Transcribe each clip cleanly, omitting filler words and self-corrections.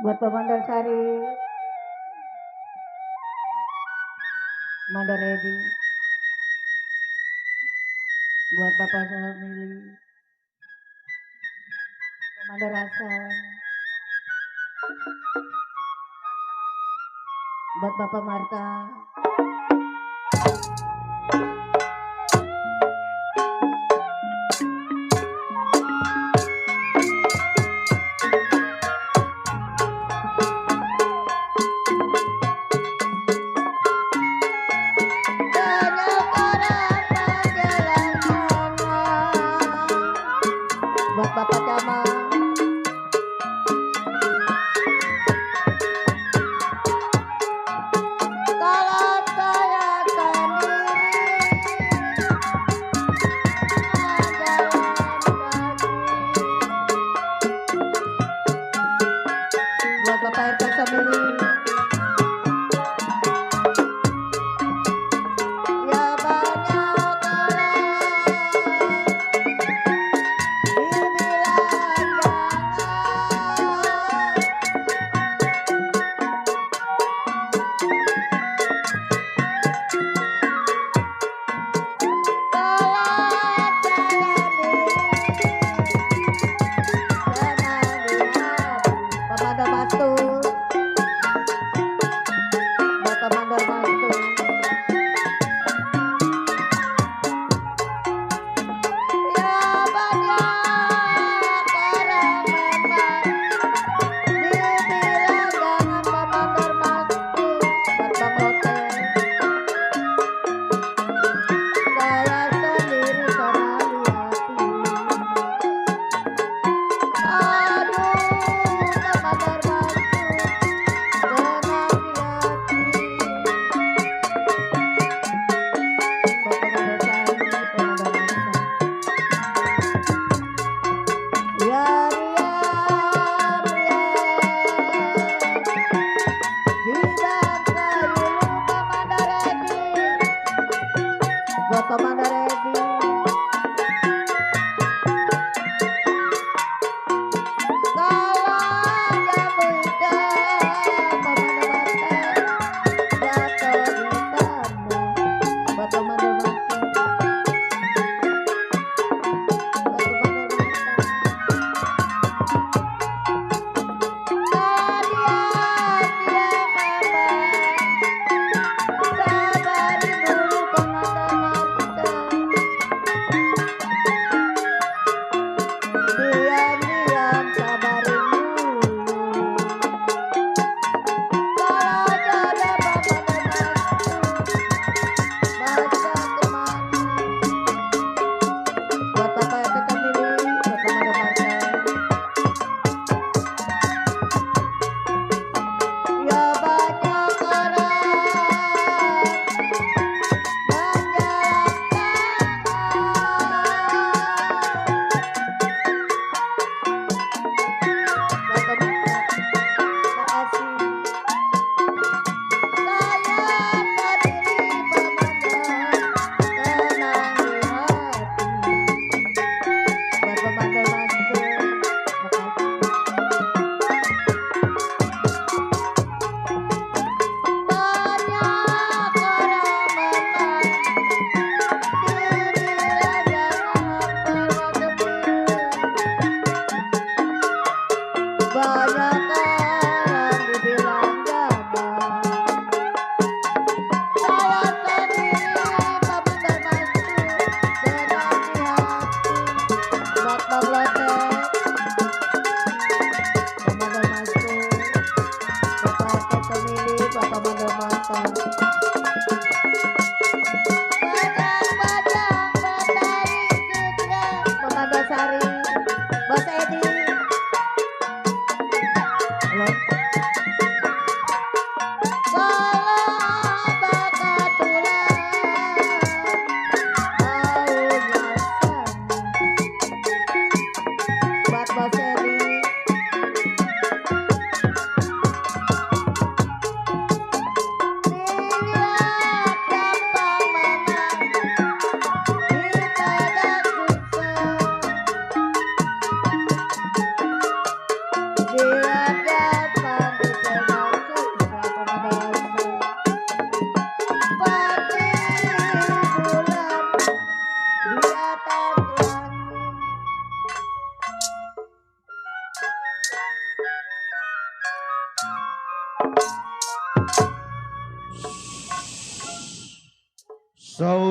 Buat Pak Sari, Mandar Edi, buat Bapak Salmili, Mandar Hasan, buat Bapak Marta, buat Bapak Camat, kalau saya sendiri jalan kaki, buat Bapak RT Samili, ya banyak Bapak Mandar Edi, kalau jamu hitam Bapak Mandar jatuh di tanah, Bapak Mandar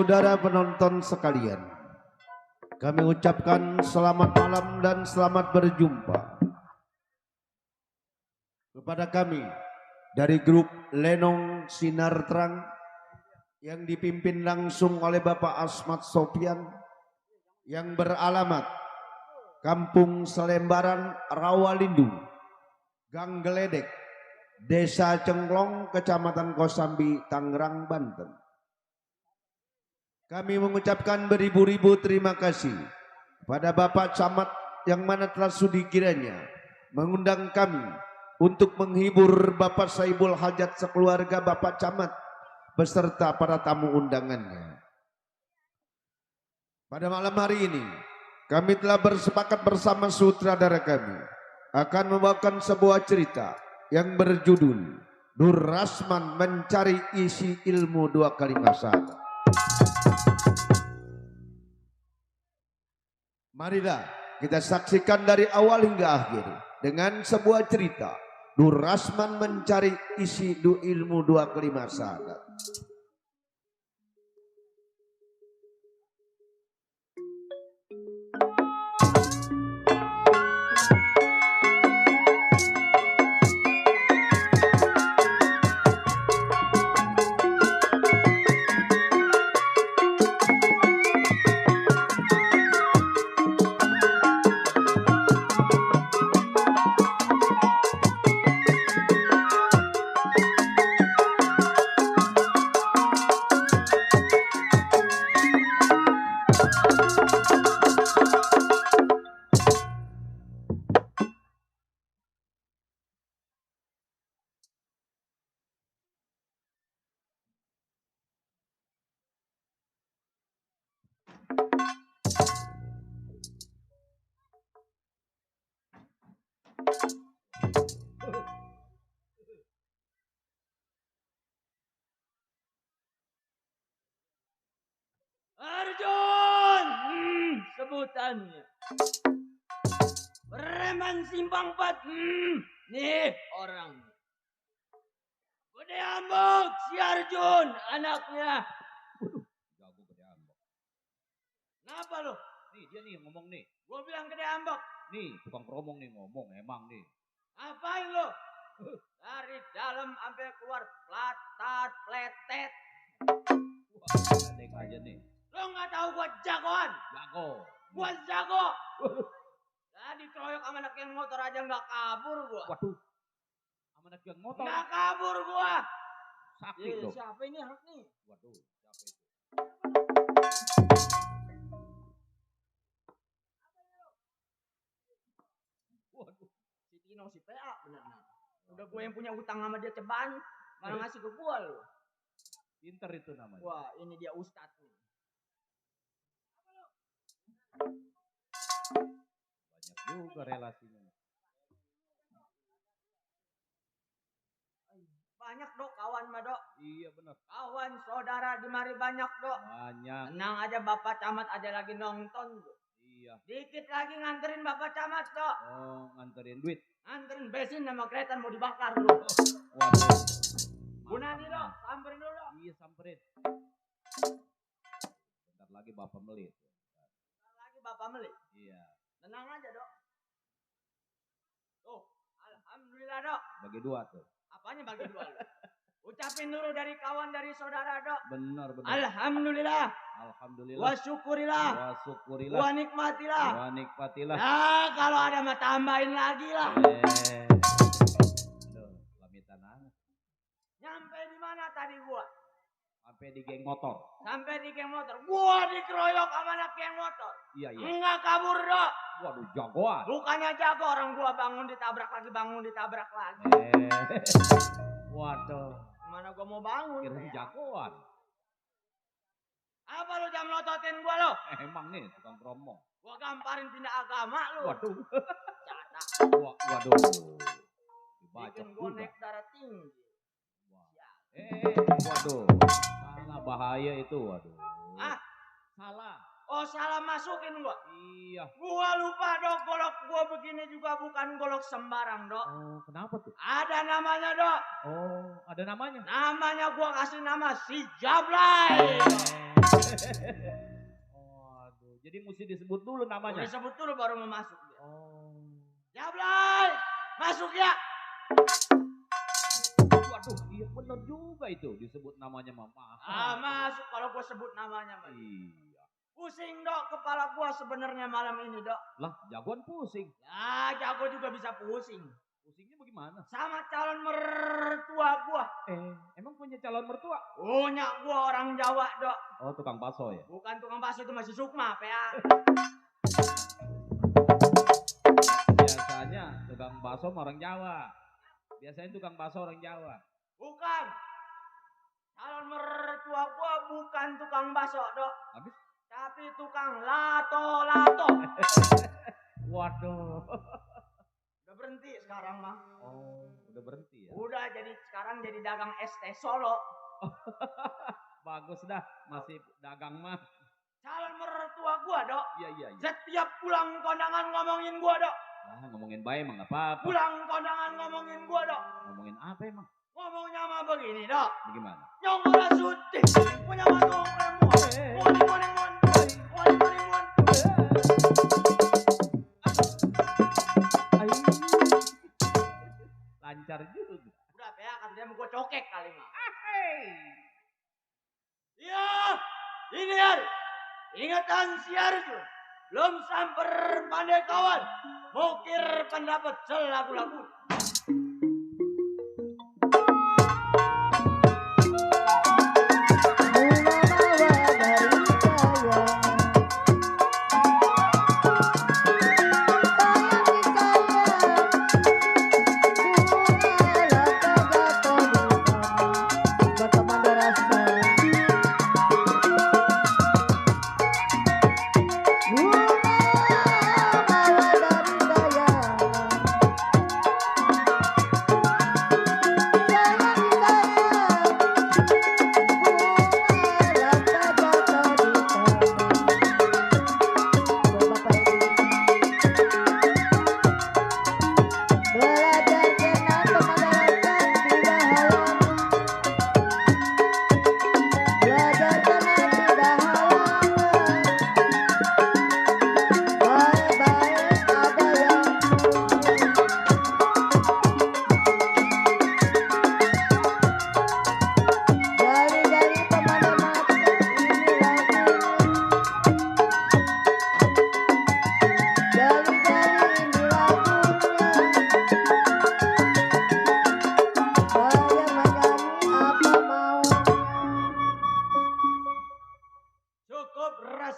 saudara penonton sekalian, kami ucapkan selamat malam dan selamat berjumpa kepada kami dari grup Lenong Sinar Terang yang dipimpin langsung oleh Bapak Asmat Sofian yang beralamat Kampung Selembaran, Rawalindu, Gang Geledek, Desa Cengklong, Kecamatan Kosambi, Tangerang, Banten. Kami mengucapkan beribu-ribu terima kasih kepada Bapak Camat yang mana telah sudi kiranya mengundang kami untuk menghibur Bapak Saibul Hajat sekeluarga Bapak Camat beserta para tamu undangannya. Pada malam hari ini kami telah bersepakat bersama sutradara kami akan membawakan sebuah cerita yang berjudul Nur Rasman Mencari Isi Ilmu Dua Kalimat Syahadat. Marilah kita saksikan dari awal hingga akhir dengan sebuah cerita Nur Rasman Mencari Isi Ilmu Dua Kalimat Syahadat. Arjun, sebutannya. Preman Simpang 4, nih orangnya. Gede Ambok, si Arjun, anaknya. Jago Gede Ambok. Kenapa lo? Nih dia nih ngomong nih. Gua bilang Gede Ambok. Nih tukang keromong nih ngomong emang nih. Ngapain lo? Dari dalam sampai keluar platat, pletet. Wah, pendek aja nih. Lo nggak tahu gua jagoan? Jago. Gua jago. Tadi keroyok sama anak yang motor aja nggak kabur gua. Waduh. Sama anak yang motor. Nggak kabur gua. Sakit dong. Siapa ini anak nih? Waduh, siapa itu? Waduh, Si Tino si PA bener. Udah gue yang punya utang sama dia ceban, malah ngasih ke gua lo. pinter itu namanya. Wah, ini dia ustadz nih. Banyak juga relasinya. Banyak dok kawan mah dok. Iya benar. Kawan saudara di mari banyak dok. Banyak. Tenang aja Bapak Camat aja lagi nonton. Dok. Iya. Dikit lagi nganterin Bapak Camat dok. Oh, nganterin duit. Nganterin bensin sama kereta mau dibakar dulu. Waduh. Gunani dok, samperin dulu dok. Iya samperin. Bentar lagi Bapak melit. Bentar lagi Bapak meli. Iya. Tenang aja dok. Tuh, alhamdulillah dok. Bagi dua tuh. Apanya bagi dua lu? Ucapin dulu dari kawan dari saudara dok. Benar benar. Alhamdulillah. Alhamdulillah. Wa syukurillah. Wa syukurilah. Wa nikmatilah. Wa nikmatilah. Ya kalau ada mah tambahin lagi lah. Aduh, lamitan anak. Nyampe di mana tadi gua? Sampai di geng motor. Sampai di geng motor. Gua dikeroyok sama anak geng motor. Iya iya. Enggak kabur dok. Waduh jagoan. Bukannya jago orang gua bangun ditabrak lagi. Waduh. Mana gua mau bangun? Kirain Ya. jagoan. Apa lu jam melototin gua lo? Emang nih tukang keromong. Gua gamparin pindah agama lu. Waduh. Catak. Waduh. Dibacok Bikin gua juga. naik darah tinggi. Wah. Waduh. Salah bahaya itu waduh. Ah? Salah. Oh salah masukin gua. Iya. Gua lupa dok, golok gua begini juga bukan golok sembarang dok. Oh, kenapa tuh? Ada namanya dok. Oh, ada namanya. Namanya gua kasih nama si Jablay. Waduh, jadi mesti disebut dulu namanya. Udah sebut dulu baru mau masuk dia. Oh. Ya Blay, masuk ya. Waduh, iya bener juga itu disebut namanya Mama. Masuk kalau gua sebut namanya Mas. Iya. Pusing dok kepala gua sebenarnya malam ini dok. Lah, jagoan pusing. Ya jago juga bisa pusing. Pusingnya bagaimana? Sama calon mertua gua. Emang punya calon mertua? Punya gua orang Jawa dok. Oh, tukang bakso ya? Bukan tukang bakso itu masih Sukma PA. Biasanya tukang bakso sama orang Jawa. Biasanya tukang bakso orang Jawa. Bukan. Calon mertua gua bukan tukang bakso dok. Habis? Tapi tukang lato-lato. Waduh. Udah berhenti sekarang mah. Oh, udah berhenti ya? Udah jadi sekarang jadi dagang es teh Solo. Bagus dah, masih dagang mah. Calon mertua gua dok. Iya, iya, iya. Setiap pulang kondangan ngomongin gua dok. Nah, ngomongin baik emang gak apa-apa. Pulang kondangan ngomongin gua dok. Ngomongin apa emang? Ngomongnya mah begini dok. Bagaimana? Nyong ora sutik. Punya matung perempuan. Morning. Lancar juga. Udah ya kata dia mau gua cokek kali mah. Iya. Ini hari. Ingatan si Arjun. Belum samper pandai kawan. Mukir pendapat selaku-laku.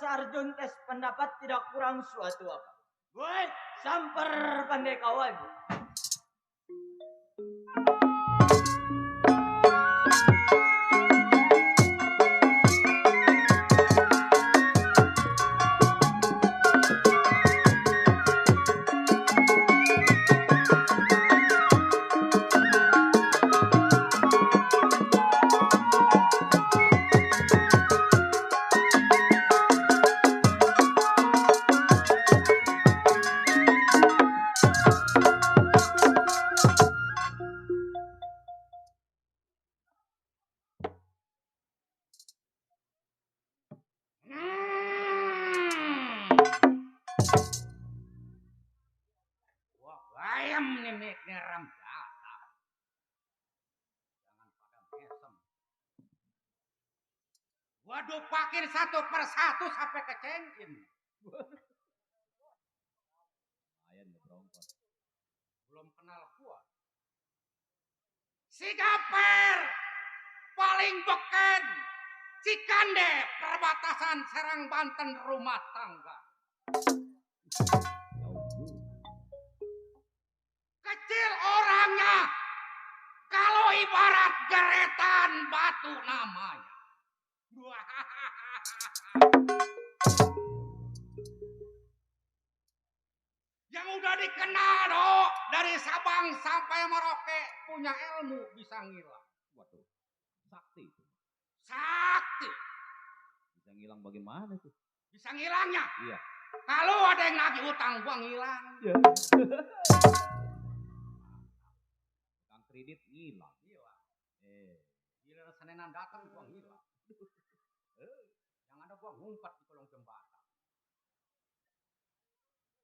Arjun tes pendapat tidak kurang suatu apa. Woi, samper pandai kawan. Ayam nih ngeram jatah. Jangan pada mesem. Waduh pakir satu persatu sampai kecengkin. Lumayan ya berongkot. Belum kenal gua. Si Gaper paling beken. Cikande perbatasan Serang Banten rumah tangga. Jauh juga. Kecil orangnya. Kalau ibarat geretan batu namanya. Yang udah dikenal dok. Dari Sabang sampai Merauke. Punya ilmu bisa ngilang. Waduh, sakti itu. Sakti. Bisa ngilang bagaimana tuh? Bisa ngilangnya. Iya. Kalau ada yang nagih utang gua ngilang. Iya. Kang kredit ngilang. Gila. Gila senenan datang gua ngilang. Jangan Gimana gua ngumpet di kolong jembatan.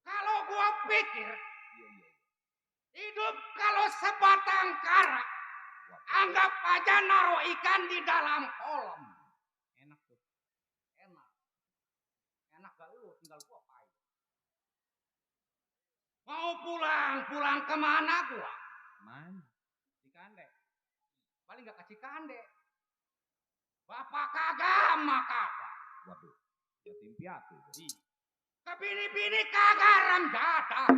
Kalau gua pikir hidup kalau sebatang kara, anggap aja naruh ikan di dalam kolam. Enak tuh. Enak. Enak gak lu, tinggal gua pahit. Mau pulang kemana gua? Man, di kandek. Paling gak kasih kande. Bapak kagak, emak kagak. Waduh, yatim piatu. Ke bini-bini kagak ramjadah.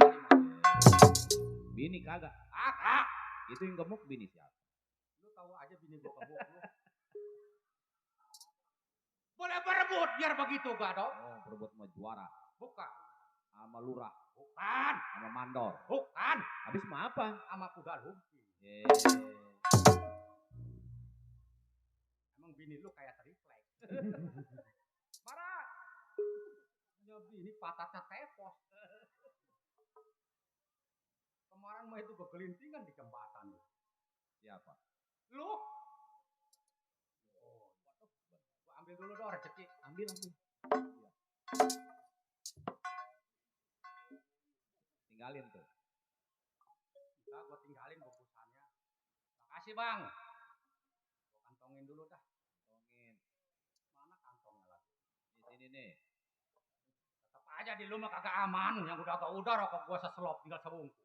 Bini kagak. Kagak. Itu yang gemuk bini siapa? Lu tahu aja bini gua kebuk lu. Boleh berebut biar begitu gak dong? Oh, berebut sama juara. Bukan. Sama lurah. Bukan. Sama mandor. Bukan. Habis sama apa? Sama kuda lumping. Emang bini lu kayak triplek. Marah. Punya bini patatnya tepos. Kemarin mah itu kegelintingan di jembatan. Siapa? Lu? Oh, waduh. Gua ambil dulu dong rezeki. Ambil. Iya. Tinggalin tuh. Bisa gua tinggalin bungkusannya. Makasih bang. Gua kantongin dulu dah. Tongin. Mana kantongnya lagi? Di sini nih. Tetep aja di lu mah kagak aman. Yang udah rokok gua seselop tinggal sebungkus.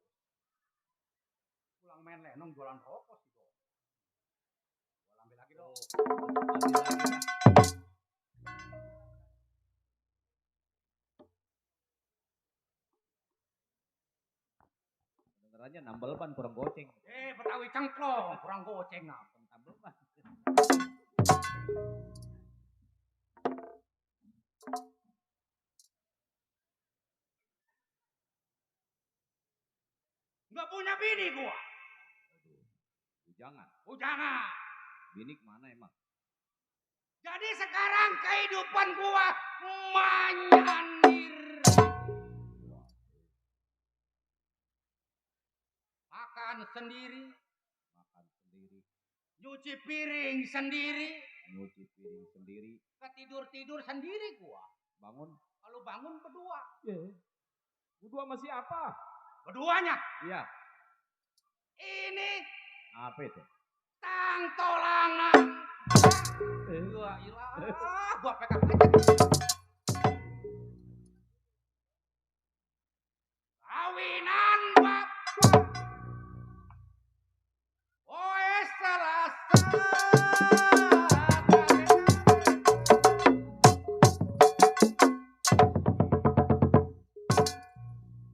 Pulang main lenong jualan rokok sih dong. Gua ambil lagi dong. Ambil lagi dah. Kedengerannya nambel ban kurang goceng. Betawi cengklong, kurang goceng nah. Nambel ban. Nggak punya bini gua. Aduh. Jangan. Jangan. Bini kemana emang? Jadi sekarang kehidupan gua manyandir. Makan sendiri. Makan sendiri. Nyuci piring sendiri. Nyuci piring sendiri. Ketidur-tidur sendiri gua. Bangun. Kalau bangun berdua. Berdua sama siapa? Berduanya. Iya. Ini Apa itu? tang tolangan. Gua ilah. Gua pegang aja. Kawinan bapak. Oh, selasa.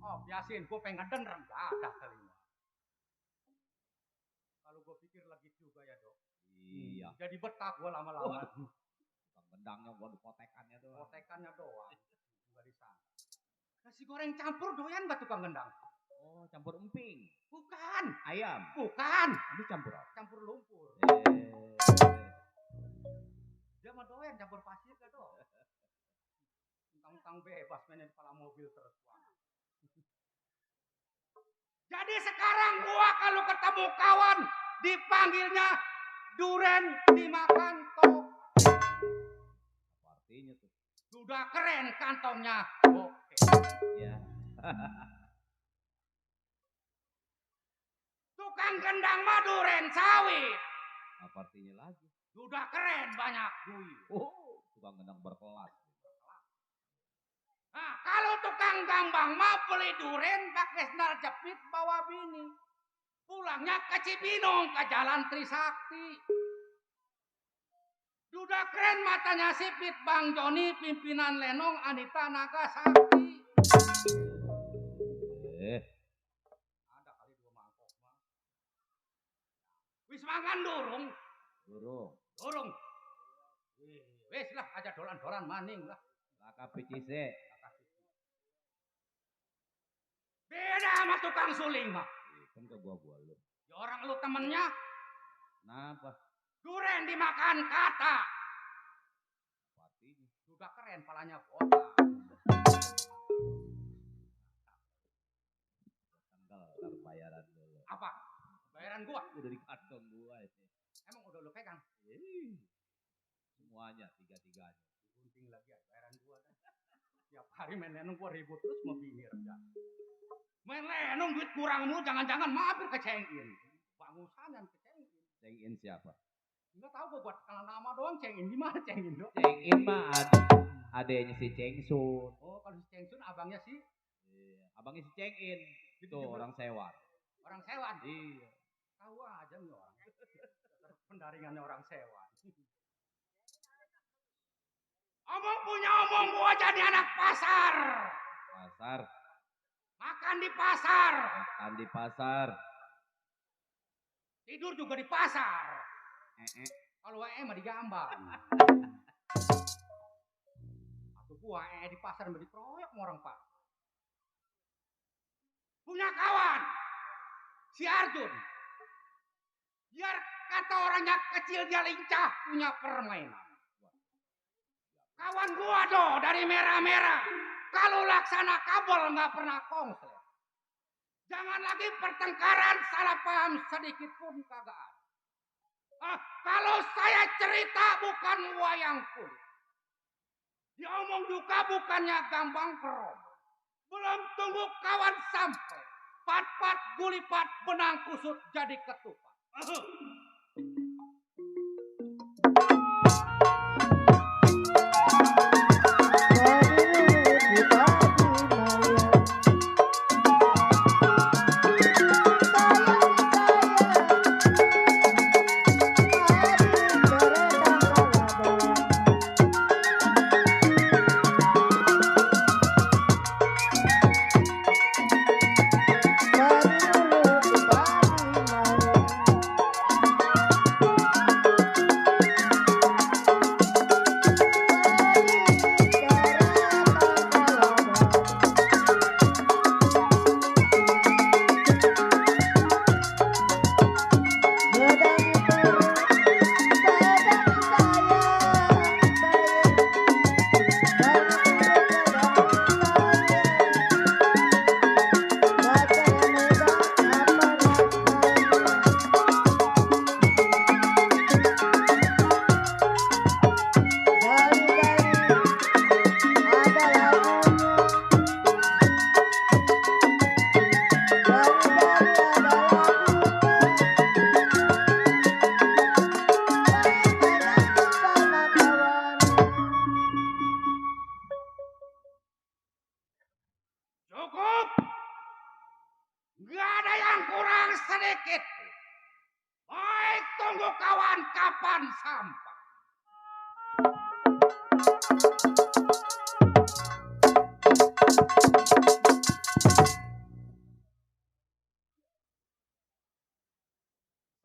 Oh, biasin. Gue pengen ngedenger. Gak ada telinga. Kalau gue pikir lagi juga ya dok. Iya. Jadi betah gue lama-lama. Bang bendangnya gua di potekannya tuh. Potekannya doang. Gak disangka. Nasi goreng campur doyan gak tukang gendang? Oh, campur emping. Bukan. Ayam. Bukan. Ini campur apa? Campur lumpur. Dia mah doyan campur pasir gak dok? Tentang bebas main di kepala mobil terus. Jadi sekarang gua kalau ketemu kawan dipanggilnya duren dimakan tok. Apa artinya tuh? Sudah keren kantongnya. Oke. Iya. Tukang gendang mah duren sawit. Apa artinya lagi? Sudah keren banyak duit. Oh, tukang gendang berkelas. Nah, kalau tukang gambang mah beli duren pakai sendal jepit bawa bini. Pulangnya ke Cibinong ke Jalan Trisakti. Sudah keren matanya sipit Bang Joni pimpinan Lenong Anita Nagasakti. Ada kali 2 mangkok mah. Wis mangan durung. Durung. Wis lah aja dolan-dolan maning lah. Laka PCC. Beda sama tukang suling mah. Kan ke gua lu. Ya orang lu temennya. Kenapa? Duren dimakan kata. Apa artinya? Sudah keren palanya botak. Tanggal ntar bayaran dulu. Apa? Bayaran gua? Udah di kantong gua ini. Emang udah lu pegang? Semuanya, tiga-tiganya. Penting lagi ya bayaran gua dah. Tiap hari main lenong gua ribut terus mau bini kerja. Main lenong duit kurang mulu jangan-jangan mampir ke Cengin. Bangusan yang ke Cengin. Cengin siapa? Enggak tahu gua buat kenal nama doang Cengin. Di mana Cengin, Dok? Cengin mah adanya si Cengsun. Oh, kalau si Cengsun abangnya si Iya, abangnya si Cengin. Itu orang sewa. orang sewan. Iya. Tahu aja nih orang. Pendaringannya orang sewan. Omong punya omong gua jadi anak pasar. Pasar, Makan di pasar. makan di pasar. Tidur juga di pasar. Kalau mah di Gambang. Aku gua di pasar mah dikeroyok sama orang pasar. Punya kawan. Si Arjun. Biar kata orangnya kecil dia lincah punya permainan. Kawan gua doh dari merah-merah. Kalau laksana kabel nggak pernah konslet. Jangan lagi pertengkaran salah paham sedikit pun kagak ada. Kalau saya cerita bukan wayang kulit. Diomong juga bukannya gampang kerom. Belum tunggu kawan sampai. Pat-pat gulipat benang kusut jadi ketupat. Cukup. Nggak ada yang kurang sedikit. Baik tunggu kawan kapan sampai.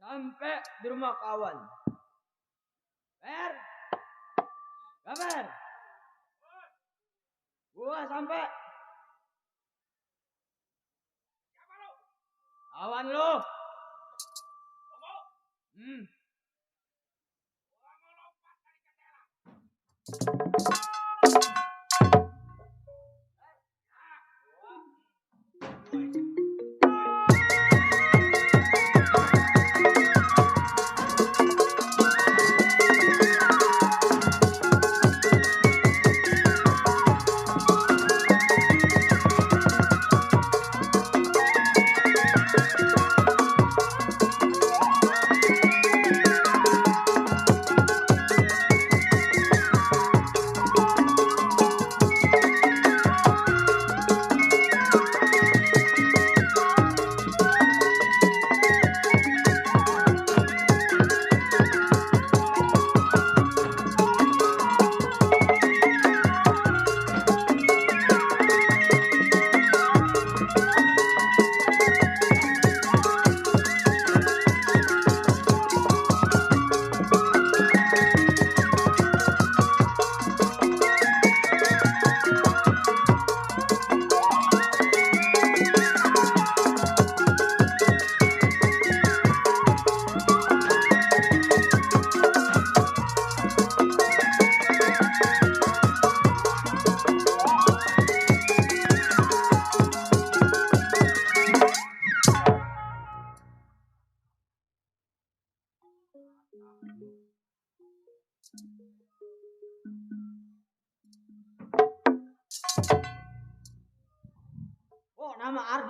Sampai di rumah kawan. Kabar. Gua sampai. Kawan lu.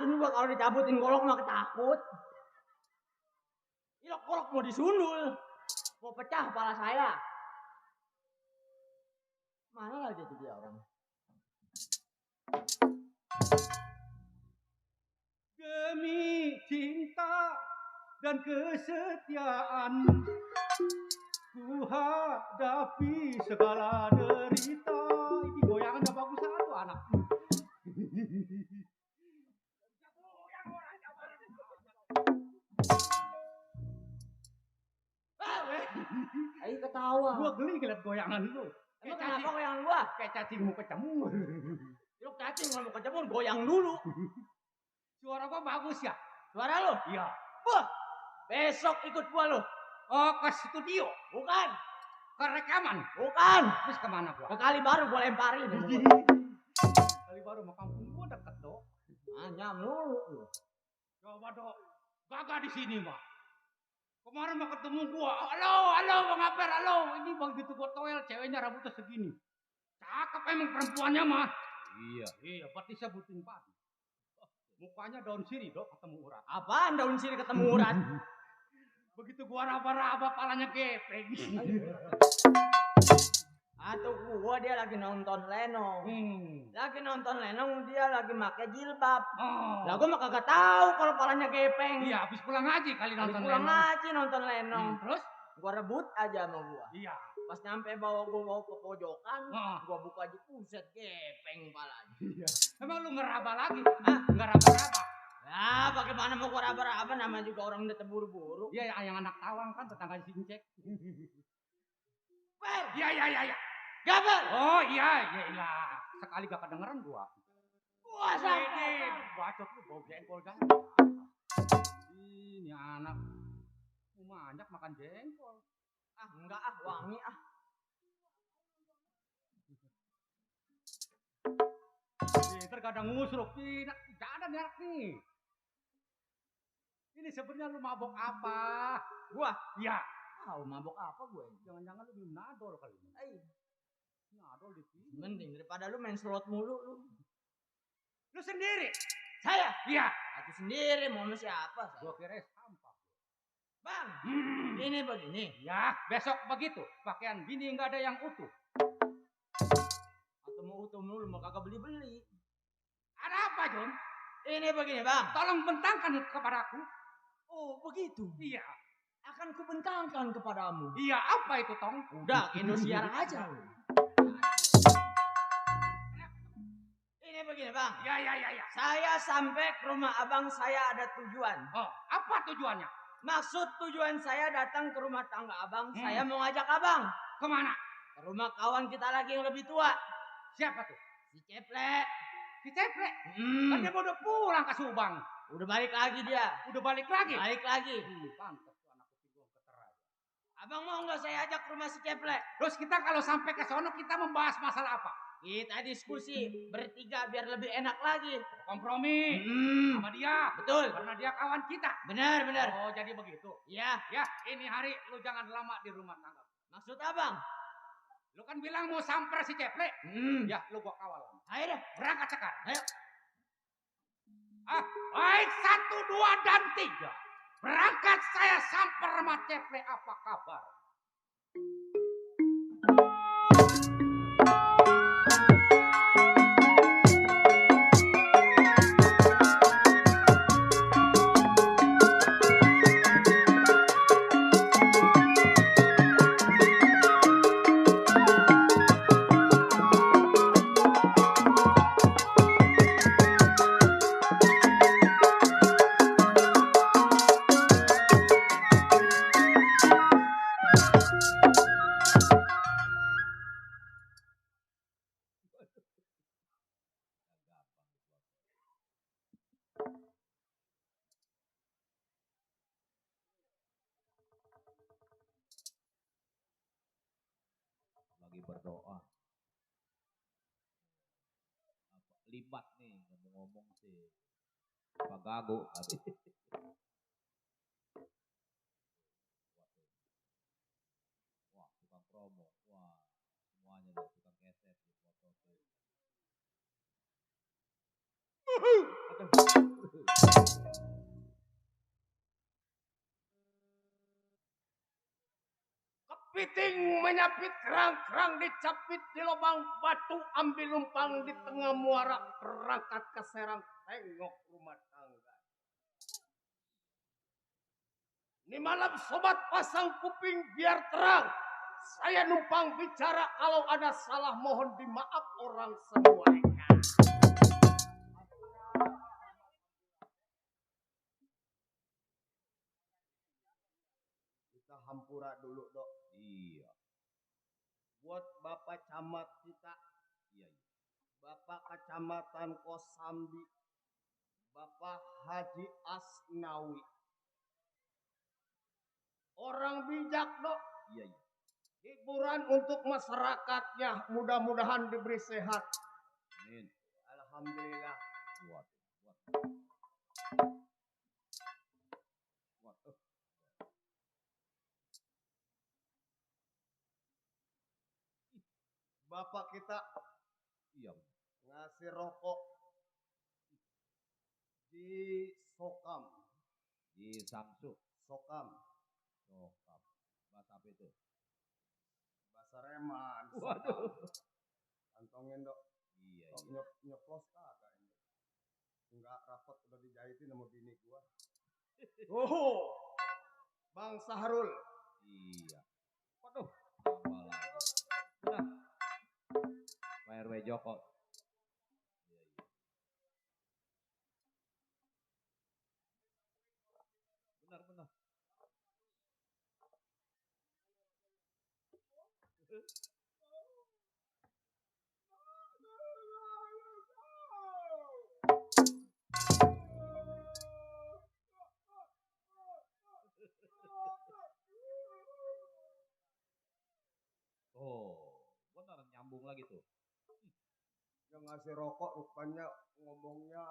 Lagian juga kalau dicabutin golok mah ketakut. Ini golok mau disundul. Mau pecah kepala saya. Mana lagi tuh dia orang? Demi cinta dan kesetiaan ku hadapi segala derita. Ini goyangannya bagus satu anak. Ayo ketawa. Gua geli ngeliat goyangan lu. Emang kenapa goyang gua? Kayak cacing mau kecemur. Lu cacing kalau mau kecemur goyang dulu. Suara gua bagus ya? Suara lu? Iya. Wah, besok ikut gua lu. Oh, ke studio? Bukan. Ke rekaman? Bukan. Terus kemana gua? Ke kali baru gua lemparin. Kali baru sama kampung gua deket dok. Nyam lu. Coba dok. Gagak di sini mah. Kemarin mah ketemu gua. Halo, Bang Aper, halo. Ini begitu gua toel, ceweknya rambutnya segini. Cakep emang perempuannya mah. Iya, berarti saya butuh pati. Mukanya daun sirih dok, ketemu urat. Apaan daun sirih ketemu urat? Begitu gua raba-raba palanya gepeng. Atau gua dia lagi nonton Lenong. Lagi nonton Lenong dia lagi pakai jilbab. Oh. Lah gua mah kagak tahu kalau palanya gepeng. Iya, habis pulang ngaji kali Habis nonton pulang Lenong. ngaji nonton Lenong. Terus? Gua rebut aja sama gua. Iya. Pas nyampe bawa ke pojokan, Heeh. gua buka aja buset gepeng palanya. Iya. Emang lu ngeraba lagi? Hah? Ngeraba-raba? Ya, bagaimana mau gua raba-raba namanya juga orang udah terburu-buru. Iya, yang anak tawang kan tetangga si Incek. Per, Iya. gaber. Oh iya. Sekali gak kedengeran gua. Wah, Ini sampai. bacot lu bau jengkol kan. Ini anak mau manjak makan jengkol. Ah, enggak ah, wangi ah. Nih, terkadang ngusruk. Gak ada nih anak nih. Ini sebenarnya lu mabok apa? Gua Iya. tahu mabok apa gue ini. Jangan-jangan lu minum nadol kali ini. Nadol di sini. Mending daripada lu main slot mulu lu. Lu sendiri? Saya, Iya. aku sendiri mau sama siapa saya? Gua kira sampah. Bang, ini begini. Ya, besok begitu. Pakaian bini nggak ada yang utuh. Atau mau utuh mulu mau kagak beli-beli. Ada apa, John? Ini begini, Bang. Tolong bentangkan kepadaku. Oh, begitu. Iya. Akan kubentangkan kepadamu. Iya, apa itu, Tong? Udah, ke Indosiar aja lu. Ini begini, Bang. Ya. Saya sampai ke rumah abang, saya ada tujuan. Oh, apa tujuannya? Maksud tujuan saya datang ke rumah tangga abang, saya mau ngajak abang Kemana? ke rumah kawan kita lagi yang lebih tua. Siapa tuh? Si Ceplek. Si Ceplek. Kan dia udah pulang ke Subang. Udah balik lagi dia. Udah balik lagi? Balik lagi. Pantes tuh anak kuping gua keterai. Abang mau nggak saya ajak ke rumah si Ceplek? Terus kita kalau sampai ke sono kita membahas masalah apa? Kita diskusi bertiga biar lebih enak lagi. Kompromi sama dia. Betul. Karena dia kawan kita. Benar. Oh, jadi begitu. Ya, Ya, ini hari lu jangan lama di rumah tangga. maksud abang. Lu kan bilang mau samper si Ceplek. Ya, lu gua kawal. Ayo deh. Berangkat sekarang. Ayo. Baik, 1, 2, dan 3. Berangkat saya samper sama Ceplek, apa kabar? Lagi berdoa. Libat nih ngomong-ngomong sih. Pak Gago tadi. Wah, tukang promo. Wah, semuanya deh tukang keset di foto tuh. Kepiting menyapit kerang-kerang dicapit di lubang batu, ambil lumpang di tengah muara, berangkat ke Serang tengok rumah tangga. Ini malam sobat pasang kuping biar terang. Saya numpang bicara, kalau ada salah mohon dimaaf orang semuanya. Kita hampura dulu dok. Iya. Buat Bapak Camat kita. Iya. Bapak Kecamatan Kosambi. Bapak Haji Asnawi. Orang bijak dok. Iya. Hiburan untuk masyarakatnya, mudah-mudahan diberi sehat. Amin. Alhamdulillah. Kuat. Bapak kita Iya. ngasih rokok di Sokam. Di Samsu. Sokam. Sokap. Bahasa apa itu? Bahasa Reman. Waduh. Kantongin dok. Iya. Nyeplos kagak ini. Enggak rapat udah dijahitin sama bini gua. Oh, Bang Sahrul. Iya. Waduh. Apa lagi? Udah. Pak RW Joko. Iya. Benar. Oh, benar nyambung lagi tuh. Yang ngasih rokok rupanya ngomongnya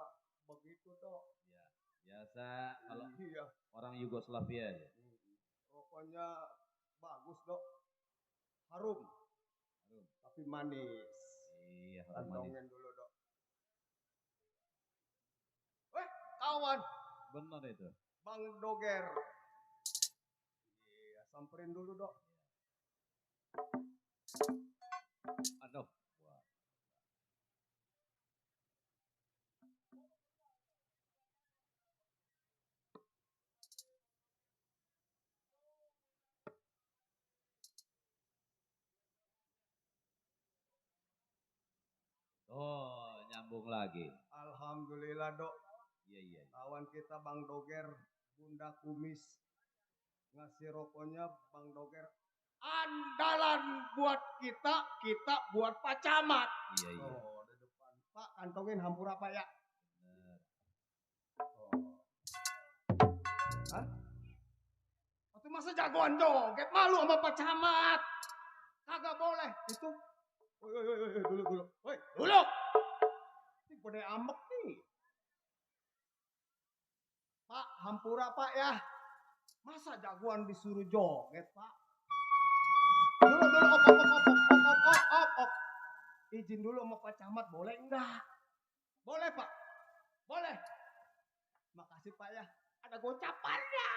begitu dok. Ya, biasa kalau Iya. orang Yugoslavia ya. Rokoknya bagus dok. Harum. Tapi manis. Iya, orang manis. Kantongin dulu dok. Kawan. Benar itu. Bang Doger. Iya, samperin dulu dok. Aduh. Wah. Oh, nyambung lagi. Alhamdulillah dok. Iya. Kawan kita Bang Doger, Bunda Kumis, ngasih rokoknya Bang Doger. Andalan buat kita buat Pak Camat. Iya. Oh, di depan. Pak, kantongin hampura Pak ya. Benar. Oh. Hah? Itu masa jagoan joget, malu sama Pak Camat. Kagak boleh. Itu. Woi, dulu. Woi, dulu. Ini pada ambek nih. Pak, hampura Pak ya. Masa jagoan disuruh joget, Pak? Dulu, op. Izin dulu sama Pak Camat, boleh enggak? Boleh, Pak. Boleh. Makasih, Pak ya. Ada gocapannya.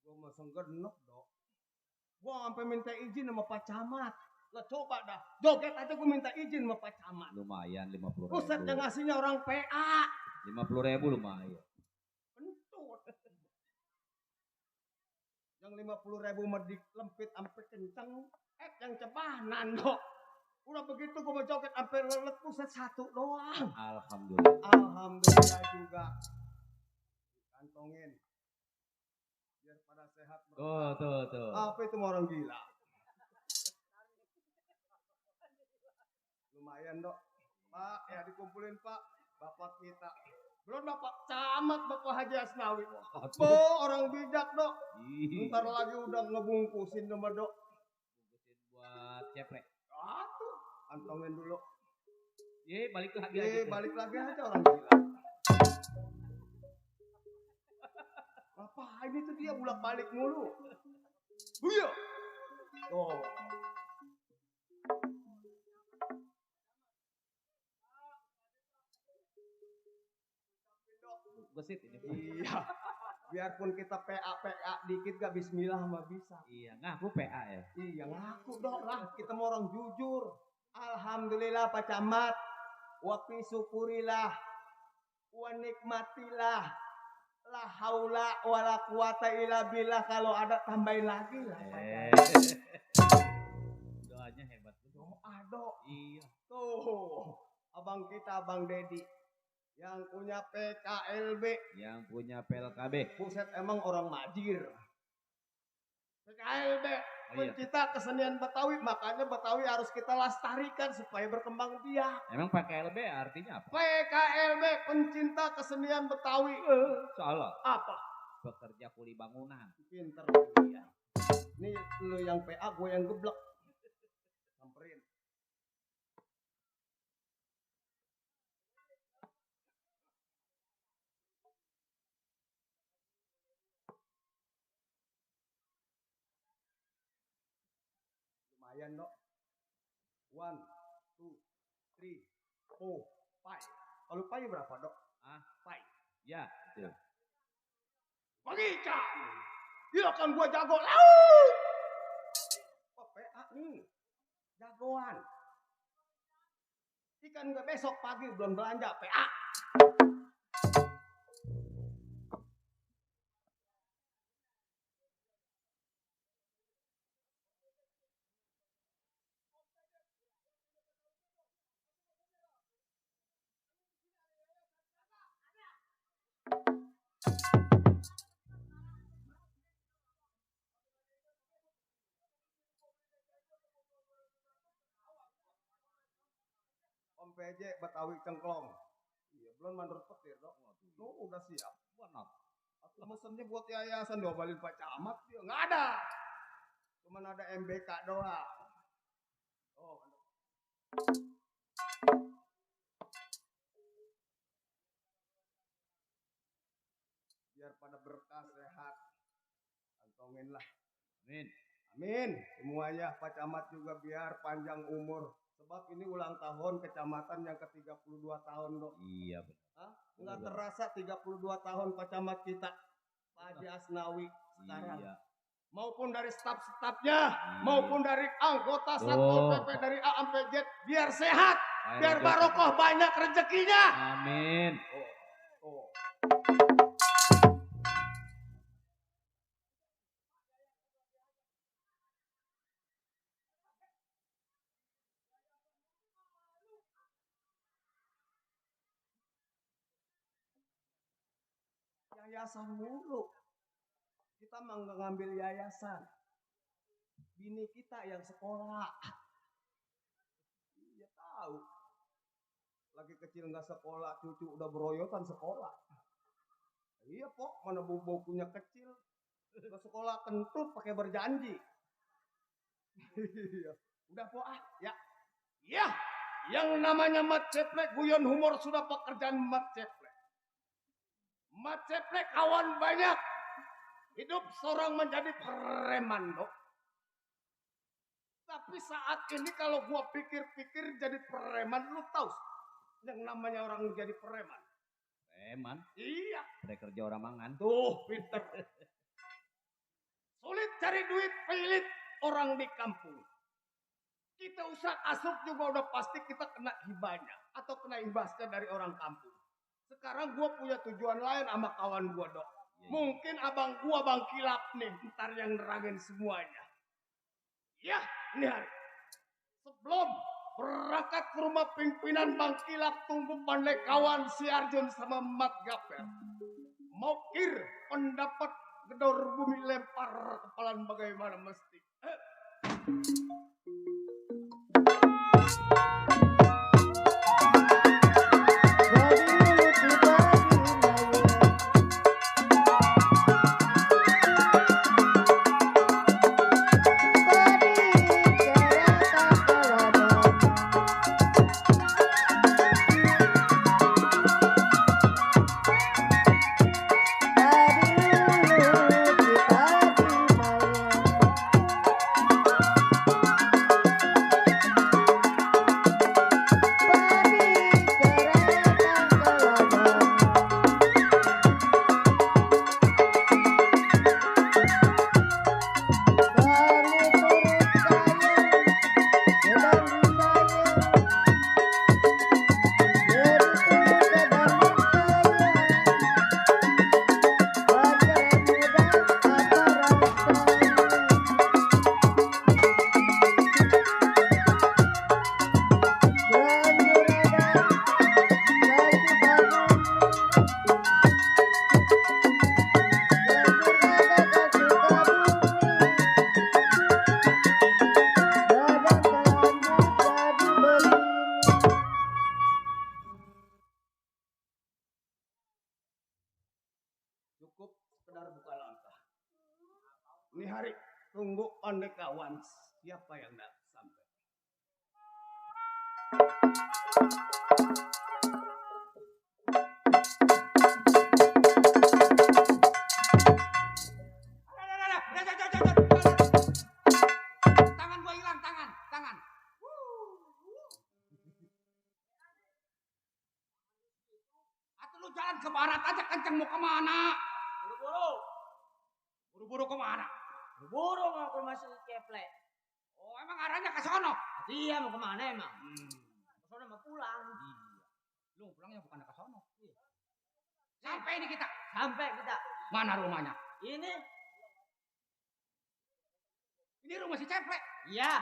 Gua masang genep dok. Gua sampai minta izin sama Pak Camat. Lah coba dah, joget aja gua minta izin sama Pak Camat. Lumayan 50.000. Buset yang ngasihnya orang PA. 50.000 lumayan. Kentut. Yang 50.000 mah dilempit sampai kenceng. Yang cebanan dok. Udah begitu gue mau joget sampai lelet puset satu doang. Alhamdulillah. Alhamdulillah juga. Kantongin. Biar pada sehat. Tuh. Apa itu orang gila? Lumayan dok. Pak, ya dikumpulin pak. Bapak kita. Belum Bapak Camat, Bapak Haji Asnawi. Orang bijak dok. Ntar lagi udah ngebungkusin sama dok. Bungkusin buat ceplek. Aduh, antongin dulu. Balik lagi aja. Balik lagi aja orang gila. Ngapain itu dia bulak balik mulu? Buya. Oh. Gesit ini. Iya. Biarpun kita PA dikit gak bismillah mah bisa. Iya, ngaku PA ya. Iya ngaku dong lah, kita mau orang jujur. Alhamdulillah Pak Camat. Wa syukurilah. Wa nikmatilah. La haula wala quwata illa billah, kalau ada tambahin lagi lah. Doanya hebat. Doa dok. Iya. Tuh, abang kita, Abang Dedi. Yang punya PKLB. Yang punya PLKB. Buset emang orang majir. PKLB. Oh, iya. Pencipta kesenian Betawi. Makanya Betawi harus kita lestarikan supaya berkembang biak. Emang PKLB artinya apa? PKLB, pencinta kesenian Betawi. Salah. Apa? Pekerja kuli bangunan. Pinter dia. Ini lu yang PA, gue yang geblek. Samperin. Lumayan dok. 1, 2, 3, 4, 5. Kalau pai berapa dok? Pai. Ya, itu. Pagikan. Dia kan gua jago laut. Oh, PA nih. Jagoan. Ikan gak besok pagi belum belanja PA. Om PJ Betawi Cengklong. Iya, belum mandor petir dok. Udah siap. Benar. Aku mesennya buat yayasan diobalin Pak Camat dia nggak ada. Cuman ada MBK doang. Oh. Biar pada berkah sehat. Kantongin lah. Amin. Amin. Semuanya Pak Camat juga biar panjang umur. Sebab ini ulang tahun kecamatan yang ke-32 tahun dok. Iya benar. Nggak terasa 32 tahun Pak Camat kita. Pak Haji Asnawi sekarang. Iya. Maupun dari staf-stafnya, maupun dari anggota Satpol PP dari A sampai Z, biar sehat, biar barokah banyak rezekinya. Amin. Oh. Yayasan mulu. Kita mah nggak ngambil yayasan. Bini kita yang sekolah. Iya tahu. Lagi kecil nggak sekolah, cucu udah beroyotan sekolah. Iya pok, mana bukunya kecil. Udah sekolah kentut pakai berjanji. Udah pok ya. Iya, yang namanya Mat Ceplek guyon humor sudah pekerjaan Mat Ceplek. Mat Ceplek kawan banyak. Hidup seorang menjadi preman dok. Tapi saat ini kalau gua pikir-pikir jadi preman, lu tahu yang namanya orang jadi preman. Preman? Iya. Kerja orang mangan. Tuh, pinter. Sulit cari duit, pelit orang di kampung. Kita usah asup juga udah pasti kita kena hibahnya. Atau kena imbasnya dari orang kampung. Sekarang gua punya tujuan lain sama kawan gua dok. Mungkin abang gua Bang Kilap nih ntar yang nerangin semuanya. Ya, ini hari. Sebelum berangkat ke rumah pimpinan Bang Kilap, tunggu pandai kawan si Arjun sama Mat Gapel. Mau kir pendapat gedor bumi lempar kepalan bagaimana mesti. Cukup sekedar buka langkah. Ini hari tunggu pandai kawan siapa yang nak sampai. Tangan gua hilang, tangan. Atau lu jalan ke barat aja kenceng mau kemana? Buru-buru kemana? Buru mau ke rumah si Keple. Oh emang arahnya ke sono? Dia mau kemana emang? Ke sono mau pulang. Lu pulangnya bukan ke sono. Sampai ini kita. Sampai kita. Mana rumahnya? Ini. Ini rumah si Ceple. Iya.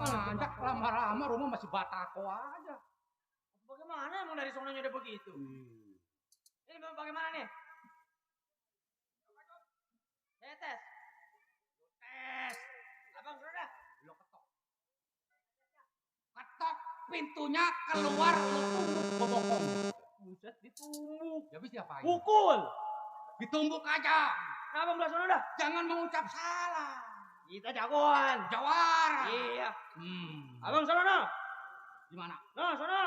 Manjak lama-lama rumah masih batako aja. Bagaimana emang dari sononya udah begitu? Ini bagaimana nih? Saya tes. Abang sudah. Lo ketok. Ketok pintunya keluar lo tumbuk bobokong. Buset ditumbuk. Ya bisa diapain? Pukul. Ditumbuk aja. Kenapa belah sono dah? Jangan mengucap salah. Kita jagoan. Jawara. Iya. Abang Abang sono no. gimana? No, sono.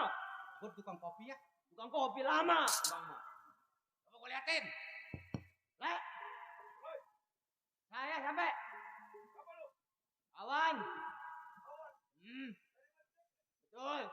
Gue tukang kopi ya. Tukang kopi lama. Abang mah. Coba gue liatin. Le. Saya sampai. Awan. Betul.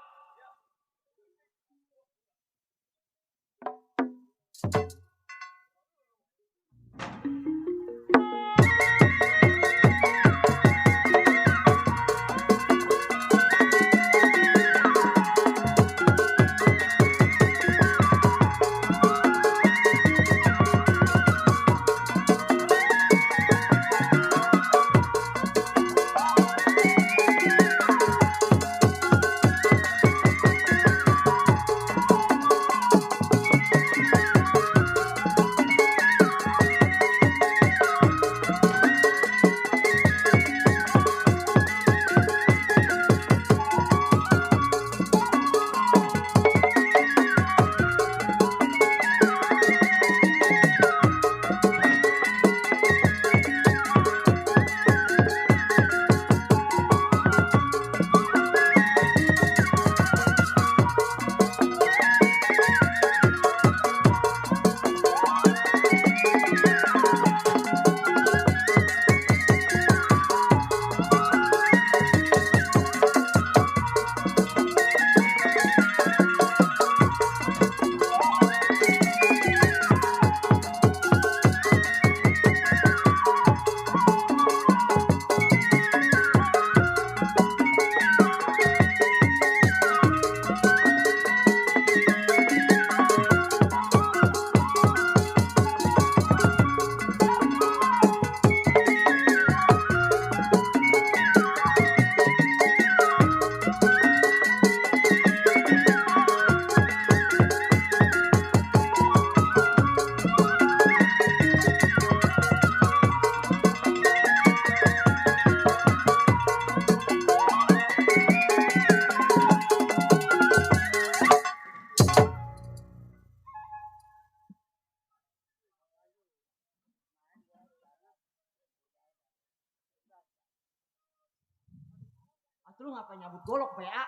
lu ngapain nyabut golok PA?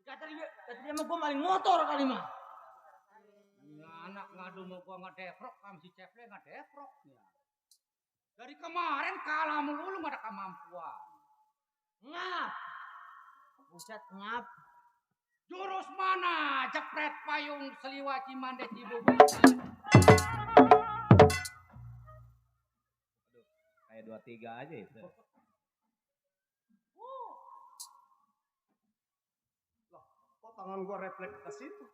Kata dia mah gua maling motor kali mah. Anak ngadu mau gua ngedefrok, kamu si Ceple ngedefrok ya. Dari kemarin kalah mulu lu gak ada kemampuan. Ngap. Buset ngap. Jurus mana? Jepret payung seliwaci mande cibubur. Aduh, kayak 23 aja itu. Loh, kok tangan gua refleks ke situ?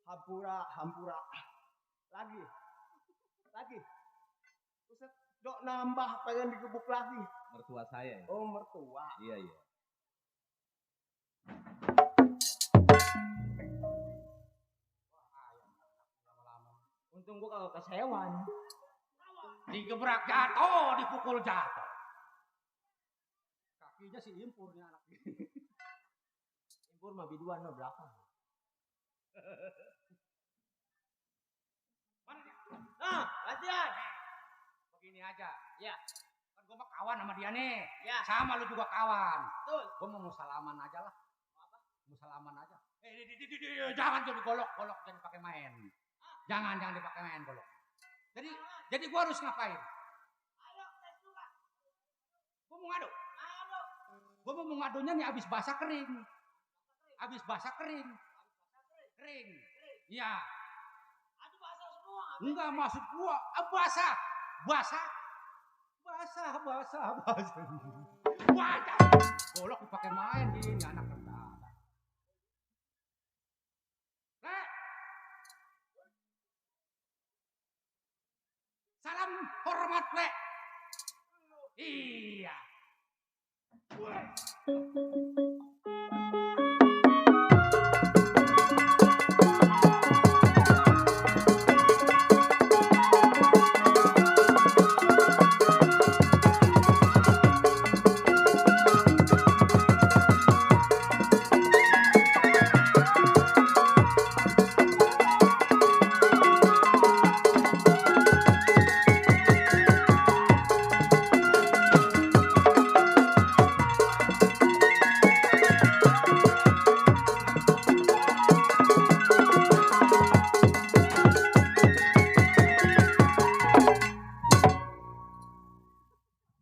Hampura. Lagi. Buset, dok nambah pengen digebuk lagi. Mertua saya ya. Oh, mertua. Iya, iya. Untung gua kagak kesewan. Digebrak jatuh, dipukul jatuh. Kakinya si impur nih anak. Impur mah biduan mah belakang. Mana dia? Nah, latihan. Begini aja. Ya. Kan gua mah kawan sama dia nih. Ya. Sama lu juga kawan. Betul. Gua mau salaman aja lah. Mau salaman aja. Jangan jadi golok jangan pakai main. Jangan dipakai main golok. Jadi gua harus ngapain? Ayo, tes juga. Gua mau ngadu. Ayo. Gua mau ngadunya nih abis basah kering. Kering. Iya. Aduh basah semua. Enggak maksud gua, basah. Basah. Golok dipakai main ini anak rendah. Salam hormat, Le. Iya.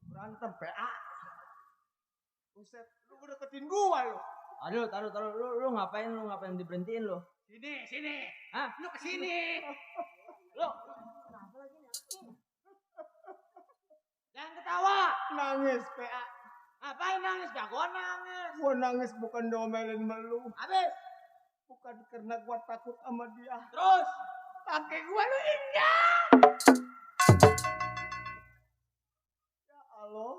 Berantem PA. Buset, lu deketin gua lu. Taruh. Lu ngapain diberhentiin lu? Sini. Hah? Lu kesini. Lu. Kenapa lagi nih? Jangan ketawa. Nangis PA. Ngapain nangis? Jagoan nangis. Gua nangis bukan domelin melu. Habis. Bukan karena gua takut sama dia. Terus. Kakek gua lu indah. Ya Allah.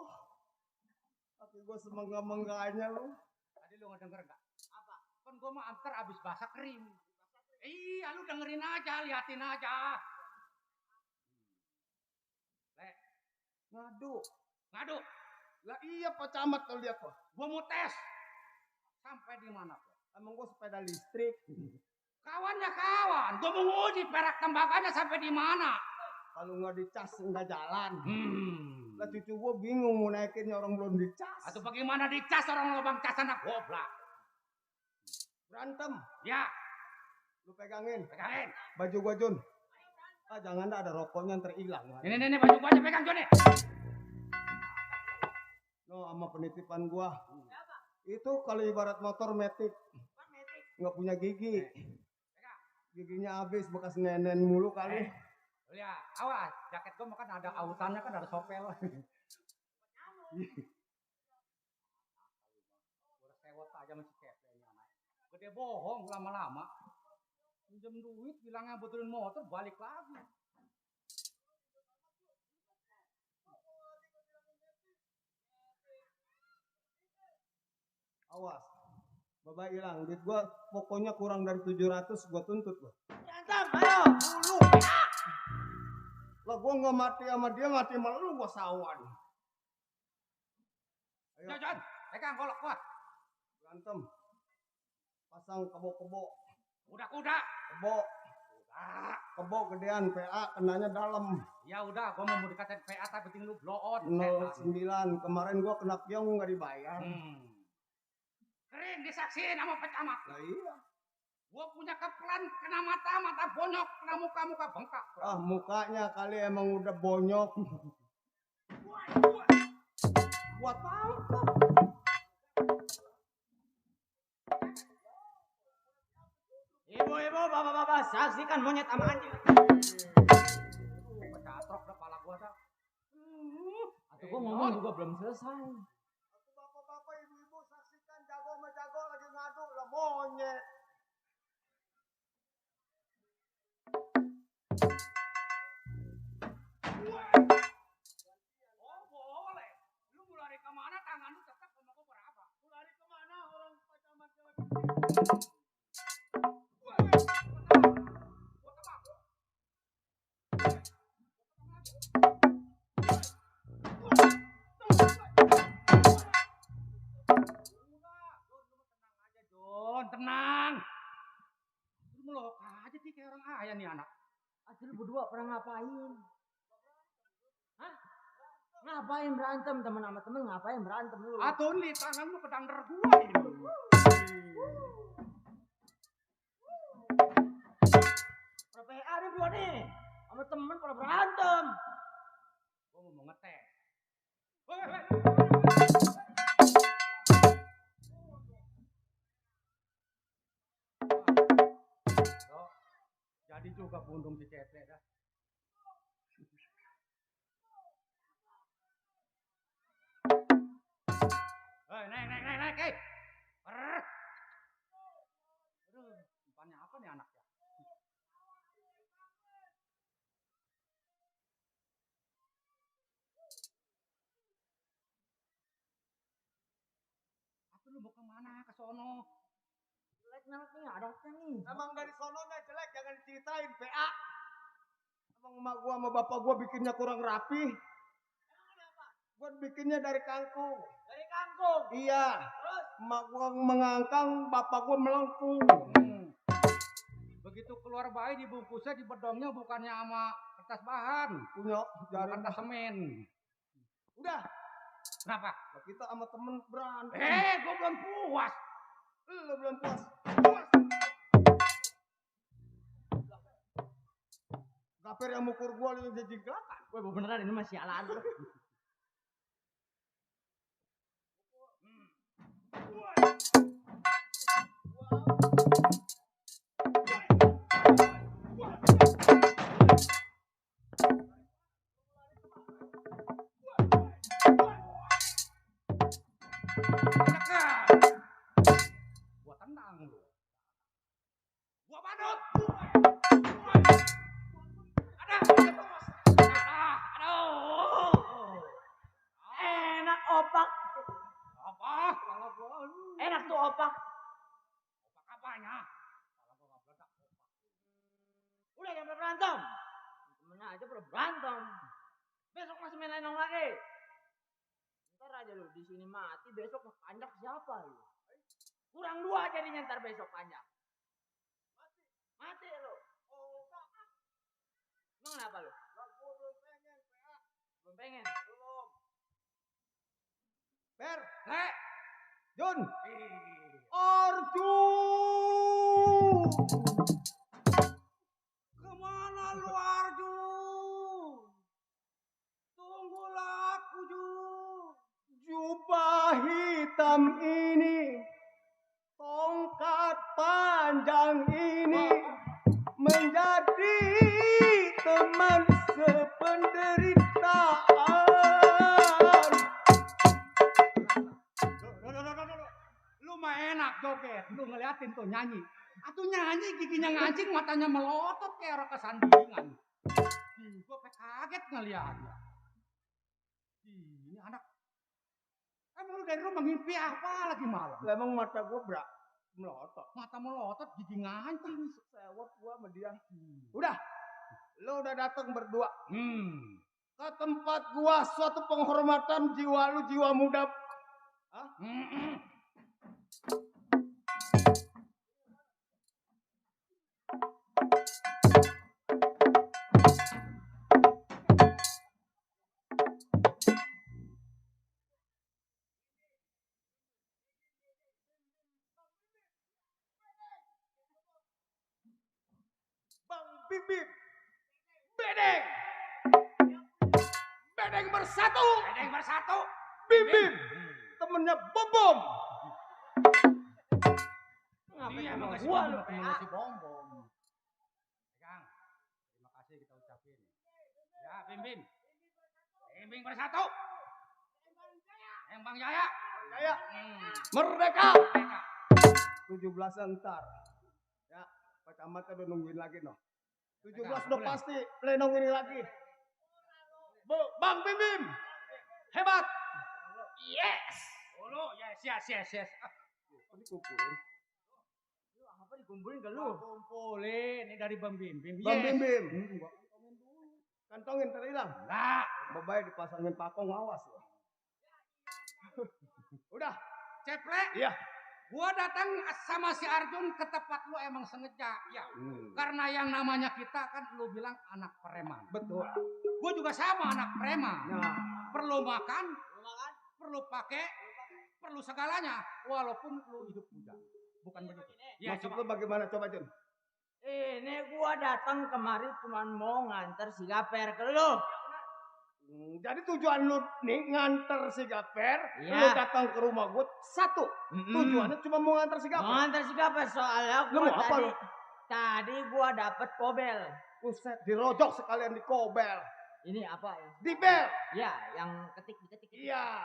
Kakek gua semangga-mangganya lu. Tadi lu ngedenger enggak? Apa? Kan gua mah antar abis basah kering. Iya, lu dengerin aja, liatin aja. Le, Ngadu. ngadu. Lah iya Pak Camat kalau lihat Pak. Gua mau tes. Sampai di mana, Pak? Emang gua sepeda listrik. Kawannya kawan. Gua mau uji perak tembakanya sampai di mana. Kalau nggak dicas nggak jalan. Lah Hmm. cucu gua bingung mau naikinnya orang belum dicas. Atau bagaimana dicas orang lubang cas anak goblok. Berantem. Ya, Lu pegangin pegangin. baju gua Jun. Ah jangan dah ada rokoknya ntar hilang. Ini baju gua aja pegang Joni. No sama penitipan gua. Itu kalau ibarat motor metik nggak punya gigi. Giginya habis bekas nenen mulu kali. Ya, awas, jaket gua kan ada autannya kan ada sopel. Udah sewot aja masih keple ini anak. Gede bohong lama-lama. Pinjam duit bilangnya betulin motor balik lagi. Awas. Bapak hilang. Duit gua pokoknya kurang dari 700 gua tuntut gua. Berantem, ayo. Dulu. Lah gua nggak mati sama dia, mati sama lu gua sawan. Ayo John, pegang golok gua. berantem. Pasang kebo-kebo. Kuda-kuda. Kebo. Kebo gedean PA kenanya dalam. Ya udah, gua mau dikatain PA tapi penting lu blow on. 09. Kemarin gua kena piong nggak dibayar. Sering disaksiin sama pecamat. Lah iya. Gua punya kepelan kena mata, mata bonyok, kena muka, muka bengkak. Ah, mukanya kali emang udah bonyok. Gua tangkap. Ibu-ibu, bapak-bapak, saksikan monyet sama anjing. Pecatrok dah pala gua dah. Atau gua ngomong juga belum selesai. Aku bapak-bapak, ibu-ibu saksikan jago sama jago lagi ngadu lah monyet. Oh boleh. Lu mau lari kemana tangan lu tetap sama gua berapa? Lu lari kemana orang pecamat lagi? Gua tebak. Jon, tenang. Lu melok aja sih kayak orang ayah nih anak. Aduh, lu berdua pernah ngapain? Hah? Ngapain berantem temen sama temen? Ngapain berantem lu? Atau nih tangan lu kedangder gua ini. PPA nih berdua nih. Sama temen pada berantem. Gua mau ngetes. Woi. Jadi juga pundung si Cetle dah. Naik, hei. Aduh, umpannya apa nih anak ya? Apa lu mau kemana? Ke sono. Jelek banget nih, ada apa nih? Emang dari sononya jelek, jangan diceritain PA. Emang emak gua sama bapak gua bikinnya kurang rapi. Gua bikinnya dari kangkung. Dari kangkung. Iya. Terus? Emak gua mengangkang, bapak gua melengkung. Begitu keluar bayi dibungkusnya di bedongnya bukannya sama kertas bahan, Punya jari. kertas semen. Udah. Kenapa? Nah, kita sama temen berantem. Gua belum puas. Lu belum puas. Gaper yang mukul gua lu jadi gelakan. Gue beneran ini masih alaan. Gua tendang lu. Gua badut. Aduh. Enak opak. Apa? Kepala gua. Enak tuh opak. Opak apanya? Kepala gua enggak meledak. Udah jangan berantem. Temennya aja pada berantem. Besok masih main lenong lagi. Ntar aja lu di sini mati, besok panjak siapa lu? Kurang 2 jadinya ntar besok panjak. Mati lu. Emang kenapa lu? Gua belum pengen, PA. Belum pengen. Belum. Per, Le. Jun, Ih. Arjun. Kemana lu Arjun? Tunggulah aku Jun. Jubah hitam ini, tongkat panjang ini, menjadi teman sependeritaan. Lu mah enak joget, lu ngeliatin tuh nyanyi. Atuh nyanyi giginya ngancing, matanya melotot kayak orang kesandingan. Gua kaget ngeliatnya. Ini anak. Emang lu dari rumah ngimpi apa lagi malam? Lah emang mata gua melotot. Mata melotot, gigi ngancing. Sewot gua sama dia. Udah, lu udah datang berdua ke tempat gua, suatu penghormatan, jiwa lu jiwa muda. Hah? Bibim. Bedeng. Bedeng bersatu. Bedeng bersatu. Bibim. Temennya Bom. Dia emang kasih Gua bom, lu, temen PA. si bom. Pegang. Terima kasih kita ucapin. Ya, Bim. Bim bersatu. Yang Bang Jaya. Jaya. Merdeka. 17 ntar. Ya, Pak Camat udah nungguin lagi noh. 17 Pegang, udah boleh. pasti plenong ini lagi. Bang Bim. Hebat. Yes. Oh, yes. Ini kumpulin. Lu apa dikumpulin ke lu? Kumpulin. Ini dari Bang Bim. Bang Bim. Gua kantongin dulu. Kantongin terhilang. Enggak. Babai dipasangin pakong awas loh. Udah. Ceple. Iya. Gua datang sama si Arjun ke tempat lu emang sengaja. Ya. Karena yang namanya kita kan lu bilang anak preman. Betul. Gua juga sama anak preman. Nah, Perlu makan, perlu pakai, perlu segalanya. Walaupun lu hidup bujang. Bukan begitu. Ya, maksud coba. lu bagaimana coba Jun? Ini gua datang kemari cuma mau nganter si Gaper ke lu. Jadi tujuan lu nih nganter si Gaper, Iya. lu datang ke rumah gue satu. Tujuannya cuma mau nganter si Mau Gaper. nganter si Gaper soalnya Lu gua mau apa lu? tadi gua dapet kobel. Buset, dirojok sekalian di kobel. Ini apa ya? Di bel. Ya, yang diketik. Iya.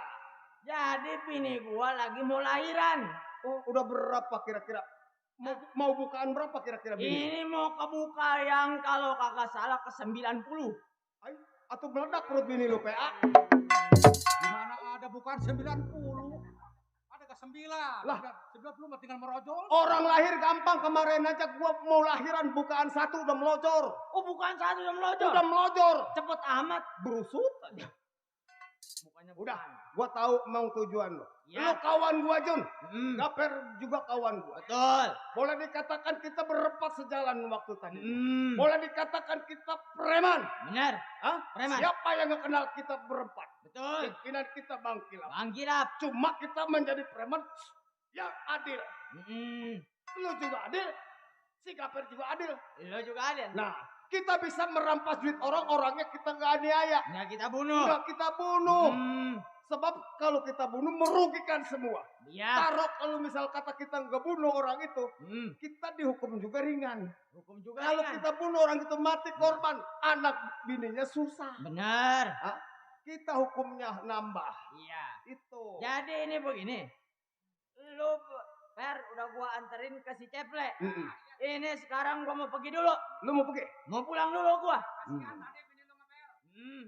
Jadi bini gua lagi mau lahiran. Oh, udah berapa kira-kira? Mau bukaan berapa kira-kira bini? Ini mau kebuka yang kalau kakak salah ke 90. Ay, atau meledak perut bini lu, PA? Gimana ada bukan 90? Ada ke 9. Lah. 9 belum tinggal merojol. Orang lahir gampang, kemarin aja gua mau lahiran bukaan satu udah melojor. Oh bukan satu yang melojor. Udah melojor. Cepet amat. Berusut aja. Bukannya Udah, bukan. gua tahu emang tujuan lu. Ya. Lu kawan gua, Jun. Mm, Gaper juga kawan gua. betul. Boleh dikatakan kita berempat sejalan waktu tadi. Mm, Boleh dikatakan kita preman. bener. Hah? Preman. Siapa yang gak kenal kita berempat? Betul. Pimpinan kita Bang Kilap. Bang Kirap. Cuma kita menjadi preman yang adil. Mm, Lu juga adil. Si Gaper juga adil. lo juga ada. Nah, kita bisa merampas duit orang-orangnya kita gak aniaya. Nah kita bunuh. Udah kita bunuh. Mm, Sebab kalau kita bunuh merugikan semua. iya. Taruh kalau misal kata kita nggak bunuh orang itu, Mm, kita dihukum juga ringan. hukum juga Kalau ringan. kita bunuh orang itu mati korban, anak bininya susah. Bener. Kita hukumnya nambah. Iya. Itu. Jadi ini begini. Lu Per udah gua anterin ke si Ceple. Mm-mm. Ini sekarang gua mau pergi dulu. Lu mau pergi? Mau pulang dulu gua.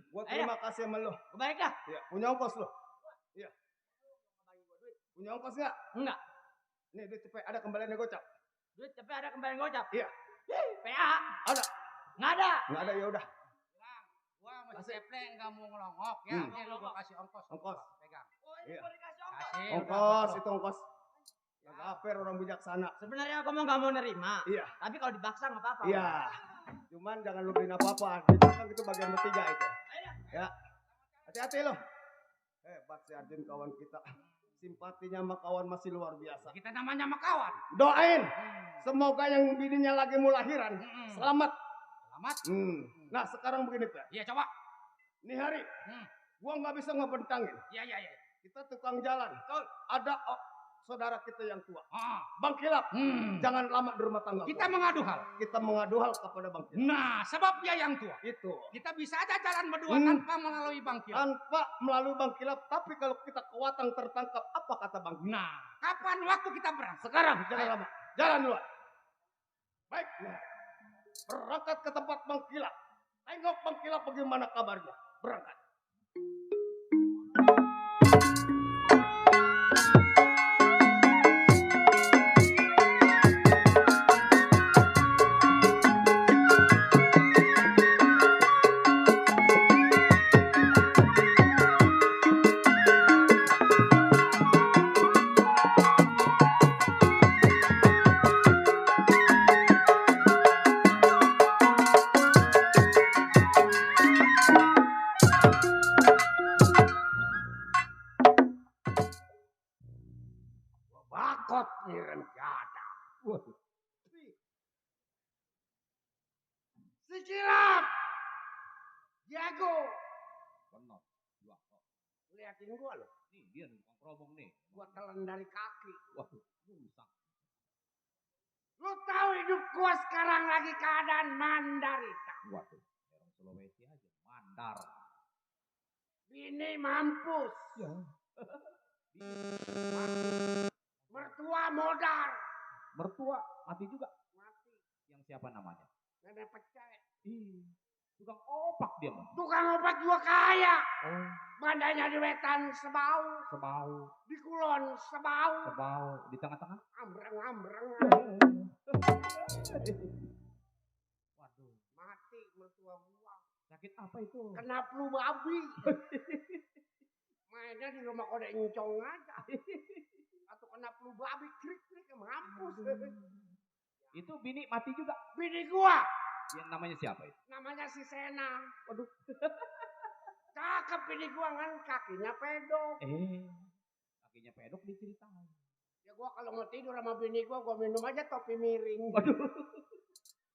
Gua Ayo, terima kasih sama lu. gua balik dah. Ya, punya ongkos lu. Iya. Punya ongkos nggak? Enggak. Nih duit cepet ada kembaliannya gocap. Duit tapi ada kembali gocap. Iya. PA. Ada. Nggak ada. Nggak ada ya udah. Gua sama si Ceple nggak mau ngelongok ya. Ini lu gua kasih ongkos. Ongkos. Pegang. Iya. Kasih. Ongkos itu ongkos. Ya Gaper orang bijaksana. Sebenarnya aku mau nggak mau nerima. Iya. Tapi kalau dipaksa nggak apa-apa. Iya. Cuman jangan lu beliin apa-apa. Di belakang itu bagian bertiga itu. Ya. Hati-hati lo. Hebat si Arjun kawan kita. Simpatinya sama kawan masih luar biasa. Kita namanya sama kawan. Doain. Semoga yang bininya lagi mau lahiran. Selamat. Selamat. Nah sekarang begini Pak. Iya coba. Nih hari. Gua nggak bisa ngebentangin. Iya. Kita tukang jalan. Ada saudara kita yang tua. Ah. Bang Kilap. Jangan lama di rumah tangga. Kita gua. mengadu hal. Kita mengadu hal kepada Bang Kilap. Nah, sebab dia yang tua. Itu. Kita bisa aja jalan berdua tanpa melalui bangkil. Tanpa melalui Bang Kilap. Tapi kalau kita kewatang tertangkap. Apa kata Bang Kilap? Nah, kapan waktu kita berangkat? Sekarang. Jangan lama. Jalan duluan. Baik. Nah, berangkat ke tempat Bang Kilap. Tengok Bang Kilap bagaimana kabarnya. Berangkat. Bakot nih rencana. liatin gua loh. Nih dia nih tukang keromong nih. Gua telan dari kaki. Waduh, rusak. Lu tahu hidup gua sekarang lagi keadaan mandarita. Waduh, orang Sulawesi aja mandar. Bini mampus. Ya. Mertua modar. Mertua mati juga. Mati. Yang siapa namanya? Nenek pecah. Tukang opak dia mah. Tukang obat juga kaya. Oh, Bandanya di wetan sebau. sebau, Di kulon sebau. sebau di tengah-tengah. Ambreng-ambreng. Waduh, Mati mertua gua. sakit apa itu? Kena flu babi. Mainnya di rumah kode encong aja. Atau kena flu babi krik-krik mampus. Itu bini mati juga. Bini gua Yang namanya siapa itu? namanya si Sena. Waduh. Cakep bini gua kan kakinya pedok. Kakinya pedok diceritain. Ya gua kalau mau tidur sama bini gua minum aja topi miring. Waduh.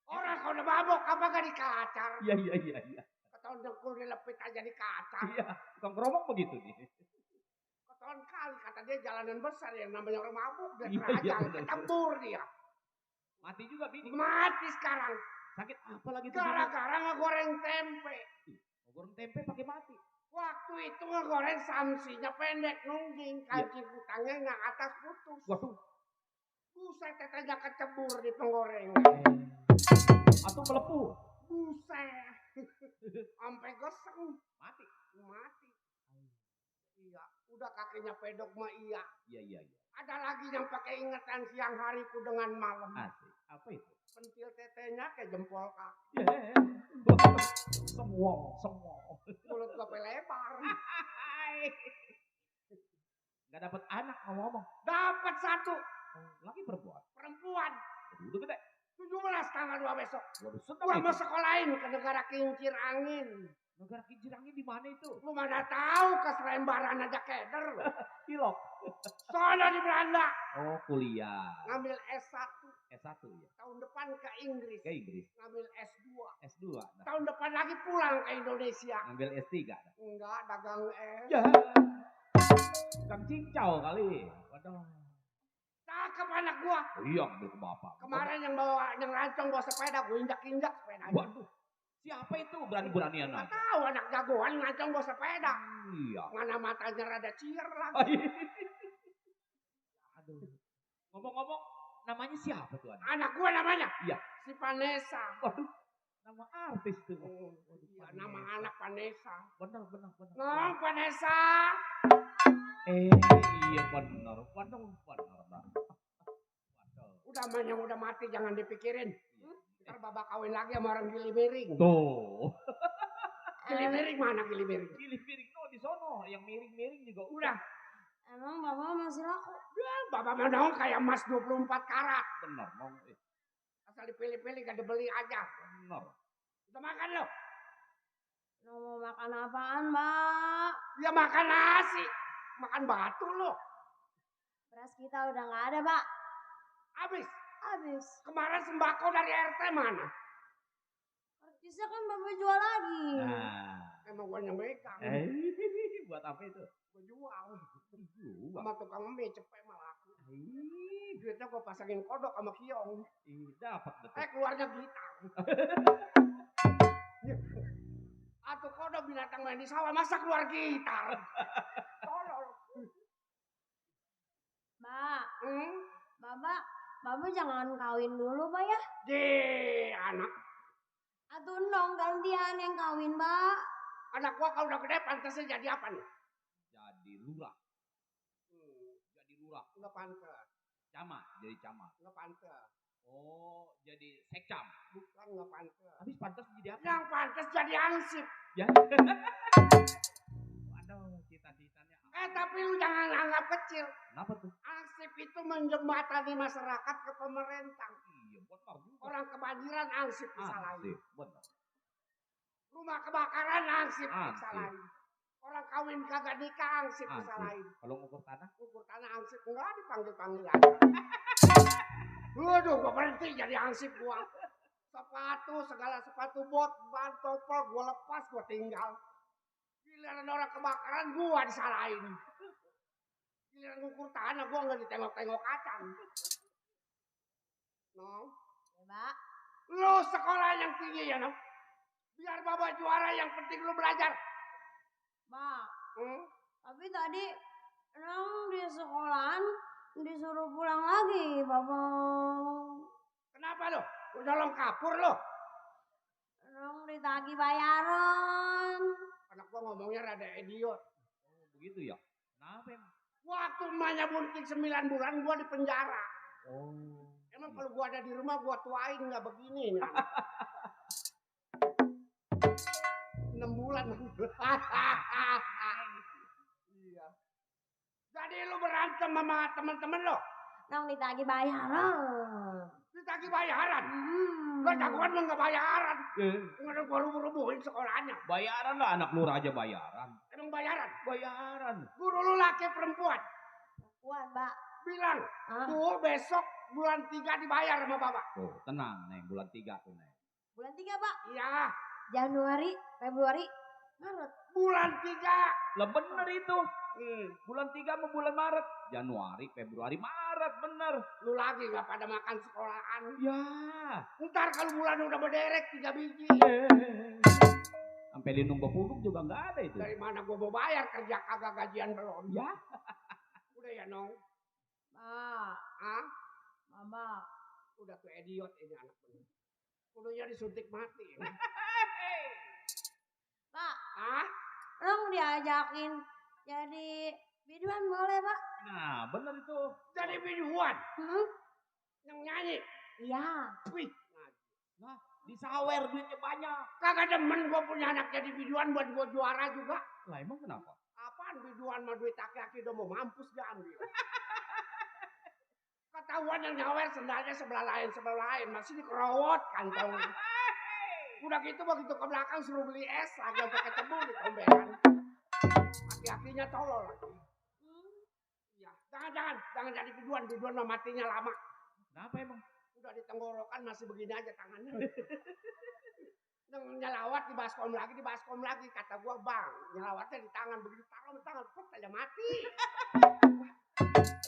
Orang kalau udah mabok apa gak dikacar. Iya. Ketahuan dengkul dilepit aja dikacar. Iya, tukang keromong begitu nih. Ketahuan kali kata dia jalanan besar yang namanya orang mabuk dia Iya, terajang benar. kecebur dia. Mati juga bini. Mati sekarang. Sakit apa lagi tuh? Gara-gara ngegoreng tempe. Goreng tempe pakai mati. Waktu itu ngegoreng samsinya pendek nungging. Kancing kutangnya nggak atas putus. Waduh. Buset tetenya kecebur di penggoreng. Atau melepuh. Buset. Sampai goseng. Mati. Mati. Iya. Udah kakinya pedok mah iya. Iya. Ada lagi yang pakai ingatan siang hariku dengan malam. Asik. Apa itu? Pentil tetenya kayak jempol kaki. Semua. Mulut gua lebar. Gak dapat anak ngomong. Dapat satu. Lagi perempuan. Perempuan. Udah gede. 17 tanggal 2 besok. Waduh, seneng Gua itu. mau sekolahin ke negara kincir angin. Negara kincir angin di mana itu? Lu mana tahu ke Serembaran aja keder. Kilok. Soalnya di Belanda. Oh, kuliah. Ngambil S1. S1 ya. Tahun depan ke Inggris. Ke Inggris. Ngambil S2. S2. Nah, Tahun depan lagi pulang ke Indonesia. ngambil S3. Nah. Enggak, dagang es. Ya. Kang cincau kali. Waduh. Cakep anak gua. Oh, iya, ambil ke bapak. Kemarin yang rancong bawa sepeda, gua injak-injak sepedanya. Waduh. Siapa itu berani-beranian Nggak aja? tahu anak jagoan ngacong bawa sepeda. Iya. Mana matanya rada cier lagi. Aduh. Ngomong-ngomong, namanya siapa tuh anak? Anak gua namanya? Iya. Si Vanessa. Waduh. Nama artis tuh. Iya, nama anak Vanessa. Benar. Ngomong Vanessa. Iya benar. Waduh. Udah man yang udah mati jangan dipikirin. Ntar babak kawin lagi sama orang Gili Miring. Tuh. Gili Miring mana Gili Miring? Gili miring no di sono, yang miring-miring juga Udah. Emang bapak masih laku? Bapak mau dong kayak emas 24 karat. benar, mau Asal dipilih-pilih gak dibeli aja. benar. Udah makan lo? Lo mau makan apaan, Mbak? Ya makan nasi. Makan batu lo. Beras kita udah nggak ada, Pak. Habis. Habis. Kemarin sembako dari RT mana? Karcisnya kan bapak jual lagi. Nah, Emang gua yang megang. buat apa itu? Gua jual. Jual. Sama tukang mie cepet malah aku. Duitnya gua pasangin kodok sama kiong. Dapat betul. Keluarnya gitar. Atau kodok binatang main di sawah masa keluar gitar. Tolol. Mbak, Bapak jangan kawin dulu, Pak ya. Anak. Atuh nong gantian yang kawin, Mbak. Anak gua kalau udah gede pantasnya jadi apa nih? Jadi lurah. Jadi lurah. Nggak pantas. Camat, jadi camat. Nggak pantas. Oh, jadi sekcam. Bukan nggak pantas. Habis pantas jadi apa? Yang pantas jadi ansip. Ya. Waduh, cita-citanya. Tapi lu jangan anggap kecil. Kenapa tuh? Ansip itu menjembatani masyarakat ke pemerintah. Iya, benar juga. Orang kebanjiran ansip disalahin. Benar. Rumah kebakaran ansip Ansip. disalahin. Orang kawin kagak nikah ansip disalahin. Kalau ngukur tanah? Ukur tanah ansip enggak dipanggil-panggil aja. Waduh, gua berhenti jadi ansip gua. Sepatu, segala sepatu bot, ban, topel, gua lepas, gua tinggal. Giliran orang kebakaran gua disalahin. Giliran ngukur tanah gua nggak ditengok-tengok kacang. No. Ya, Pak. Lu sekolah yang tinggi ya, no? Biar Bapak juara, yang penting lu belajar. Pak, Hmm? tapi tadi Nong di sekolahan disuruh pulang lagi, Bapak. Kenapa lu? Lu nyolong kapur lu. Nong ditagih bayaran. Anak gua ngomongnya rada idiot. Oh, begitu ya? Kenapa emang? Waktu emaknya bunting 9 bulan gua di penjara. Oh. Emang kalau gua ada di rumah gua tuain nggak begini nih. 6 bulan. Iya. Jadi lu berantem sama teman-teman lo, Nong ditagih bayaran. ditagih bayaran. Lo jagoan lu nggak bayaran. Nggak gua rubuhin sekolahnya. Bayaran lah, anak lu aja bayaran. Emang bayaran. Bayaran. Guru lu laki perempuan. Kuat, Pak. Bilang, Ah, tuh besok bulan 3 dibayar sama bapak. Tuh, tenang, Neng. Bulan 3 tuh, Neng. bulan 3, Pak. Iya, Januari, Februari, Maret. bulan 3. Lah bener itu. Bulan 3 sama bulan Maret. Januari, Februari, Maret. Bener. Lu lagi nggak pada makan sekolahan. Ya. Ntar kalau bulan udah berderek 3 biji. Sampai lindung bepuduk juga nggak ada itu. Dari mana gua mau bayar, kerja kagak gajian belum. Ya. Udah ya, Nong. Pak, Hah? Mama. Udah tuh idiot ini anak bener. Kudunya disuntik mati. Pak, Hah? Nong diajakin jadi biduan boleh, Pak? Nah, bener itu. Jadi biduan Hmm? yang nyanyi. Iya. Wih, Nah, disawer duitnya banyak. kagak demen gua punya anak jadi biduan buat gua juara juga. Lah emang kenapa? Apaan biduan mah duit aki-aki udah mau mampus dia ambil. Ketahuan yang nyawer sendalnya sebelah lain. Masih dikerowot kantong. Udah gitu begitu ke belakang suruh beli es lagi sampai kecebur di tombekan. Aki-akinya tolol lagi. Iya, jangan jadi biduan mah matinya lama. Kenapa emang? Udah di tenggorokan masih begini aja tangannya. Yang nyelawat di baskom lagi kata gua, Bang, nyelawatnya di tangan, begitu taruh di tangan put aja mati.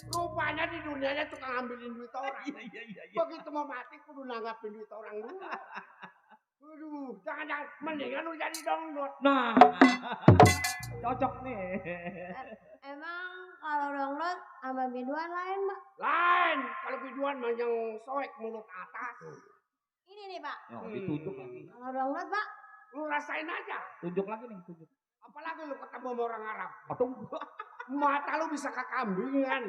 Rupanya di dunianya tukang ambilin duit orang. Iya. Begitu mau mati kudu nanggapin duit orang dulu. Aduh, jangan mendingan lu jadi dongdot. Nah, cocok nih. Emang kalau dongdot sama biduan lain, Pak? Lain, kalau biduan mah yang soek mulut atas. Ini nih, Pak. Oh, ditunjuk lagi. Kalau dongdot, Pak, Lu rasain aja. Tunjuk lagi nih, tunjuk. Apalagi lu ketemu sama orang Arab. Aduh. Mata lu bisa kekambingan.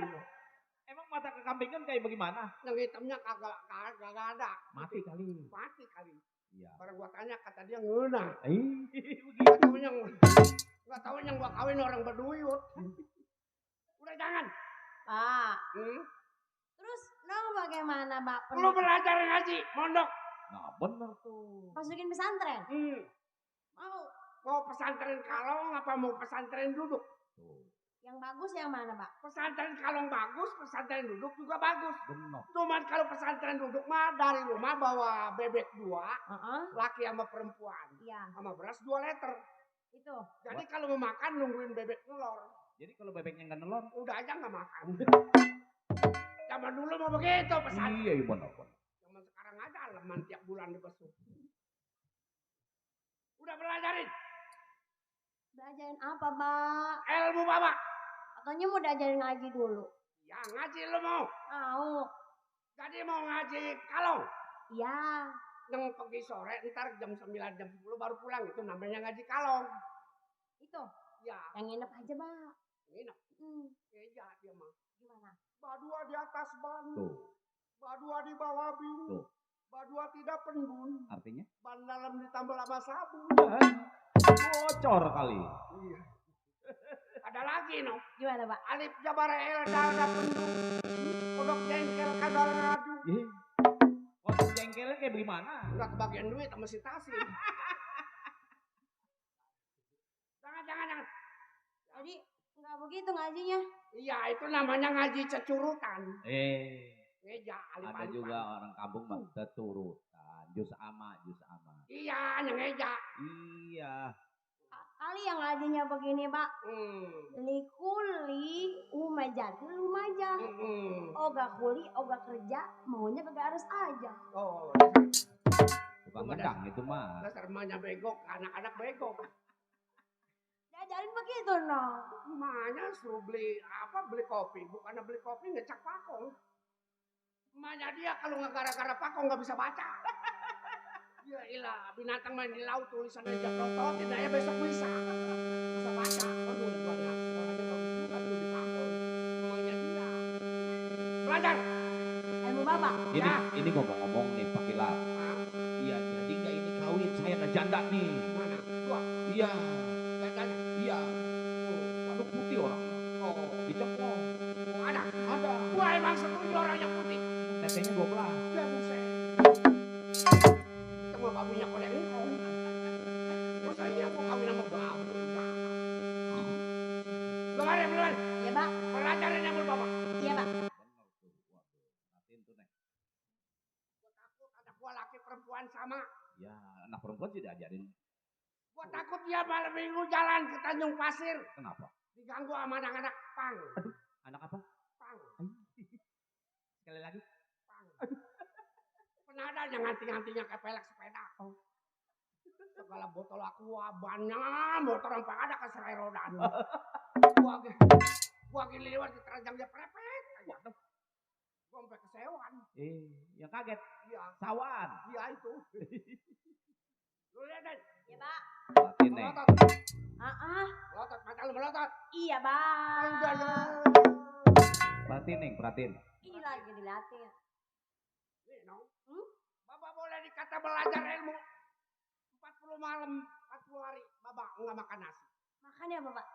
Emang mata kekambingan kayak bagaimana? Yang hitamnya kagak ada. Mati kali. Mati kali. Iya. Barang gua tanya kata dia ngeunah. Begitu. Gak tau yang gua kawin orang berduyut. Udah jangan. Pak. Terus Nong bagaimana, Pak? Lu belajar ngaji, mondok. Nah, bener tuh. Masukin pesantren? Mau. Mau pesantren kalong apa mau pesantren duduk? Tuh, Yang bagus yang mana, Pak? Pesantren kalong bagus, pesantren duduk juga bagus. bener. Cuman kalau pesantren duduk mah dari rumah bawa bebek 2, Heeh. laki sama perempuan. Iya, Sama beras 2 liter. itu. Jadi kalau mau makan nungguin bebek telur. Jadi kalau bebeknya nggak nelor, Udah aja nggak makan. Zaman dulu mau begitu pesantren. iya bener. Zaman sekarang aja aleman tiap bulan dibesuk. Udah belajarin Belajarin apa, Pak? ilmu bapak. Katanya mau diajarin ngaji dulu. Ya ngaji lu mau. Mau. Jadi mau ngaji kalong. Iya. Yang pergi sore ntar jam 9 jam 10 baru pulang. Itu namanya ngaji kalong. Itu. Ya Yang nginep aja, Pak. nginep. Keja dia mah. Gimana? Badua di atas ban. Tuh, Badua di bawah bin. Tuh. Badua tidak penbun. artinya? Ban dalam ditambah sama sabun. Bocor kali. Iya. Ada lagi no. Gimana, Pak? Alif jabar el dada penduk. Kodok jengkel kadal ngadu. Ih. Waktu jengkelnya kayak bagaimana? Enggak kebagian duit sama si Taslim. Jangan. Jadi nggak begitu ngajinya. Iya itu namanya ngaji cecurutan. Ngeja Ada juga orang kampung mah keturutan. Jus ama. Iya yang ngeja. Iya. kali yang ngajinya begini, Pak. Likuli umajati lumaja. Oga kuli, oga kerja, maunya kagak harus aja. Oh, Tukang gedang itu mah. Dasar emaknya bego, anak-anak bego. Diajarin begitu, no. Emaknya suruh beli apa? Beli kopi. Bukannya beli kopi ngecek pakong. Emaknya dia kalau nggak gara-gara pakong nggak bisa baca. Ya ilah, binatang main di laut tulisannya dia prototin aja besok bisa. Bisa baca. Aduh, banyak. Orangnya bagus juga tuh di pakong. Emaknya dia. Belajar. Ilmu bapak. Ini ngomong-ngomong nih Pak Kilap. Iya, jadi nggak ini kawin, saya nggak janda nih. Mana? Gua. Iya, Jandanya. iya. Waduh putih orang. Oh, Diceplok. ada. Ada. Gua emang setuju orang yang putih. Tetenya 12. Ya buset. Semua babunya kodeng engkong. Masa iya aku kawin sama babu. Belum. Iya, Pak. Pelajaran yang berbapak. Iya, Pak. Bener tuh. Waduh, perhatiin tuh nih. Gua takut ada gua laki perempuan sama. Ya, anak perempuan sih diajarin. Gua takut dia malam minggu jalan ke Tanjung Pasir. Kenapa? Diganggu sama anak-anak pang. Anak apa? Pang. Sekali lagi. Pang. Pernah ada yang nganti-ngantinya kayak pelek sepeda. Segala botol aqua banyak, motor sampai ada ke serai rodan. Gua lagi lewat di teranjang dia prepet aja. Gua sampai kesewan. Yang kaget. Iya, Sawan. iya itu. Lu lihat deh. Iya, Pak. Perhatiin nih. Melotot, melotot, mata lu melotot. Iya, Pak. Perhatiin nih, perhatiin. Ini lagi dilatih. Nih, no. Bapak boleh dikata belajar ilmu 40 malam, 40 hari. Bapak enggak makan nasi. Makannya apa, Pak?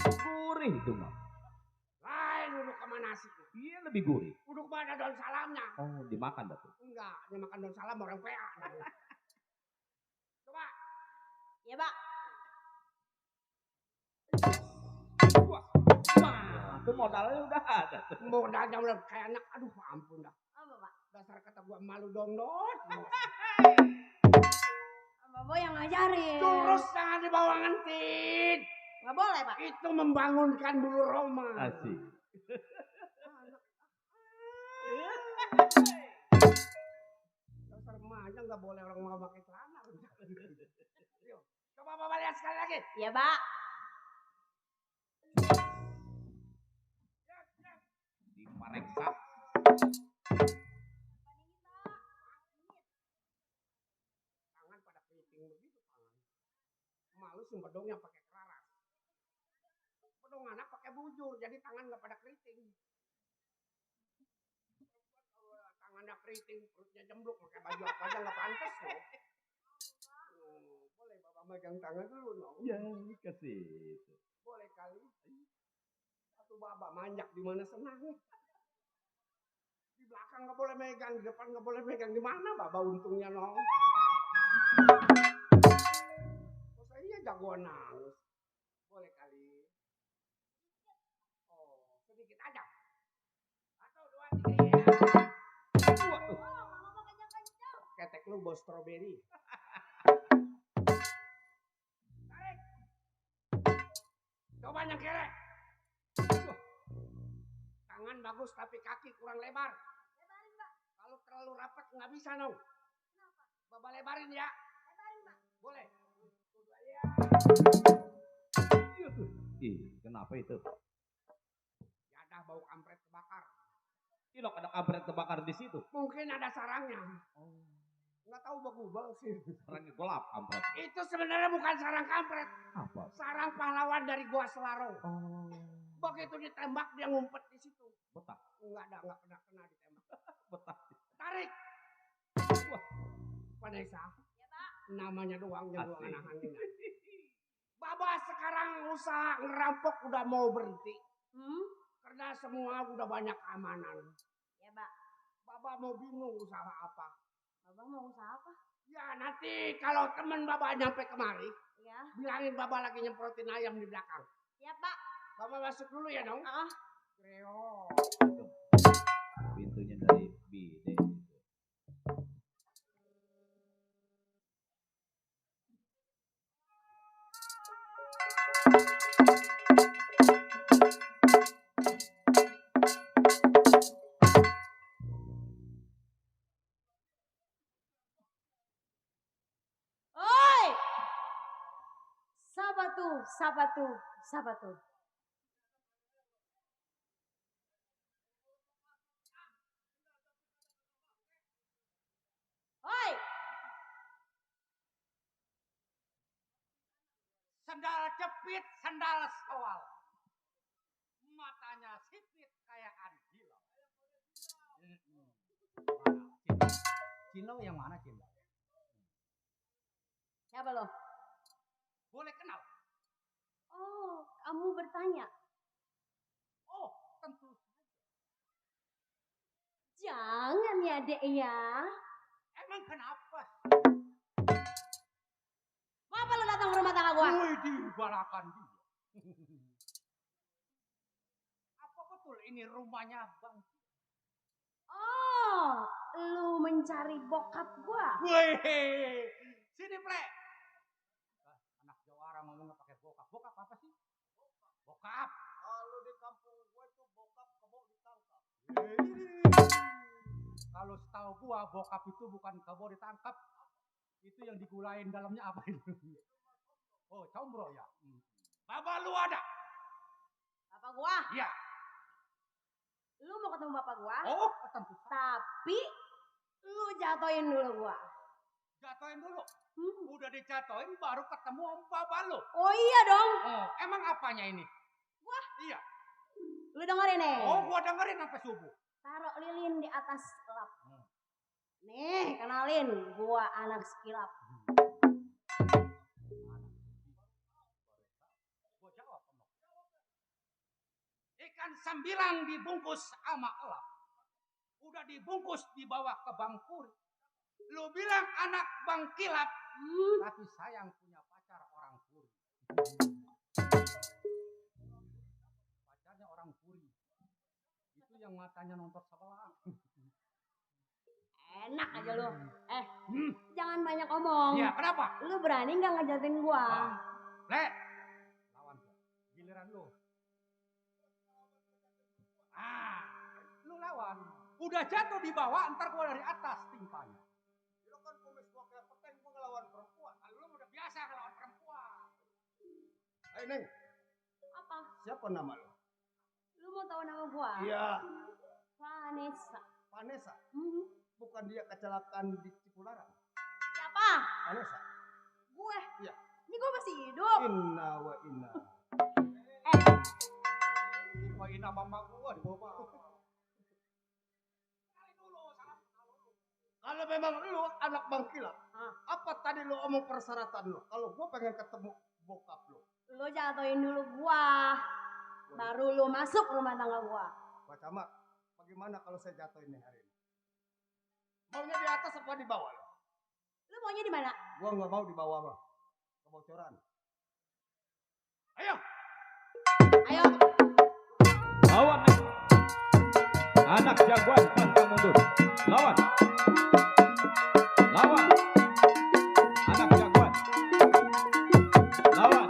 Gurih itu mah. Lain duduk sama nasi. Iya lebih gurih. Duduk pada daun salamnya. Oh, dimakan dah tuh. Enggak, dia makan daun salam orang PA. Coba. Iya, Pak. Wah, itu modalnya udah ada. Modalnya udah kayak anak. Aduh, ampun dah. Apa, Pak? Dasar kata gua malu dongdot. Bapak yang ngajarin. Terus jangan dibawa ngentit. Nggak boleh, Pak. Itu membangunkan bulu Roma. Asik. Dasar emaknya nggak boleh orang mau pakai celana. Yuk, coba bapak lihat sekali lagi. Iya, Pak. Dipareksa. Tangan pada keriting begitu tangan. Malu sih bedongnya pakai kelaras. Bedong anak pakai bujur, jadi tangan nggak pada keriting. Tangannya keriting, perutnya jembluk, pakai baju apa aja nggak pantas loh. Boleh bapak megang tangan dulu dong. Ya, kasih. Boleh kali. Satu bapak manjak di mana senang. Di belakang nggak boleh megang, di depan nggak boleh megang. Di mana bapak untungnya nong? Oh saya jagoan nangis. Boleh kali. Oh sedikit aja. 1, 2, 3 ya. Ketek lu bos stroberi. Tarik. Coba yang kiri. Tangan bagus tapi kaki kurang lebar. Lebarin, Pak. Kalau terlalu rapat nggak bisa nong. Kenapa? Bapak lebarin ya. Lebarin, Pak. Boleh. Kenapa itu? Ya ada bau kampret kebakar. Ilok ada kampret terbakar di situ. Mungkin ada sarangnya. Nggak tahu bagubal sih. Sarangnya gelap kampret. Itu sebenarnya bukan sarang kampret. Apa? Sarang pahlawan dari Gua Selarong. Begitu ditembak dia ngumpet di situ. Betah. Nggak pernah kena ditembak. Betah. Tarik. Wah. Vanessa. Ya, Pak. Namanya doang yang Asik. anak angin. Baba sekarang usaha ngerampok udah mau berhenti. Karena semua udah banyak keamanan. Ya, Pak. Baba mau bingung usaha apa. Bapak mau usaha apa? Ya nanti kalau temen Baba nyampe kemari, Ya. bilangin Baba lagi nyemprotin ayam di belakang. Ya, Pak. Baba masuk dulu ya dong. Ah. Kreo. Pintunya dari bidet. Siapa tuh? Siapa tuh? Siapa tuh? Hoi, Sendal jepit, sendal soal. Matanya sipit kayak anjing. Cino yang mana Cino? siapa lo? Boleh kenal? Oh, kamu bertanya. Oh, tentu. Jangan ya, Dek ya. Emang kenapa? Mau apa lo datang ke rumah tangga gua? Woi, dibalakan dia. Apa betul ini rumahnya Bang? Oh, lu mencari bokap gua? Woi, sini Plek. Anak Jawara ngomongnya pakai bokap. Bokap apa sih? Bokap. Kalau di kampung gue itu bokap kebo ditangkap. Kalau setahu gua bokap itu bukan kebo ditangkap. Itu yang digulain dalamnya apa itu? Oh, combro ya. Bapak lu ada? Bapak gua? Iya. Lu mau ketemu bapak gua? Oh, tentu. Tapi lu jatoin dulu gua. Jatoin dulu. Udah dijatoin baru ketemu sama bapak lu. Oh iya dong. Oh, emang apanya ini? Wah. Iya. Lu dengerin nih. Oh, gua dengerin sampai subuh. Taruh lilin di atas lap. Nih, kenalin. Gua anak skilap. Gua jawab. Ikan sambilang dibungkus sama elap. Udah dibungkus dibawa ke Bang Puri. Lu bilang anak Bang Kilap. Tapi sayang punya pacar orang Puri. Pacarnya orang Puri. Itu yang matanya nonton sebelah. Enak aja lu. Jangan banyak omong. Iya, kenapa? Lu berani nggak ngejatin gua? Le, lawan gua. Giliran lu. Lu lawan. Udah jatuh di bawah, ntar gua dari atas timpanya. Lu kan kumis gua kayak peteng, gua ngelawan perempuan. Lu udah biasa ngelawan perempuan. Hei Neng, Apa? siapa nama lu? Lu mau tahu nama gua? Iya. Vanessa. Vanessa. Bukan dia kecelakaan di Cipularang. Siapa? Vanessa. Gue. Iya. Ini gue masih hidup. Inna wa inna. Wah, ini mama gua di bawah. Kalau memang lu anak Bang Kilap, apa tadi lu omong persyaratan lu? Kalau gua pengen ketemu bokap lu. Lu jatuhin dulu gua. Baru lu masuk rumah tangga gua. Pak Camat, bagaimana kalau saya jatuhin nih hari ini? Maunya di atas apa di bawah lo? Lu maunya di mana? Gua nggak mau di bawah mah. Kebocoran. Ayo. Ayo. Lawan nih. Anak jagoan pantang mundur. Lawan. Lawan. Anak jagoan. Lawan.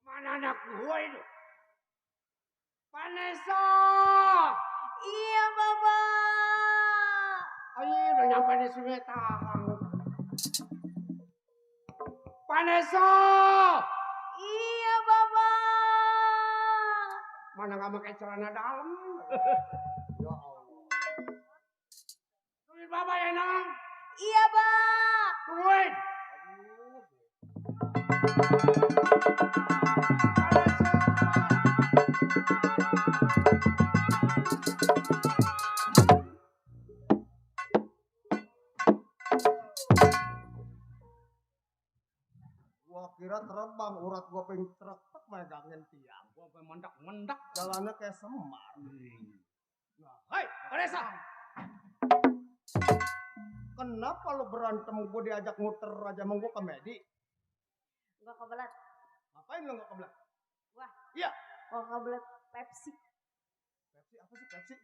Mana anak gua itu? Vanessa. Iya, Bapak. Ayo, udah nyampe di Sungai Tahang. Vanessa. Iya, Bapak. Mana nggak pakai celana dalam? Ya Allah. Tungguin Bapak ya, Nang. Iya, Pak. Tungguin. Gua kira terbang, urat gua pengen truk megangin tiang. Gua sampai mendak-mendak. Jalannya kayak semar. Nah, Hei, Vanessa. kenapa lu berantem gua diajak muter aja sama gua ke Medi? Gua kebelet. Ngapain lu nggak kebelah? Wah. Iya. Gua kebelet Pepsi. Pepsi apa sih Pepsi?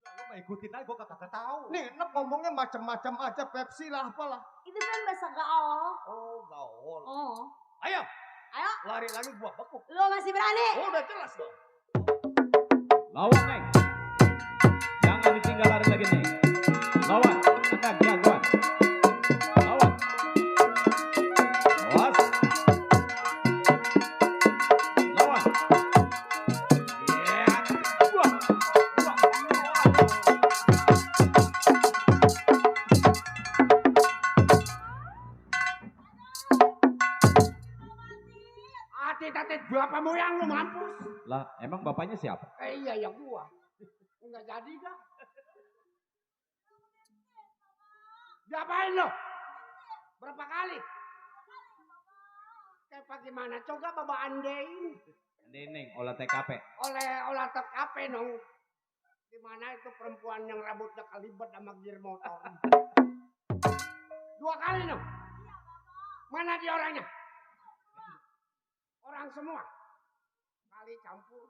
Lu mau ikutin aja, gua kagak tahu. Nih, enak ngomongnya macam-macam aja Pepsi lah apalah. Itu kan bahasa gaul. Oh, gaul. Oh. Ayo. Ayo. Lari lagi gua bekuk. Lu masih berani? Oh, udah jelas dong. Lawan Neng. Agak lari lagi nih. Lawan, anak jagoan. Lawan. Awas. Lawan. Ya. Wah. Atit-atit berapa moyang lu mampus? Lah, emang bapaknya siapa? Iya ya gua. Enggak jadi dah. Diapain lo? Berapa kali? Kayak bagaimana? Coba Bapak andein. Neneng, olah TKP. Oleh olah TKP dong. Di mana itu perempuan yang rambutnya kalibat sama gear motor. 2 kali dong. Mana dia orangnya? Orang semua. Kali campur.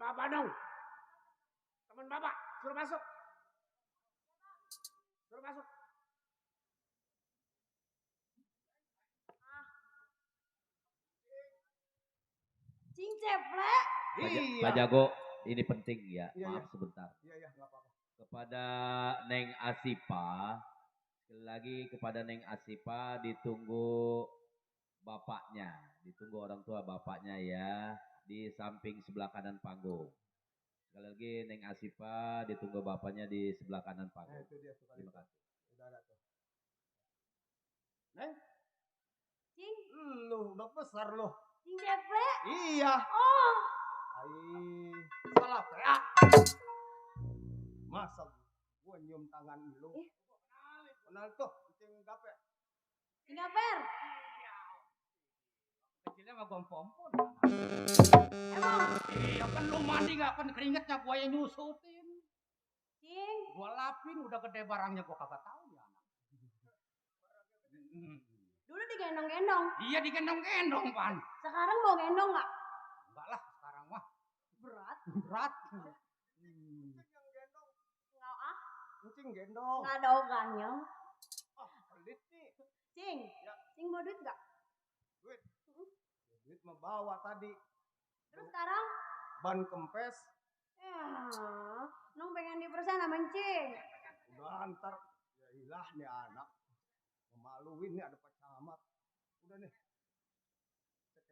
Bapak dong. Teman Bapak, suruh masuk. Suruh masuk. Cing ceplek. Pak Jago, ini penting ya. Iya, Maaf iya. sebentar. Iya, nggak apa-apa. Kepada Neng Asipa, sekali lagi kepada Neng Asipa ditunggu bapaknya, ditunggu orang tua bapaknya ya, di samping sebelah kanan panggung. Sekali lagi Neng Asipa ditunggu bapaknya di sebelah kanan Nah, panggung. itu dia suka Terima kasih. Udah ada tuh. Neng, Cing, lu udah besar lu. cing ceplek. Iya. Oh, Ai, salah PA. Masa gua nyium tangan lu? Ih. Kenal tuh, cing gape. cing gaper. Kecilnya mah gompompon. Emang, Iya kan lu mandi gak kan keringetnya gua yang nyusutin. cing. Gua lapin udah gede barangnya gua kagak tahu ya anak. Dulu digendong-gendong. Iya digendong-gendong pan. Sekarang mau gendong nggak? Enggak lah sekarang mah Berat. berat. Nggak ah, Cing gendong. nggak ada ogahnya. Ah, pelit nih. Cing, cing mau duit nggak? Duit mah bawa tadi. Terus sekarang? Ban kempes. Ya, nong pengen dipersen sama cing. Udah antar. Ya ilah nih anak. Memaluin nih ada Pak Camat. Udah nih. Cek.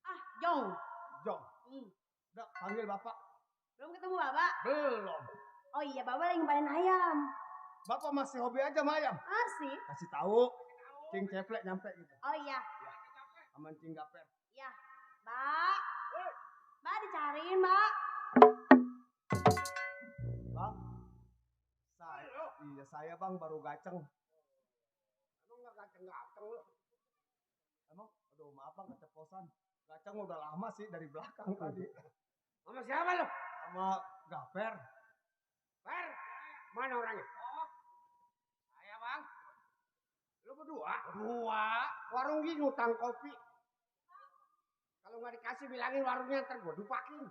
Ah, Jong. Jong. Udah panggil bapak. Belum ketemu bapak? Belum. Oh iya, bapak lagi ngepanen ayam. Bapak masih hobi aja mayam. Asik. Kasih tahu. Cing ceplek nyampe gitu. Oh iya, Aman cing gaper. iya. Mbak. Mbak dicariin, Mbak. Bang. Saya bang baru gaceng. Lu enggak gaceng-gaceng lu. Emang, aduh maaf bang keceplosan. Gaceng udah lama sih dari belakang tadi. Sama siapa lu? Sama gaper. Per, mana orangnya? Oh, saya bang. Lu berdua? Berdua. Warung gini ngutang kopi. Kalau nggak dikasih bilangin warungnya ntar gua dupakin.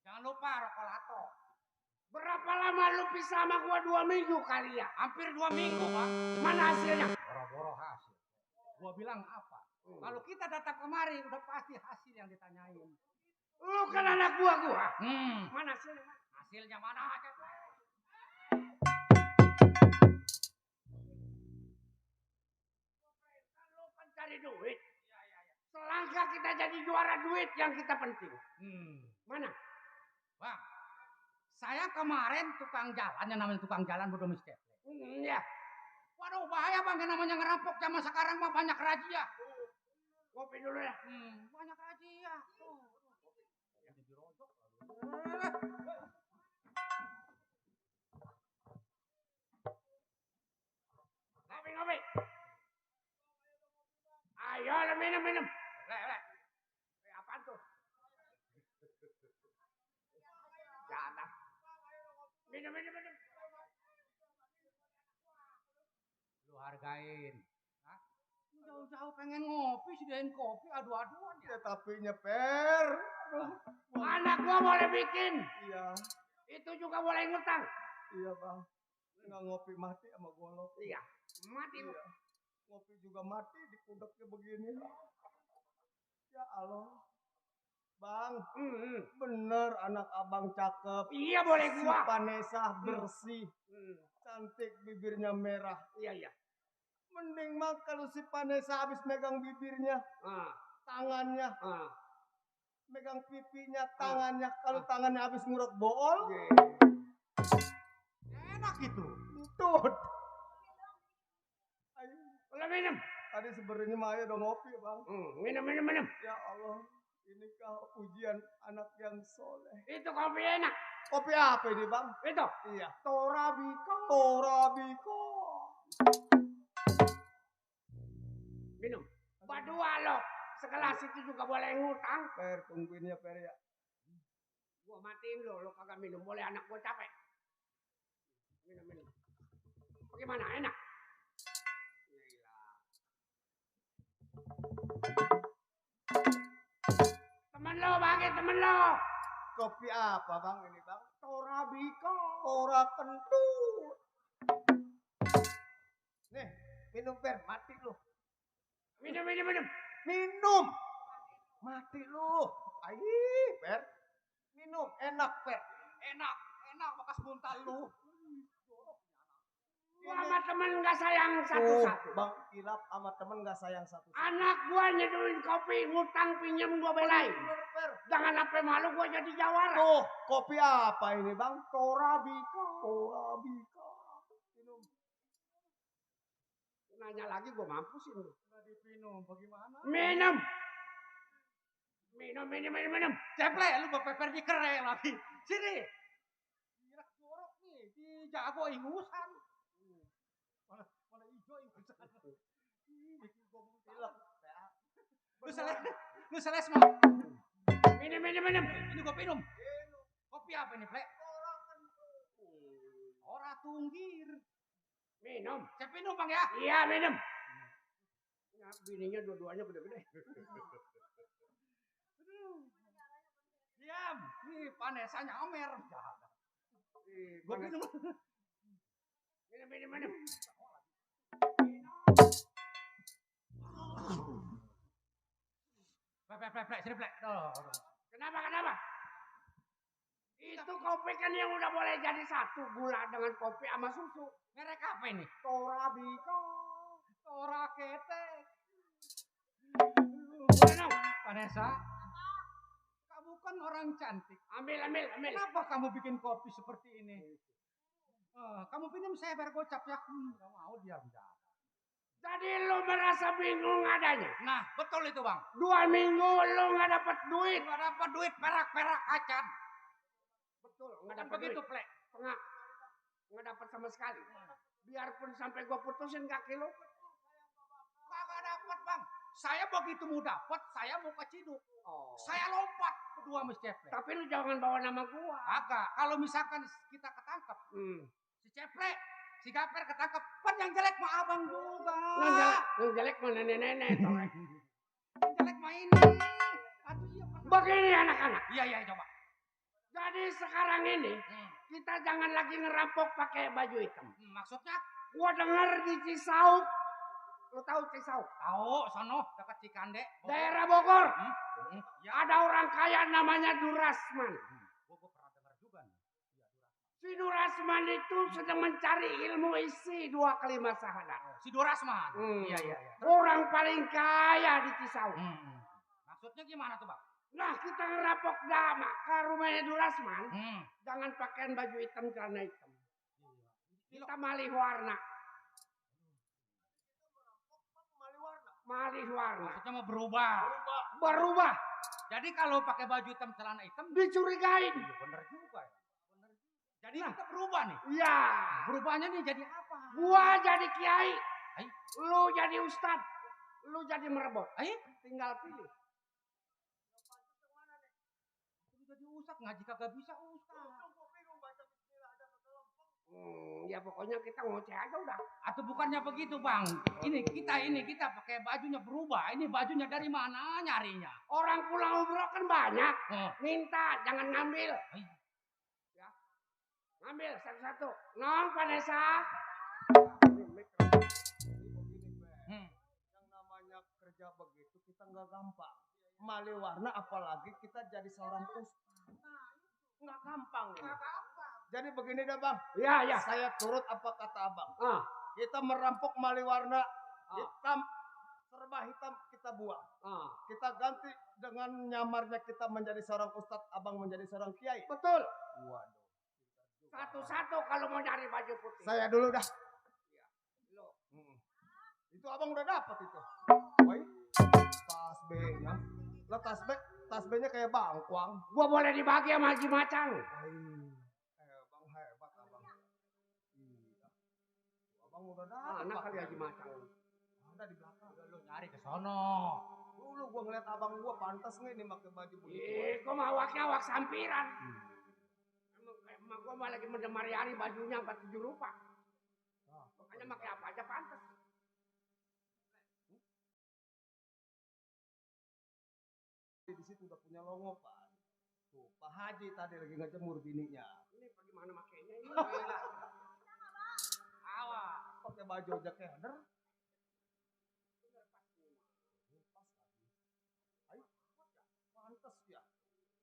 Jangan lupa rokok lato. Berapa lama lu pisah sama gua 2 minggu kali ya? Hampir 2 minggu bang. Mana hasilnya? Boro-boro hasil. Gua bilang apa? Kalau kita datang kemari udah pasti hasil yang ditanyain. Lu kan anak buah gua. Mana hasilnya? Hasilnya mana aja? Lu kan cari duit. Selangkah kita jadi juara duit yang kita penting. Mana? Bang, saya kemarin tukang jalan, yang namanya tukang jalan bodoh miskin. Ya. Waduh bahaya bang, yang namanya ngerampok zaman sekarang mah banyak razia. Kopi dulu ya. Banyak razia. Ngopi. Ayo lah minum. Apaan tuh? Jatah. Minum. Lu hargain. Hah? Jauh-jauh pengen ngopi, sediain kopi, adu-aduan ya. Tapi Per. Anak gua boleh bikin. Iya. Itu juga boleh ngutang. Iya bang. Nggak ngopi mati sama golok. Iya. Mati lu. Iya. Ngopi juga mati di kudeknya begini. Ya Allah. Bang, bener anak abang cakep. Iya boleh Si gua. Vanessa bersih. Cantik, bibirnya merah. Iya. Mending mah kalau si Vanessa habis megang bibirnya, tangannya, megang pipinya, tangannya. Kalau tangannya habis nguruk bool, Enak itu. tut. Ayo. Boleh minum. Tadi sebenarnya mah ayo dong ngopi bang. Minum. Ya Allah, inikah ujian anak yang soleh. Itu kopi enak. Kopi apa ini bang? Itu. Iya. Torabika. Minum. Berdua lo. Sekelas itu juga boleh ngutang. Per, tungguin ya Per ya. Gua matiin lo kagak minum. Boleh anak gua capek. Minum. Bagaimana? Enak? Temen lo. Kopi apa bang ini bang? Torabika. Tora kentut. Nih, minum Per, mati lu. Minum. Minum. Mati lu. Ayo Per. Minum, enak Per. Enak bekas buntal lu. Gua sama temen gak sayang satu-satu. Bang Kilap sama temen gak sayang satu-satu. Anak gua nyeduin kopi, ngutang pinjem gua belain. Bener Per. Jangan sampai malu gua jadi jawara. Tuh, kopi apa ini bang? Torabika. Minum. Nanya lagi gua mampusin lu. Udah dipinum, bagaimana? Minum. Ceple, lu berpeper di kere lagi. Sini. Gila jorok nih, di jago ingusan. Mana hijau ingusan. Bikin gua mutilak. Lu seles mau. Minum. Ini gua minum. Kopi apa ini, Plek? Ora tunggir. Minum. Saya minum, Bang ya. Iya, minum. Ya, bininya dua-duanya gede-gede. Diam. Nih, Vanessa-nya Amer. Gua minum. Minum. Plek, sini Plek. Kenapa? Itu kopi kan yang udah boleh jadi satu. Gula dengan kopi sama susu. Merek apa ini? Torabika. Tora ketek. Vanessa, kamu kan orang cantik. Ambil. Kenapa kamu bikin kopi seperti ini? Kamu pinjam saya biar gocap ya. Gak mau diam. Jadi lu merasa bingung adanya? Nah, betul itu Bang. 2 minggu lu gak dapet duit. Gak dapat duit, perak-perak acan. Betul, Bukan gak dapet begitu, duit. Plek. Nggak dapat sama sekali. Biarpun sampai gua putusin kaki lu. Kagak dapat Bang. Saya begitu mau dapat, saya mau ke Ciduk. Oh. Saya lompat kedua Mas Ceple. Tapi lu jangan bawa nama gua. Agak. Kalau misalkan kita ketangkep, si Ceple, si Gaper ketangkep, kan yang jelek mah abang juga. Yang jelek mah nenek-nenek. Yang jelek mah ini. Aduh iya. Begini anak-anak. Iya coba. Jadi sekarang ini kita jangan lagi ngerampok pakai baju hitam. Maksudnya? Gua dengar di Cisauk Lu tahu Cisau? Tahu, sono dekat Cikande. Daerah Bogor. Ya, Ada orang kaya namanya Durasman. gua pernah dengar juga nih. Si Durasman itu sedang mencari ilmu isi 2 kelima sahadat. Si Dorasman. Iya. Orang paling kaya di Cisau. Maksudnya gimana tuh, Bang? Nah, kita ngerampok dama ke rumahnya Durasman. Jangan pakaian baju hitam, celana hitam. Kita malih warna. Malih warna. Maksudnya mau berubah. Berubah. Jadi kalau pakai baju hitam, celana hitam, Dicurigain. bener juga ya. Jadi kita berubah nih. Ya. Berubahnya nih jadi apa? Gua jadi kiai. Ai. Lu jadi ustad. Lu jadi merebot. Ayo, Tinggal pilih. lu jadi ustad ngaji kagak bisa ustad. Ya pokoknya kita ngoceh aja udah. Atau bukannya begitu, Bang? Kita pakai bajunya berubah. Ini bajunya dari mana nyarinya? Orang pulang umroh kan banyak. Oh. Minta, jangan ngambil. Ai. Ya. Ngambil satu-satu. Nong, Vanessa. Yang namanya kerja begitu kita nggak gampang. Malih warna apalagi kita jadi seorang ustaz. Nggak gampang ini. Jadi begini dah bang. Ya. Saya turut apa kata abang. Ah. Kita merampok malih warna hitam, serba hitam kita buang. Ah. Kita ganti dengan nyamarnya kita menjadi seorang ustadz, abang menjadi seorang kiai. Betul. Waduh. Satu-satu kalau mau nyari baju putih. Saya dulu dah. Lo. Itu abang udah dapat itu. Woi, tasbihnya. Lah tasbihnya kayak bangkuang. Gua boleh dibagi sama Haji Macang. Bang hebat abang. Iya. Abang udah dapat. Anak kali Haji Macang. Ada di belakang. Lu nyari ke sono. Dulu gua ngeliat abang gua pantas nih nih pakai baju begitu. Kok mawaknya awak sampiran. Emang gua mah lagi mendemari hari bajunya 47 rupa. Makanya pakai apa aja pantas. Di situ udah punya longopan. Tuh, Pak Haji tadi lagi ngejemur bininya. Ini pergi mana makainya ini? Awas, pakai baju aja keder. Ayo, pantas ya.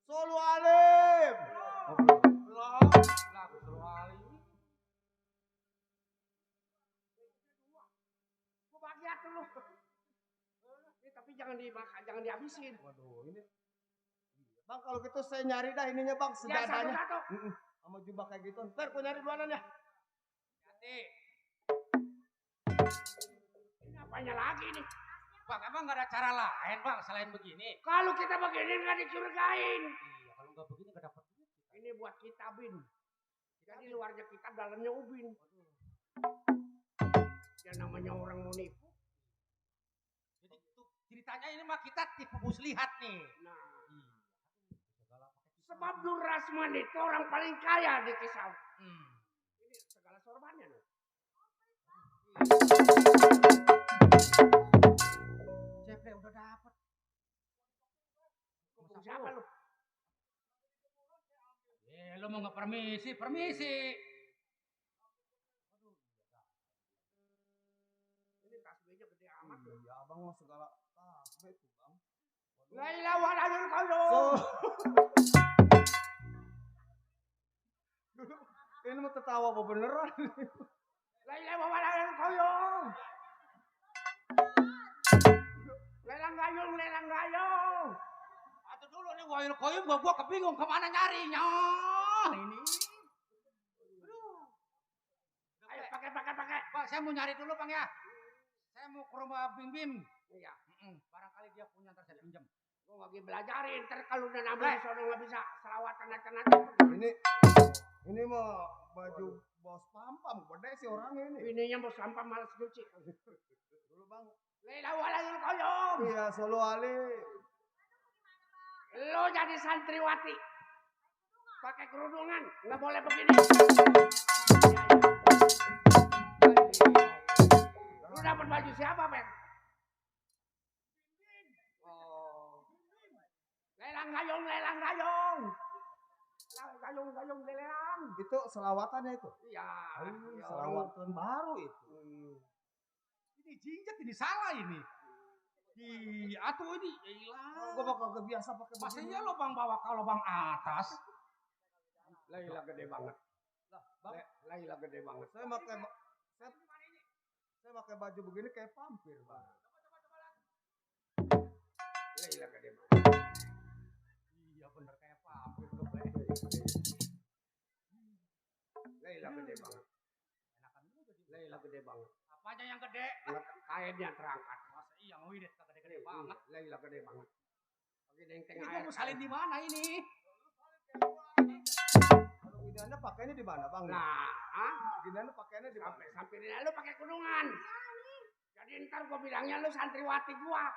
Solo alim. Lagu selalu. Gua bagi atuh lu. Tapi jangan dimakan, jangan dihabisin. Waduh, ini. Bang, kalau gitu saya nyari dah ininya bang, Ya senjatanya. satu-satu. Sama jubah kayak gitu. Ntar gua nyari duluanan ya. Hati. Ini apanya lagi nih? Bang, emang gak ada cara lain, Bang, selain begini? Kalau kita begini nggak dicurigain. Iya, kalau nggak begini gak dapat duit. Ini buat kita bin. Jadi luarnya kita, dalamnya ubin. Ya namanya orang mau nipu. Jadi ceritanya ini mah kita tipu muslihat nih. Nah, Segala pakai tipu. sebab Durasman itu orang paling kaya di Kisau. Ini segala sorbannya loh. Cepre udah dapat. Siapa lu? Lu mau nggak permisi? Permisi. Ini tasbihnya gede amat loh. Iya, abang mah segala tasbih tuh bang. Laila walayul qayyum. Ini mau tertawa apa beneran? Laila walayul qayyum. Lelang gayung. Atau dulu nih wayul koyum gua kebingung kemana nyarinya. Ini. Ayo pakai. Pak, saya mau nyari dulu, Bang ya. Saya mau ke rumah Bim Bim. Iya. Barangkali dia punya, ntar saya pinjam. Gua lagi belajarin. Ntar kalau udah nambah di sono nggak bisa selawatan acan. Ini mah baju bos pampam, gede sih orangnya ini. Ininya mau sampah malas cuci. Dulu bang. Laila walayul qayyum. Iya, solo alim. Lo jadi santriwati. Pakai kerudungan, nggak boleh begini. Lu dapat baju siapa, Ben? Oh. Lelang gayung. Gayung lelang. Itu selawatannya itu. Iya. Selawatan baru itu. Jadi Ini jinjat ini salah ini. Atuh ini, ilah. Gua bakal kebiasa pakai Masa begini. iya lo bang bawa ke lubang atas? Laila gede banget. Lah, Bang, Laila gede banget. saya pakai baju begini kayak vampir, Bang. Laila gede banget. Iya bener kayak vampir tuh, Bre. Laila gede banget. Enakan lu jadi. Laila gede banget. Apanya yang gede? Kainnya terangkat. Masa iya ngewidit gede-gede banget. Laila gede banget. Pakai dengteng Ini air. gua mau salin di mana ini? Kalau gini Anda pakainya di mana, Bang? Nah, Gini Anda pakainya di mana? sampirin lu pakai kudungan. Jadi ntar gua bilangnya lu santriwati gua.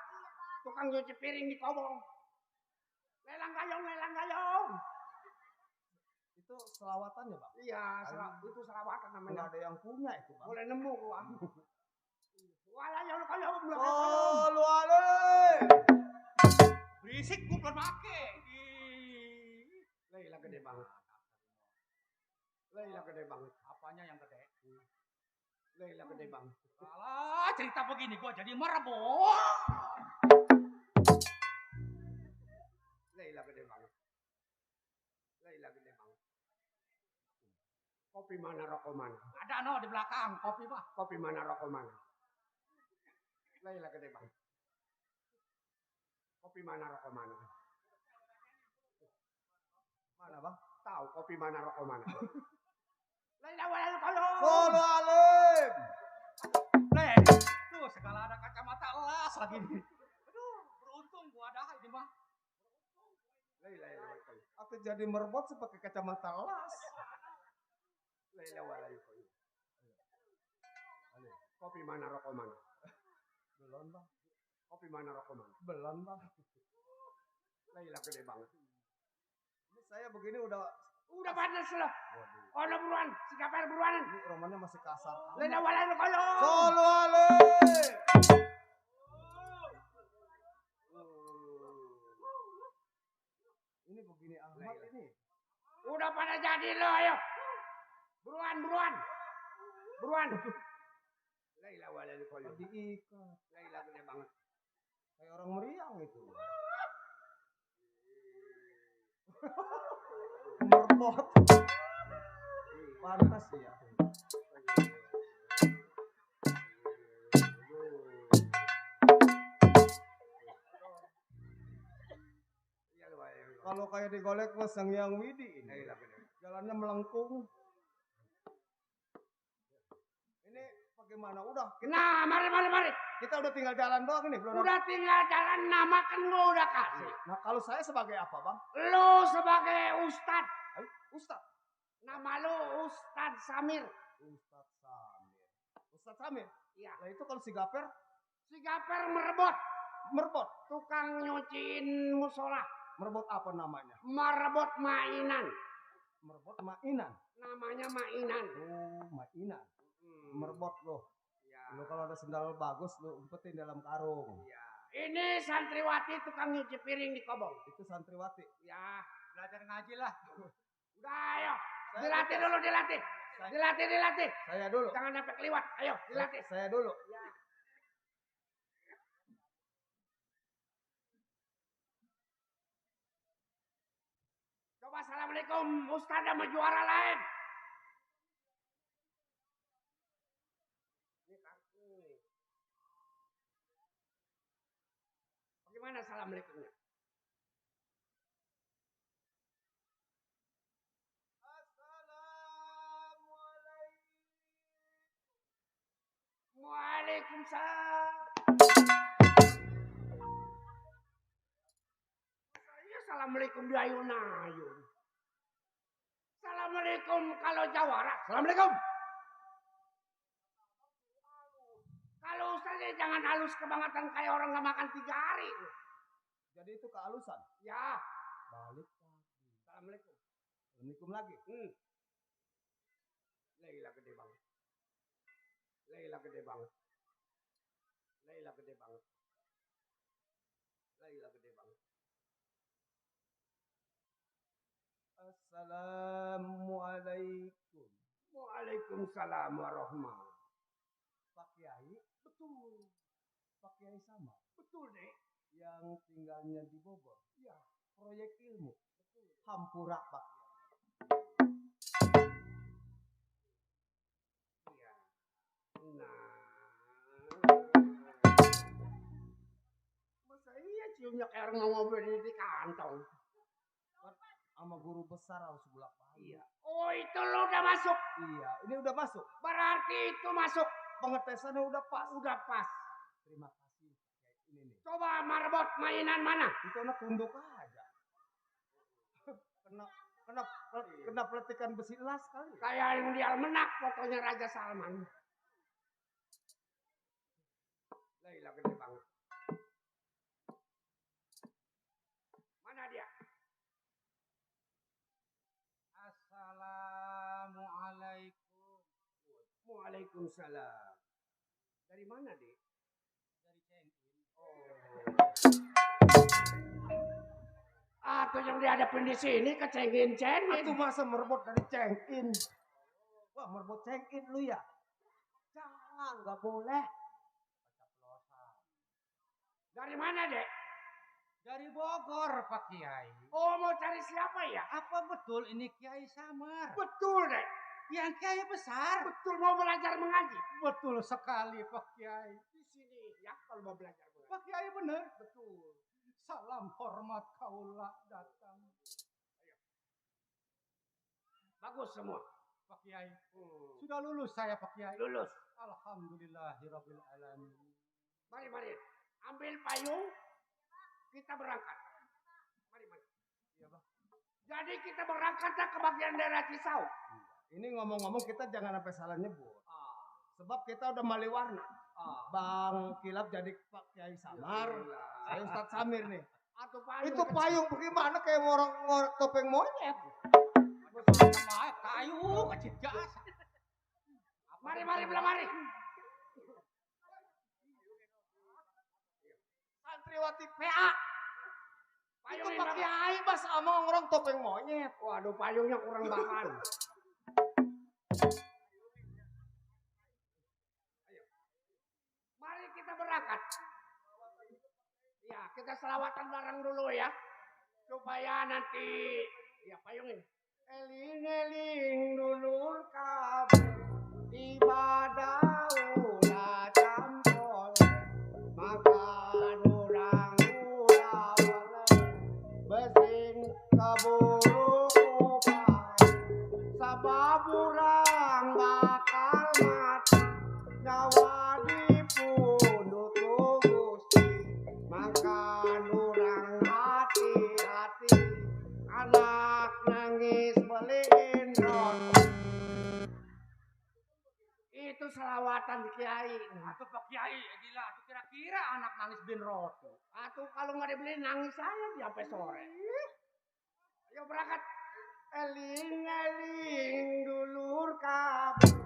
Tukang cuci piring di kobong. Lelang gayung. Itu selawatannya, Bang. Iya, itu selawatan Nggak namanya. ada yang punya itu, Bang. Boleh nemu gua. Walayong kayong. Solu alaikum. Berisik gua belum make. Laila gede banget. Laila gede banget. Apanya yang gede? Laila gede banget. Alah, cerita begini gua jadi merebut. Laila gede banget. Laila gede banget. Kopi mana rokok mana? Ada no di belakang kopi mah. Kopi mana rokok mana? Laila gede banget. Kopi mana rokok mana? Mana, Bang? Tahu kopi mana rokok mana? Laila walau kalau. Solu alaikum. Bre, tuh segala ada kacamata elas lagi nih. Aduh, beruntung gua ada ini mah. Laila walau. Aku jadi merbot sih pakai kacamata las. Laila walau. Kopi mana rokok mana? Belum, Bang. Kopi mana rokok mana? Belum, Bang. Laila gede banget. Ini saya begini udah panas loh. waduh. Oh, buruan. Si kaper buruan. Ini romannya masih kasar. Laila walau kalau. Solu alaikum. Ini begini amat ini. Udah pada jadi lo, ayo. Buruan. Laila walau kalau. Diikat. Laila gede banget. Kayak orang meriang itu. Merbot. Pantas ya. Kalau kayak digolek mas Sang Widi ini. Jalannya melengkung. Ini bagaimana? Udah. Nah, mari. Kita udah tinggal jalan doang ini. Belum. Udah tinggal jalan, nama kan gua udah kasih. Nah kalau saya sebagai apa, Bang? Lu sebagai Ustad. Ustad. Nama lu Ustad Samir. Ustad Samir. Ustad Samir? Iya. Nah itu kalau si Gaper Si Gaper merebut. merbot. Tukang nyuciin musola. Merbot apa namanya? Merebut mainan. Merbot mainan. Namanya mainan. Oh, mainan. Merbot loh. Ya. Lo kalau ada sendal bagus lo umpetin dalam karung. Ya. Ini santriwati tukang nyuci piring di Kobong. Itu santriwati. Ya. Belajar ngaji lah. Udah ayo. Dilatih dulu, dilatih. Dilatih. Saya dulu. Jangan sampai keliwat. Ayo, dilatih. Saya dulu. Ya. Coba assalamualaikum Ustaz sama juara lain. Ini kartu. Bagaimana assalamualaikumnya? Waalaikumsalam. Saya assalamualaikum di ayun-ayun. Assalamualaikum kalau jawara. Assalamualaikum. Kalau Ustaznya jangan halus kebangetan kayak orang nggak makan 3 hari. Jadi itu kehalusan. Ya. Balik lagi. Assalamualaikum. Assalamualaikum lagi. Laila gede banget. Laila gede banget. Laila gede banget. Laila gede banget. Assalamualaikum. Waalaikumsalam warahmatullahi. Pak Kiai. Betul. Pak Kiai sama. Betul, Dek. Yang tinggalnya di Bogor. Ya, proyek ilmu. Hampura Pak Kiai. Iya. Nah. Masa iya ciumnya kayak orang mau mobil di kantong. Sama guru besar harus bolak-balik. Iya. Oh, itu lo udah masuk. Iya, ini udah masuk. Berarti itu masuk. Pengetesannya udah pas. Udah pas. Terima kasih. Kayak ini nih. Coba marbot mainan mana? Itu anak tunduk aja. Kena peletikan besi elas kali. Kayak yang di Almenak fotonya Raja Salman. Laila gede banget. Mana dia? Assalamualaikum. Waalaikumsalam. Dari mana, Dik? Dari Cengkin. Ah, tuh yang dihadapin di sini kecengin-cengin. Itu masa merebut dari Cengkin. Wah, merebut Cengkin lu ya? Jangan, nggak boleh. Dari mana, Dek? Dari Bogor, Pak Kiai. Oh, mau cari siapa ya? Apa betul ini Kiai Samar? Betul, Dek. Yang Kiai besar. Betul mau belajar mengaji. Betul sekali, Pak Kiai. Di sini ya kalau mau belajar mengaji. Pak Kiai benar. Betul. Salam hormat kaula datang. Bagus semua. Pak Kiai. Sudah lulus saya, Pak Kiai. Lulus. Alhamdulillahirabbil alamin. Mari. Ambil payung. Kita berangkat. Mari. Iya, Bang. Jadi kita berangkat ke bagian daerah Cisau. Ini ngomong-ngomong kita jangan sampai salah nyebut. Sebab kita udah mali warna. Bang Kilap jadi Pak Kiai Samar. Saya Ustadz Samir nih. Itu payung bagaimana kayak orang topeng monyet. Sama kayu kecil gas. Mari, mari. Santriwati PA. Itu Pak Kiai mas sama orang topeng monyet. Waduh, payungnya kurang bahan. Ayo. Mari kita berangkat. Ya, kita selawatan bareng dulu ya. Supaya nanti ya payungin. Eling-eling dulur kabeh ibadah ulah campur makan urang ulah besing kaburu kupang sabab urang bakal mati nyawa dipundut Gusti makan urang hati-hati anak nangis beliin roti. Itu selawatan Kiai. Atau Pak Kiai, gila. Atau kira-kira anak nangis bin roti. Atau kalau nggak dibeliin nangis saya di sampai sore. Ayo berangkat. Eling-eling dulur kabeh.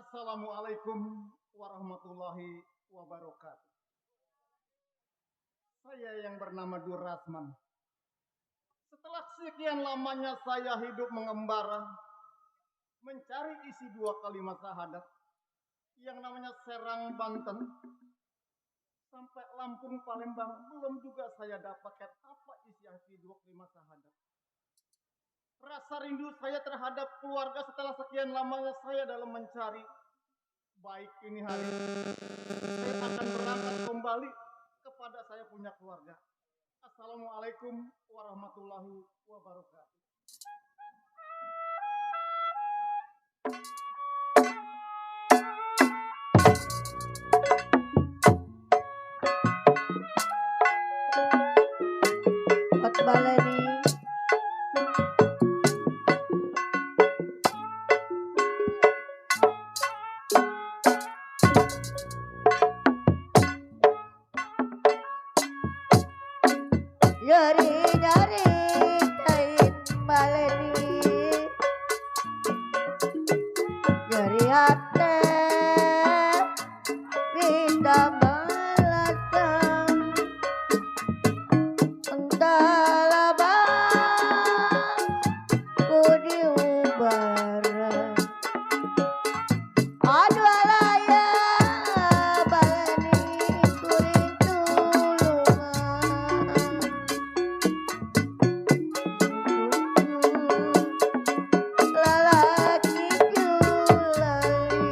Assalamualaikum warahmatullahi wabarakatuh. Saya yang bernama Durrasman. Setelah sekian lamanya saya hidup mengembara, mencari isi dua kalimat syahadat yang namanya Serang Banten, Sampai Lampung Palembang belum juga saya dapatkan apa isi hati 25 sahadat. Rasa rindu saya terhadap keluarga setelah sekian lamanya saya dalam mencari. Baik ini hari, saya akan berangkat kembali kepada saya punya keluarga. Assalamualaikum warahmatullahi wabarakatuh. Buat baleni. Nyari-nyari kain baleni. Nyari hati Rinda melatang. Entahlah bang ku diubara. Aduh alaya baleni kuring tulungan. Lalaki julali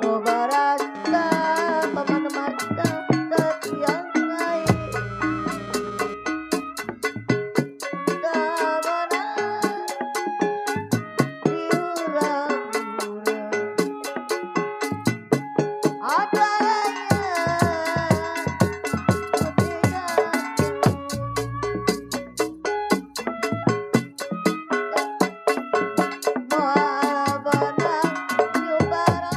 boga rasa paman mata setiang air. Tak benar diurang-urang. Ada malah benang diubara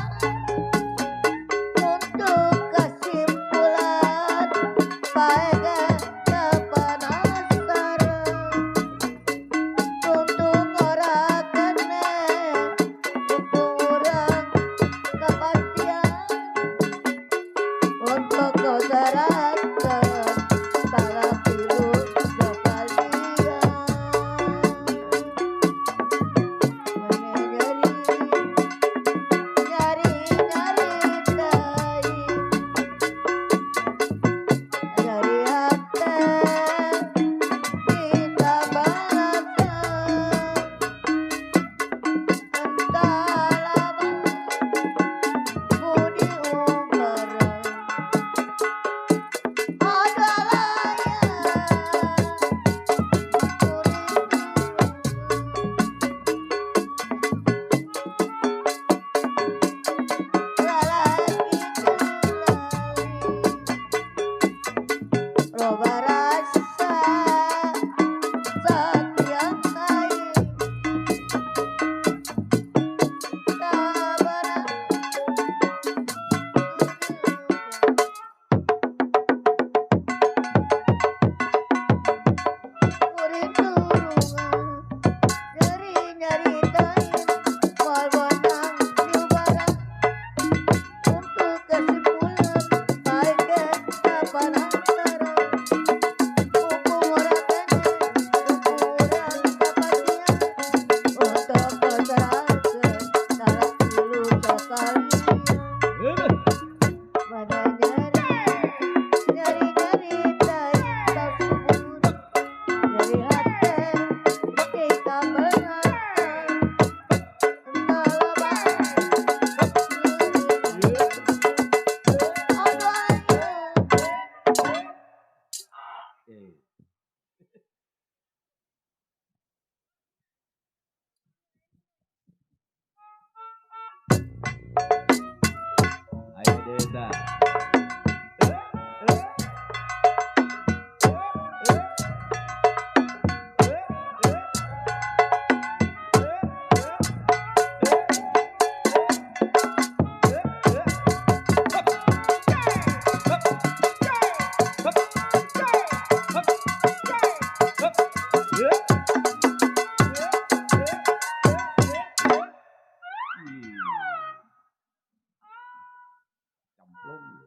untuk kesimpulan baiknya penasaran untuk orang kene untuk orang kepastian untuk saudara salah pilu sekalian. Nyari-nyari tai dari hati kita balasan. Entahlah bang ku diubara. Ada laya lalaki julali loba rasa setiang air. Tak benar kuring tulungan. Nyari-nyari kain mal benang diubara untuk kesimpulan baiknya penasaran hukum orang kene ukuran kepastian untuk kecerdasan dalam pilu sekalian. Mana nyari-nyari tai tersebut dari hati kita balasan. Entahlah bang aduh Eh, ayo Desa. Cemplung.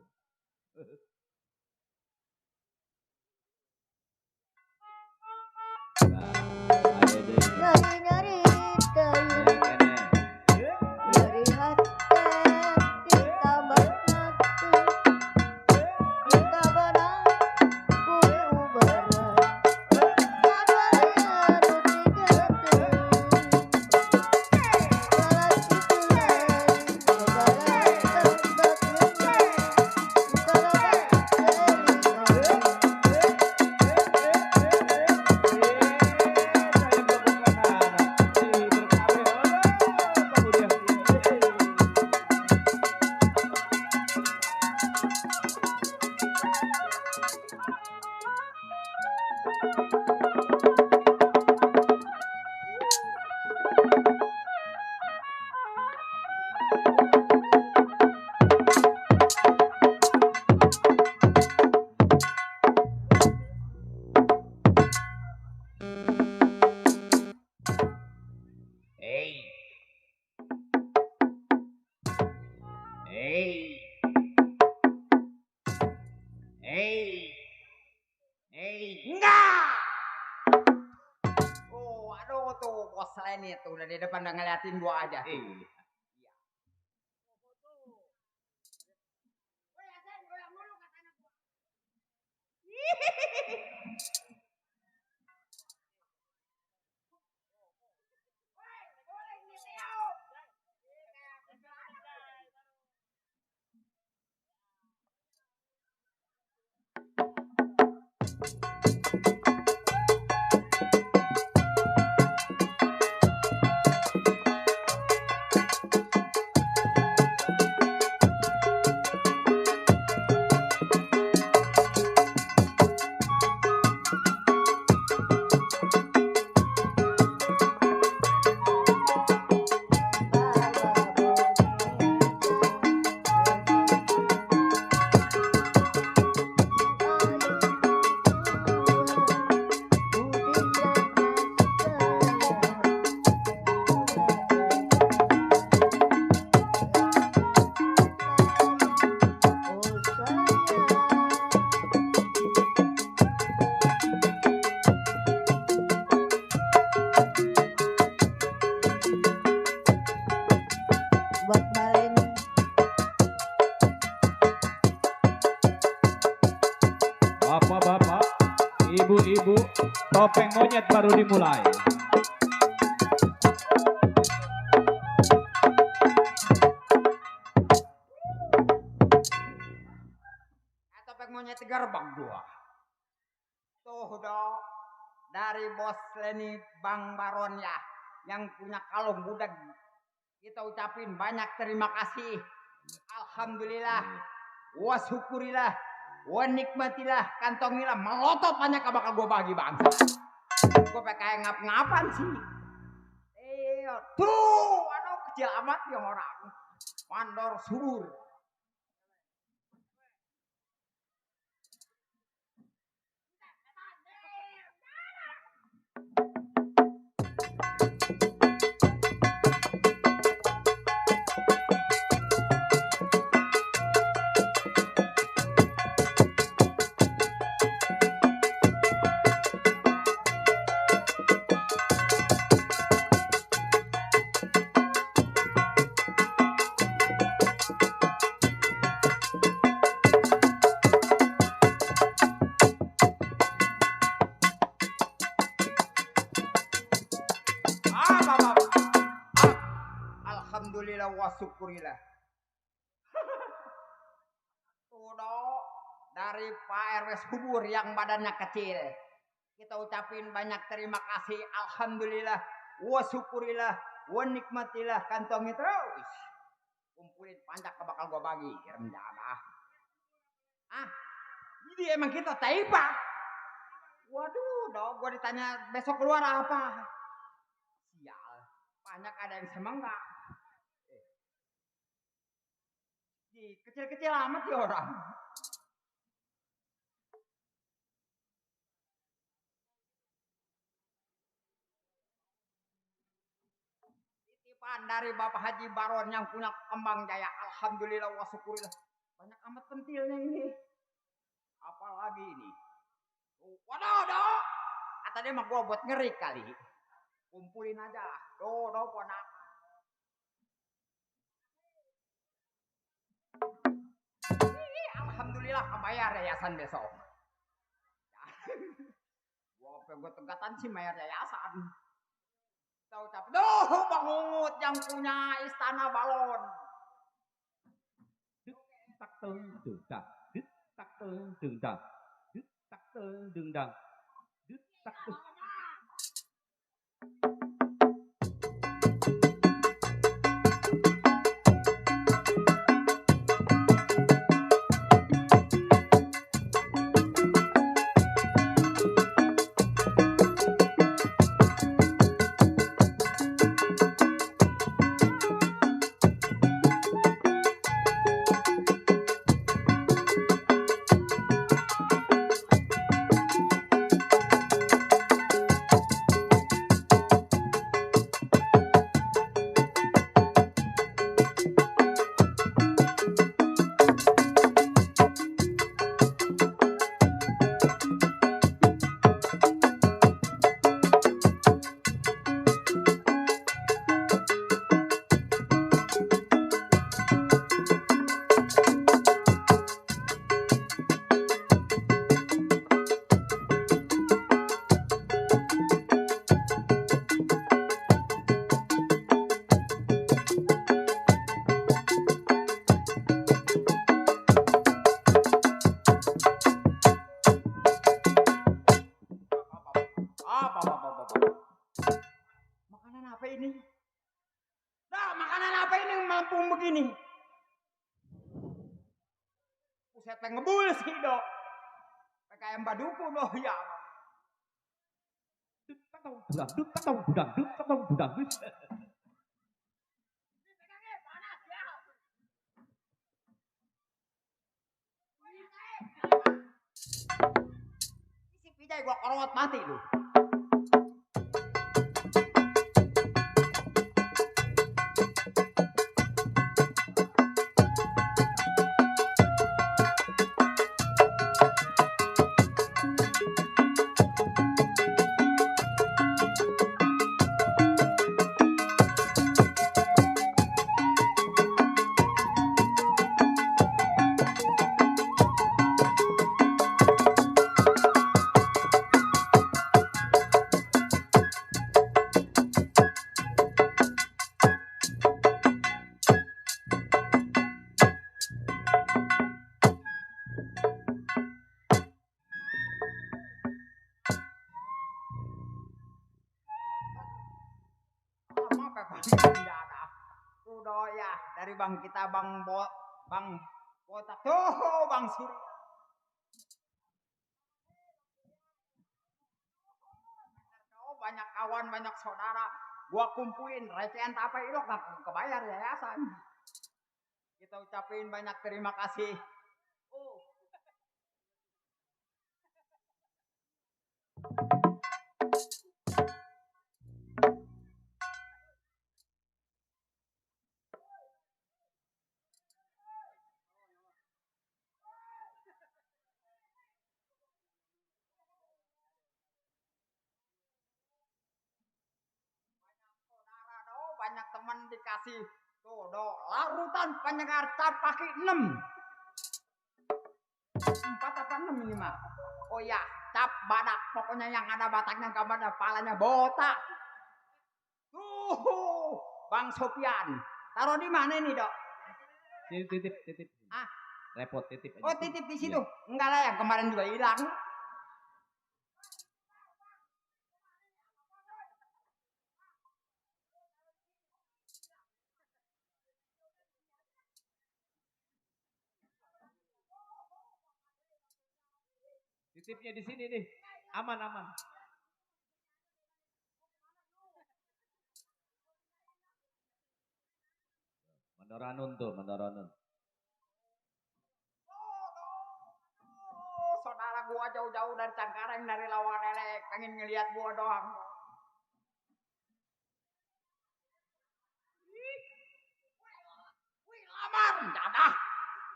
Hei. Hei. Hei. Enggak. Oh, aduh tuh bos Lenny tuh udah di depan udah ngeliatin gua aja. Buat Balen. Bapak-bapak, ibu-ibu, topeng monyet baru dimulai. Topeng monyet gerbang gua. Tuh dong. Dari bos Lenny Bang Baron ya. Yang punya kalung budak. Kita ucapin banyak terima kasih. Alhamdulillah. Wa syukurilah. Wa nikmatilah. Kantongilah. Melotot banyak bakal gua bagi bangsa. Gua kayak ngap-ngapan sih. Tuh. Aduh kecil amat yang orang. Mandor subur. Alhamdulillah wa syukurillah. Tuh dari Pak RW Subur yang badannya kecil. Kita ucapin banyak terima kasih. Alhamdulillah wa syukurillah wa nikmatilah. Kantongi terus. Kumpulin panjak bakal gua bagi. Renjana. Jadi emang kita taipa. Waduh, gua ditanya besok keluar apa? Sial. Banyak ada yang semangat. Kecil-kecil amat ya orang. Titipan dari Bapak Haji Baron yang punya Kembang Jaya. Alhamdulillah wa syukurillah. Banyak amat pentilnya ini. Apalagi ini. Waduh. Kata dia mah gua buat ngeri kali. Kumpulin aja. Tuh, ponak. Alhamdulillah kebayar yayasan besok. Gua tegatan sih bayar yayasan. Tahu tapi Bang Ungut yang punya istana balon. Tak dendang, tak dendang, tak dendang, tak Buset pe ngebul sih do. PKM Baduku do ya. Budang. Si Pijay gua korot mati lu. Udah ya dari bang kita bang botak tuh bang Surya. Oh, banyak kawan banyak saudara gua kumpulin recehan apa itu gak kebayar yayasan. Kita ucapin banyak terima kasih. Banyak teman dikasih tuh do larutan penyegar cap kaki 6 4 apa 6 ini mah. Oh ya cap badak pokoknya yang ada bataknya gak ada palanya botak. Tuh Bang Sofian taruh di mana ini dok? Titip. Ah Repot titip aja. oh titip di situ. Enggak lah yang kemarin juga hilang. Titipnya di sini nih. Aman. Mendoranun. Saudara gua jauh-jauh dari Cangkareng dari Lawanelek pengen ngelihat gua doang. Wih lamar dadah.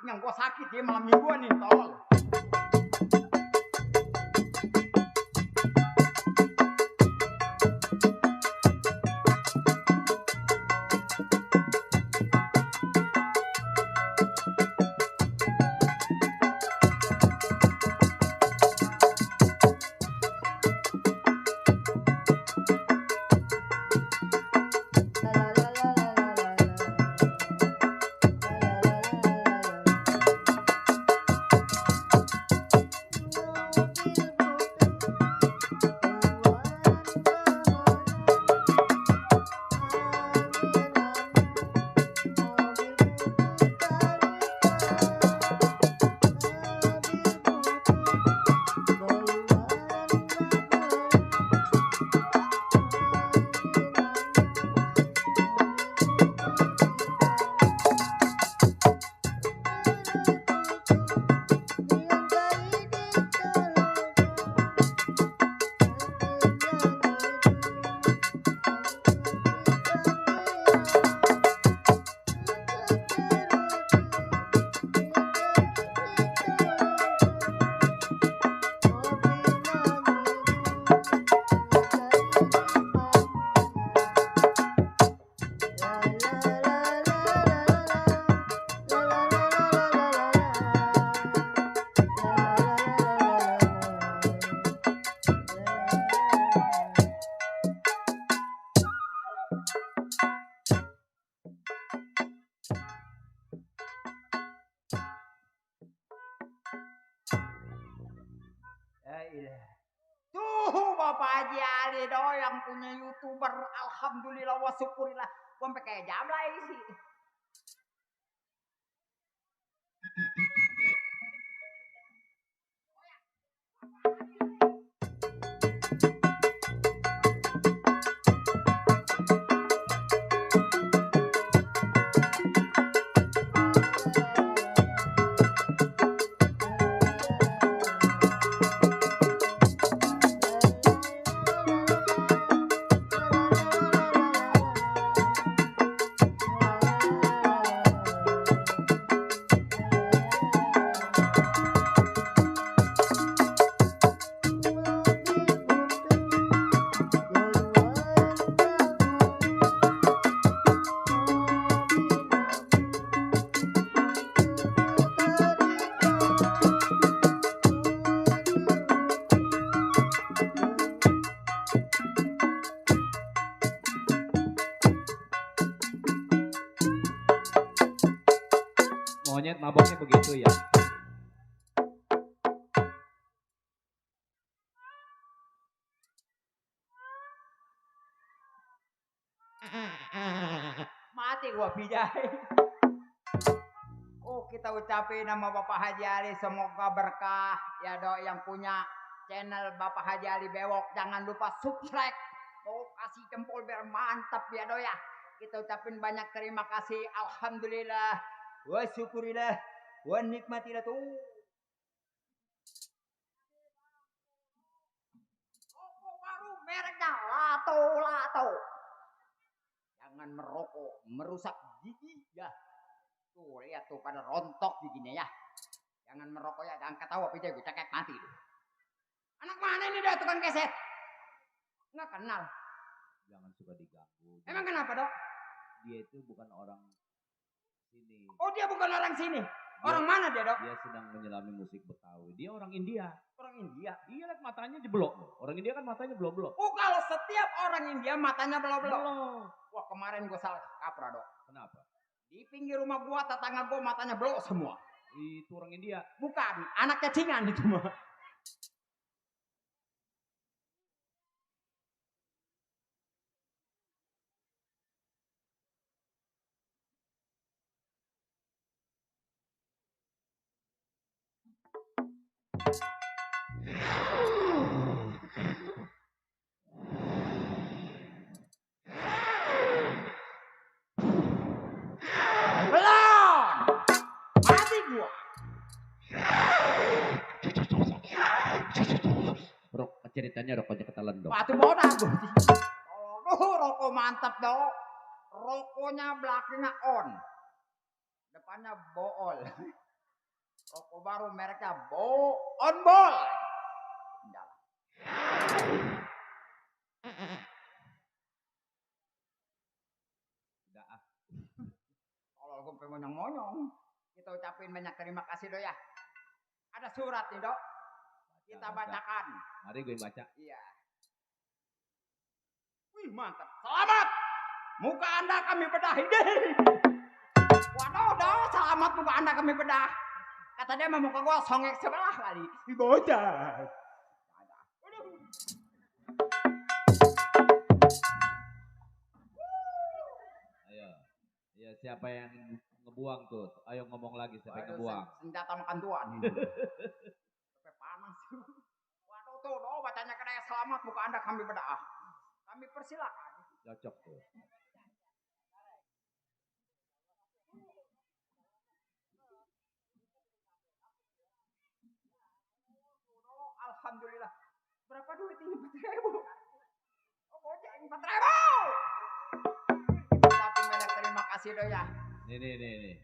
Yang gua sakit dia malam mingguan nih tolol. Tuh Bapak Haji Ali doh yang punya YouTuber. Alhamdulillah wa syukurillah. Gua sampai kayak jamlay sih. Monyet maboknya begitu ya. Mati gua pijai. Oh, kita ucapin nama Bapak Haji Ali semoga berkah ya dok yang punya channel Bapak Haji Ali Bewok. Jangan lupa subscribe. Oh, kasih jempol biar mantap ya dok ya. Kita ucapin banyak terima kasih. Alhamdulillah. Wa syukurillah. Wa nikmatillah tuh. Rokok baru mereknya Lato. Jangan merokok, merusak gigi ya. Tuh lihat tuh pada rontok giginya ya. Jangan merokok ya, jangan ketawa pijai gue cekek mati tuh. Anak mana ini dah tukang keset? Nggak kenal. Jangan suka diganggu. Emang kenapa dok? Dia itu bukan orang sini. Oh dia bukan orang sini. Orang mana dia dok? Dia sedang menyelami musik Betawi. Dia orang India. Orang India. Iya lihat matanya jeblok. Orang India kan matanya blok-blok. Oh kalau setiap orang India matanya belok-belok. Wah kemarin gue salah kaprah dok. Kenapa? Di pinggir rumah gua tetangga gua matanya belok semua. Itu orang India. Bukan, anak cacingan itu mah. Belum. Mati gua. Rok ceritanya rokoknya ketelan dong. Batu bodas gua. Oh, rokok mantap dok. Rokoknya belakangnya on. Depannya bool. Rokok baru mereknya on ball. Udah ah. Kalau gue pengen monyong-monyong. Kita ucapin banyak terima kasih dok ya. Ada surat nih dok. Kita bacakan. Mari gue baca. Iya. Wih mantap. Selamat. Muka anda kami bedah. Waduh dok. Selamat muka anda kami bedah. Kata dia mau muka gue songek sebelah kali. Bocah. Ayo. Ya siapa yang ngebuang tuh? Ayo ngomong lagi siapa yang ngebuang. Senjata makan tuan ini. Sampai panas. Waduh tuh dok. Bacanya kena selamat muka anda kami bedah. Kami persilakan. Cocok tuh. Alhamdulillah. Berapa duit ini? 4.000. Oh goceng 4.000. Tapi banyak terima kasih dok ya. Nih.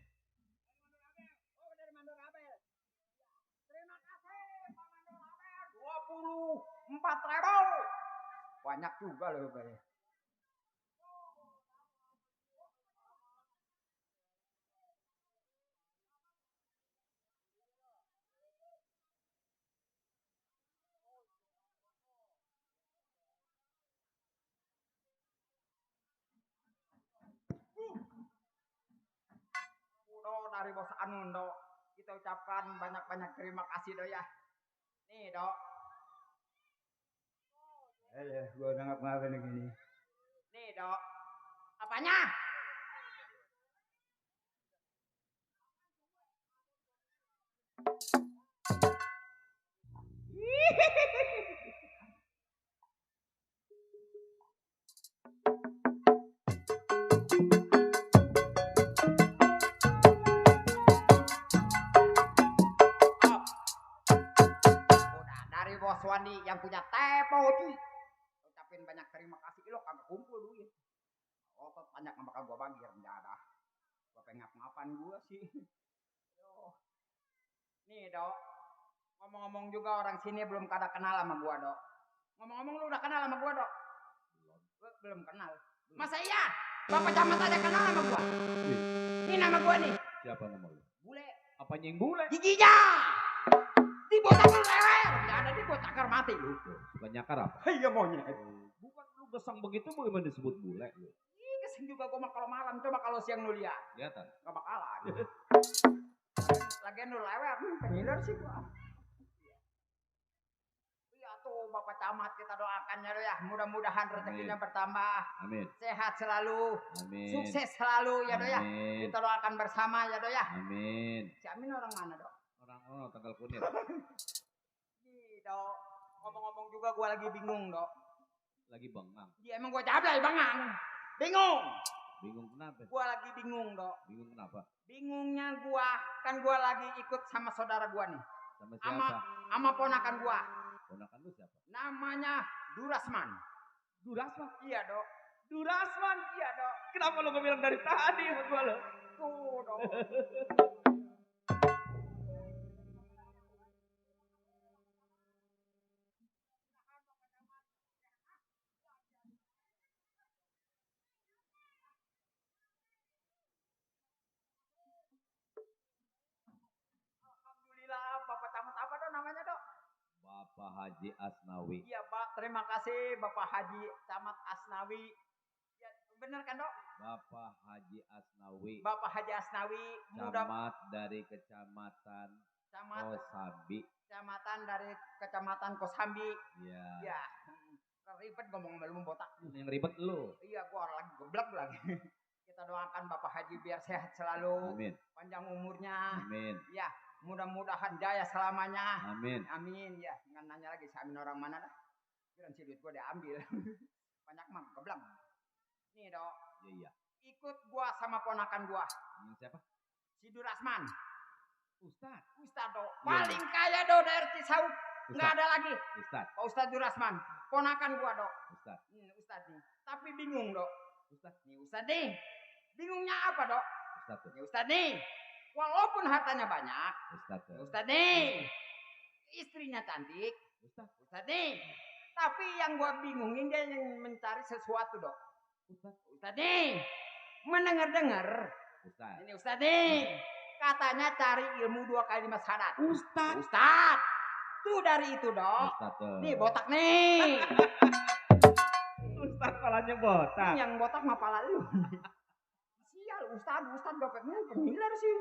Oh dari Mandor Abel. Terima kasih Pak Mandor Abel. 24.000. Banyak juga loh bayar. Dari bos Anun dok. Kita ucapkan banyak-banyak terima kasih dok ya. Nih dok. Gua udah ngapa-ngapain gini. Nih dok. Apanya? Dari bos Wandi yang punya tepo cuy. Ucapin banyak terima kasih lo kagak kumpul duit. Otot banyak yang bakal gua bagi rendah dah. Gua pengen ngap-ngapan gua sih. Yo. Nih dok. Ngomong-ngomong juga orang sini belum kada kenal sama gua dok. Ngomong-ngomong lu udah kenal sama gua dok? Belum kenal. Masa iya? Bapak Camat ada kenal sama gua? Ini nama gua nih. Siapa nama lu? Bule. Apanya yang bule? Giginya. Dibotak lu lewer. Gak ada di gua cakar mati lu. Suka nyakar apa? Iya monyet. Bukan lu gesang begitu bagaimana disebut bule lu? Ih kesing juga gua mah kalau malam. Coba kalau siang lu lihat. Kelihatan. Gak bakalan. bener sih gua. Iya tuh Bapak Camat kita doakan ya do ya. Mudah-mudahan rezekinya bertambah. Amin. Sehat selalu. Amin. Sukses selalu ya do ya. Amin. Kita doakan bersama ya do ya. Amin. Si Amin orang mana do? Orang tanggal kunir. Ih do. Ngomong-ngomong juga gua lagi bingung do. Lagi bengang. Iya emang gua cablay bangang. Bingung. Bingung kenapa? Gua lagi bingung do. Bingung kenapa? Bingungnya gua kan gua lagi ikut sama saudara gua nih. Sama Sama siapa? sama ponakan gua. Ponakan lu siapa? Namanya Durasman. Durasman. Iya dok. Durasman. Iya dok. Kenapa lu gak bilang dari tadi sama gua lo? Tuh dok. Alhamdulillah Bapak Camat apa dok namanya dok? Bapak Haji Asnawi. Iya Pak, terima kasih Bapak Haji Camat Asnawi. Ya, benar kan dok? Bapak Haji Asnawi. Bapak Haji Asnawi, mudah Camat dari Kecamatan Kosambi. kecamatan dari Kecamatan Kosambi. Iya. Ya, ribet ngomong belum botak. Yang ribet lu. Iya, gua orang lagi geblek lagi. Kita doakan Bapak Haji biar sehat selalu, Amin. panjang umurnya. Amin. Ya, mudah-mudahan jaya selamanya. Amin. Amin. Ya, nggak nanya lagi si Amin orang mana dah. Kirain si duit gua diambil. Banyak mah geblek. Nih dok, Iya. ikut gua sama ponakan gua, Ini siapa? si Durasman. Ustad. Ustad dok, Iya. paling kaya dok dari Cisauk. Nggak ada lagi. Ustad. Pak Ustad Durasman, ponakan gua dok. Ustad. Ustad nih. Tapi bingung dok. Ustad. Nih Ustad nih. Bingungnya apa dok? Ustad tuh. Nih Ustad nih. Walaupun hartanya banyak. Ustad tuh. Ustad nih. Istrinya cantik. Ustad. Ustad nih. Tapi yang gua bingungin dia yang mencari sesuatu dok. Ustad. Ustad nih. Mendengar-dengar. Ustad. Ini Ustad nih. Katanya cari ilmu 2 kali 5 syahadat. Ustad. Ustad. Tuh dari itu dok. Ustad tuh. Nih botak nih. Ustad palanya botak. Ini yang botak mah pala lu. Sial Ustad dompetnya pengiler sih.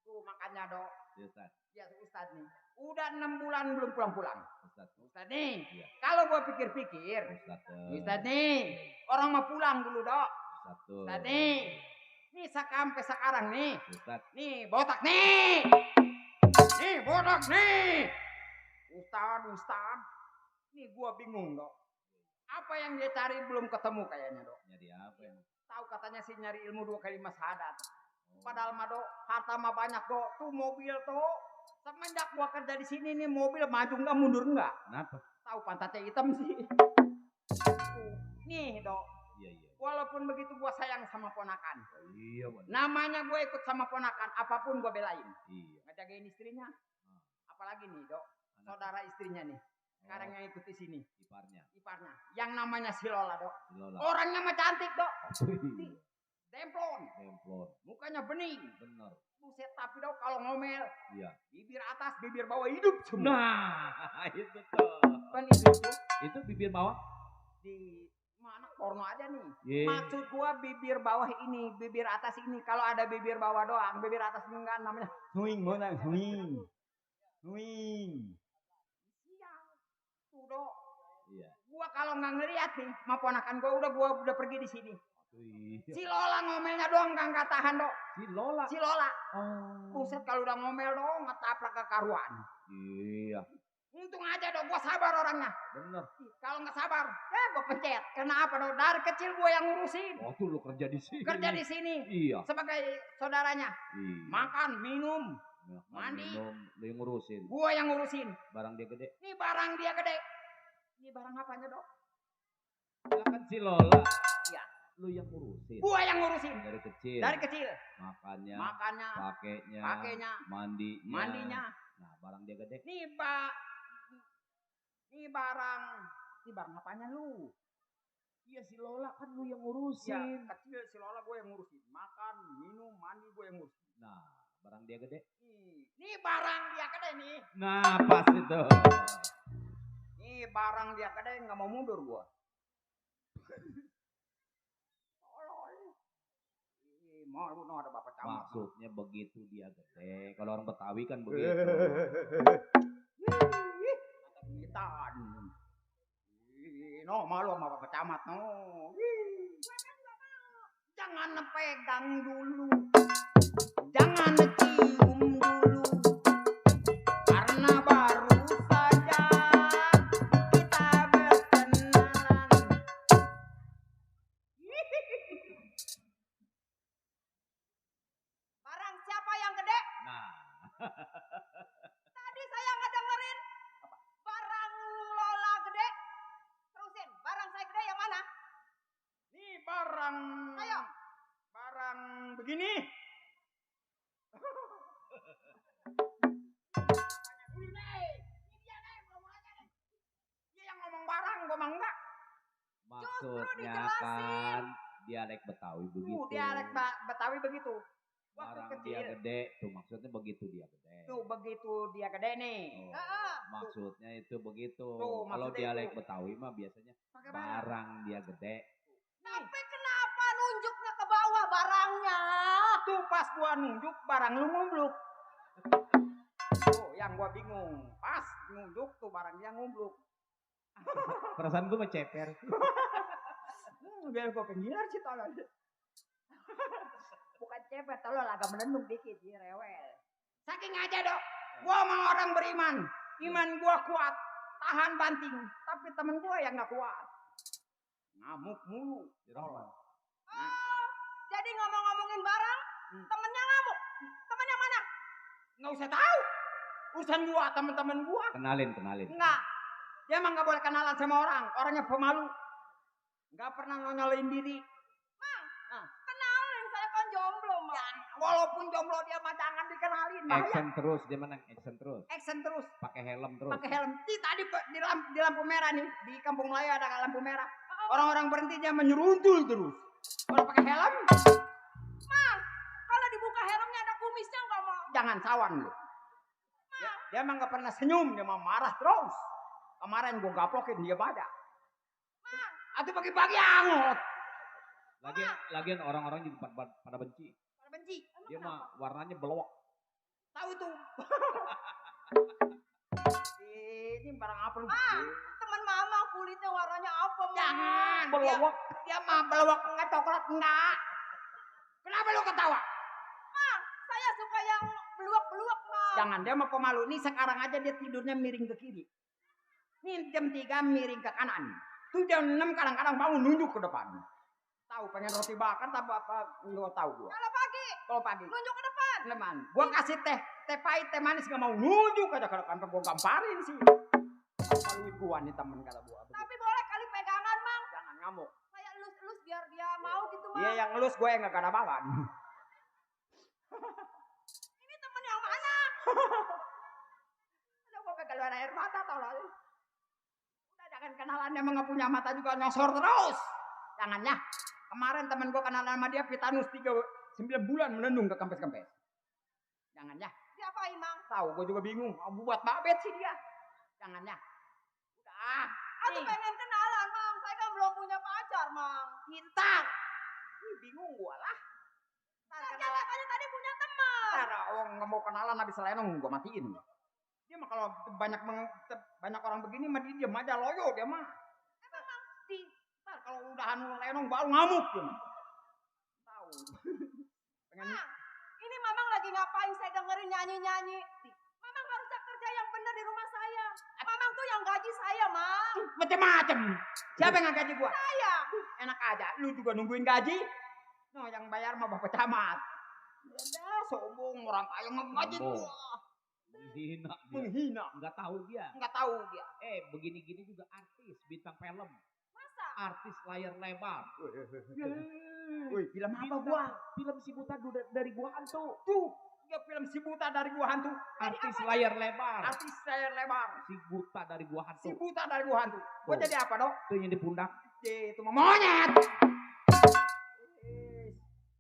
Tuh makanya dok. Ustad. Ya Ustad nih. Udah 6 bulan belum pulang-pulang. Ustad. Ustad nih. Iya. Kalau gua pikir-pikir. Ustad tuh. Ustad nih. Orang mau pulang dulu dok. Ustad tuh. Ustad nih. Nih sampai sekarang nih. Ustad. Nih botak nih. Nih botak nih. Ustad. Nih gua bingung dok. Apa yang dia cari belum ketemu kayaknya dok. Nyari apa yang? Tahu katanya sih nyari ilmu 2 kali 5 syahadat. Oh. Padahal mah dok, harta mah banyak dok. Tuh mobil tuh. Semenjak gua kerja di sini nih mobil maju nggak mundur nggak. Kenapa? Tahu pantatnya hitam sih. Tuh. Nih dok. Iya. Walaupun begitu gua sayang sama ponakan. Iya benar. Namanya gue ikut sama ponakan, apapun gua belain. Iya. Ngejagain istrinya. Apalagi nih dok, saudara istrinya nih. Sekarang yang ikut di sini. Iparnya. Yang namanya si Lola dok. Lola. Orangnya mah cantik dok. Wih. Demplon. Mukanya bening. Bener. Buset tapi dok kalau ngomel. Iya. Bibir atas, bibir bawah hidup semua. Nah, itu tuh. Kan itu tuh. Itu bibir bawah. Di mana porno aja nih. Ye. Maksud gua bibir bawah ini, bibir atas ini. Kalau ada bibir bawah doang, bibir atas ini enggak namanya. Swing. Tuh dok. Iya. Gua kalau nggak ngeliat nih, sama ponakan gua udah pergi di sini. Wih. Si Lola ngomelnya doang nggak tahan dok. Si Lola. Oh. Buset kalau udah ngomel dong ngetaprak ke karuan. Iya. Untung aja dong gua sabar orangnya. Bener. Kalau nggak sabar, ya gua pencet. Kenapa dong? Dari kecil gua yang ngurusin. Oh tuh lu kerja di sini. Kerja di sini Iya. sebagai saudaranya. Iya. Makan, minum, Makan, mandi. minum, lu yang ngurusin. Gua yang ngurusin. Barang dia gede. Ini barang dia gede. Ini barang apanya dok? Lah kan si Lola. Iya. Lu yang ngurusin. Gua yang ngurusin. Dari kecil. Dari kecil. Makannya. Makannya, Pakainya. Mandinya. mandinya. Nah barang dia gede. Ini barang apanya lu? Iya si Lola kan lu yang Ya, ngurusin. kecil si Lola gue yang ngurusin. Makan, minum, mandi gue yang ngurusin. Nah barang dia gede. Nih barang dia gede nih. Nah pas itu. Nih barang dia gede nggak mau mundur gue. Malu no ada bapak camat. Maksudnya begitu dia gede. Kalau orang Betawi kan begitu. Gitaan. No, malu sama bapak camat no. Jangan pegang dulu. Jangan cium dulu. Karena baru saja kita berkenalan. Barang siapa yang gede? Nah, Tadi saya ngedengerin. Barang Lola gede. Terusin, barang saya gede yang mana? Nih barang. Ayo. Barang begini. Dia yang ngomong barang, gua mah enggak. maksudnya dijelasin. kan dialek Betawi begitu. Dialek Betawi begitu. Waktu Barang kecil. dia gede, tuh maksudnya begitu dia gede. Tuh begitu dia gede nih. Oh, Heeh. maksudnya itu begitu. Tuh, Kalau maksudnya dialek itu. Betawi mah biasanya Pakai barang. barang dia gede. Tapi kenapa nunjuknya ke bawah barangnya? Tuh pas gua nunjuk barang lu ngumbluk. Tuh yang gua bingung. Pas nunjuk tuh barang dia ngumbluk. Perasaan gue meceper. Biar gua penggilar sih tolong. Bukan cepet, tolong agak menendung dikit, dia rewel. Saking aja dok, gua mah orang beriman. Iman gua kuat, tahan banting. Tapi temen gua yang gak kuat. Ngamuk mulu. Tolong. Oh, jadi ngomong-ngomongin barang, temennya ngamuk. Temen yang mana? Nggak usah tahu. Urusan gua, temen-temen gua. Kenalin. Enggak. Dia emang gak boleh kenalan sama orang. Orangnya pemalu. Gak pernah nonyolin diri. Kenalin, saya kan jomblo, Mang. Walaupun jomblo dia mah jangan dikenalin. Bahaya. Action terus, dia menang action terus. Action terus. Pakai helm terus. Pakai helm. Tadi di lampu merah nih. Di Kampung Melayu ada lampu merah. Orang-orang berhenti dia menyeruntul terus. Orang pakai helm. Mang, kalau dibuka helmnya ada kumisnya nggak, Mang? Jangan sawan lu. Dia emang gak pernah senyum. Dia mah marah terus. Kemarin gua gaplokin dia pada. Atau pagi-pagi angot. Lagian orang-orang juga pada benci. Pada benci. Dia mah warnanya belok. Tahu tuh. Ini barang apa lu? Temen mama kulitnya warnanya apa, Mang? Jangan. Belok. Dia mah belok enggak coklat enggak. Kenapa lu ketawa? Mang, saya suka yang beluak-beluak, Mang. Jangan, dia mah pemalu. Ini sekarang aja dia tidurnya miring ke kiri. Ini jam 3 miring ke kanan. Tuh jam 6 kadang-kadang bangun nunjuk ke depan. Tahu pengen roti bakar tapi apa enggak tahu gua. Kalau pagi. Nunjuk ke depan. Teman, gua kasih teh pahit, teh manis gak mau nunjuk aja ke depan, gua gamparin sih. Maluin gua nih temen kata gua. Tapi boleh kali pegangan, Mang. Jangan ngamuk. Kayak elus-elus biar dia mau gitu, Mang. Dia yang ngelus, gue yang gak ada bawan. Ini temen yang mana? Udah gue keluar air mata tolong. Udah jangan kenalan, emang gak punya mata juga nyosor terus. Jangan ya. Kemarin temen gue kenalan sama dia Pitanus 9 bulan menendung ke kempes-kempes. Jangan ya. Diapain, Mang? Tahu gue juga bingung. Mau buat babet sih dia. Jangan ya. Udah. Aku pengen kenalan, Mang. Saya kan belum punya pacar, Mang. Kita. Bingung gue lah. Ntar Lagian kenalan. katanya tadi punya teman. Ntar orang nggak mau kenalan habis lenong gue matiin. Dia mah kalau banyak orang begini mah dia diam aja loyo dia mah. Ntar kalau udahan lenong baru ngamuk dia mah. Tahu. Pengen Mang, ini Mamang lagi ngapain? Saya dengerin nyanyi-nyanyi. Mamang harusnya kerja yang benar di rumah saya. Mamang tuh yang gaji saya, Mang. macem-macem. Siapa yang gaji gua? Saya. Enak aja. Lu juga nungguin gaji. No, yang bayar mah bapak camat. Ya sombong orang kaya ngegaji Sombong. gua. Menghina dia. Menghina. Nggak tahu dia. Nggak tahu dia. Begini-gini juga artis, bintang film. Masa? Artis layar lebar. Woi, film apa gua? Film si buta dari gua hantu. Tuh, ya film si buta dari gua hantu. Artis layar lebar. Artis layar lebar. Si buta dari gua hantu. Si buta dari gua hantu. Gua Tuh. jadi apa, Dok? Itu yang di pundak. Itu mah monyet.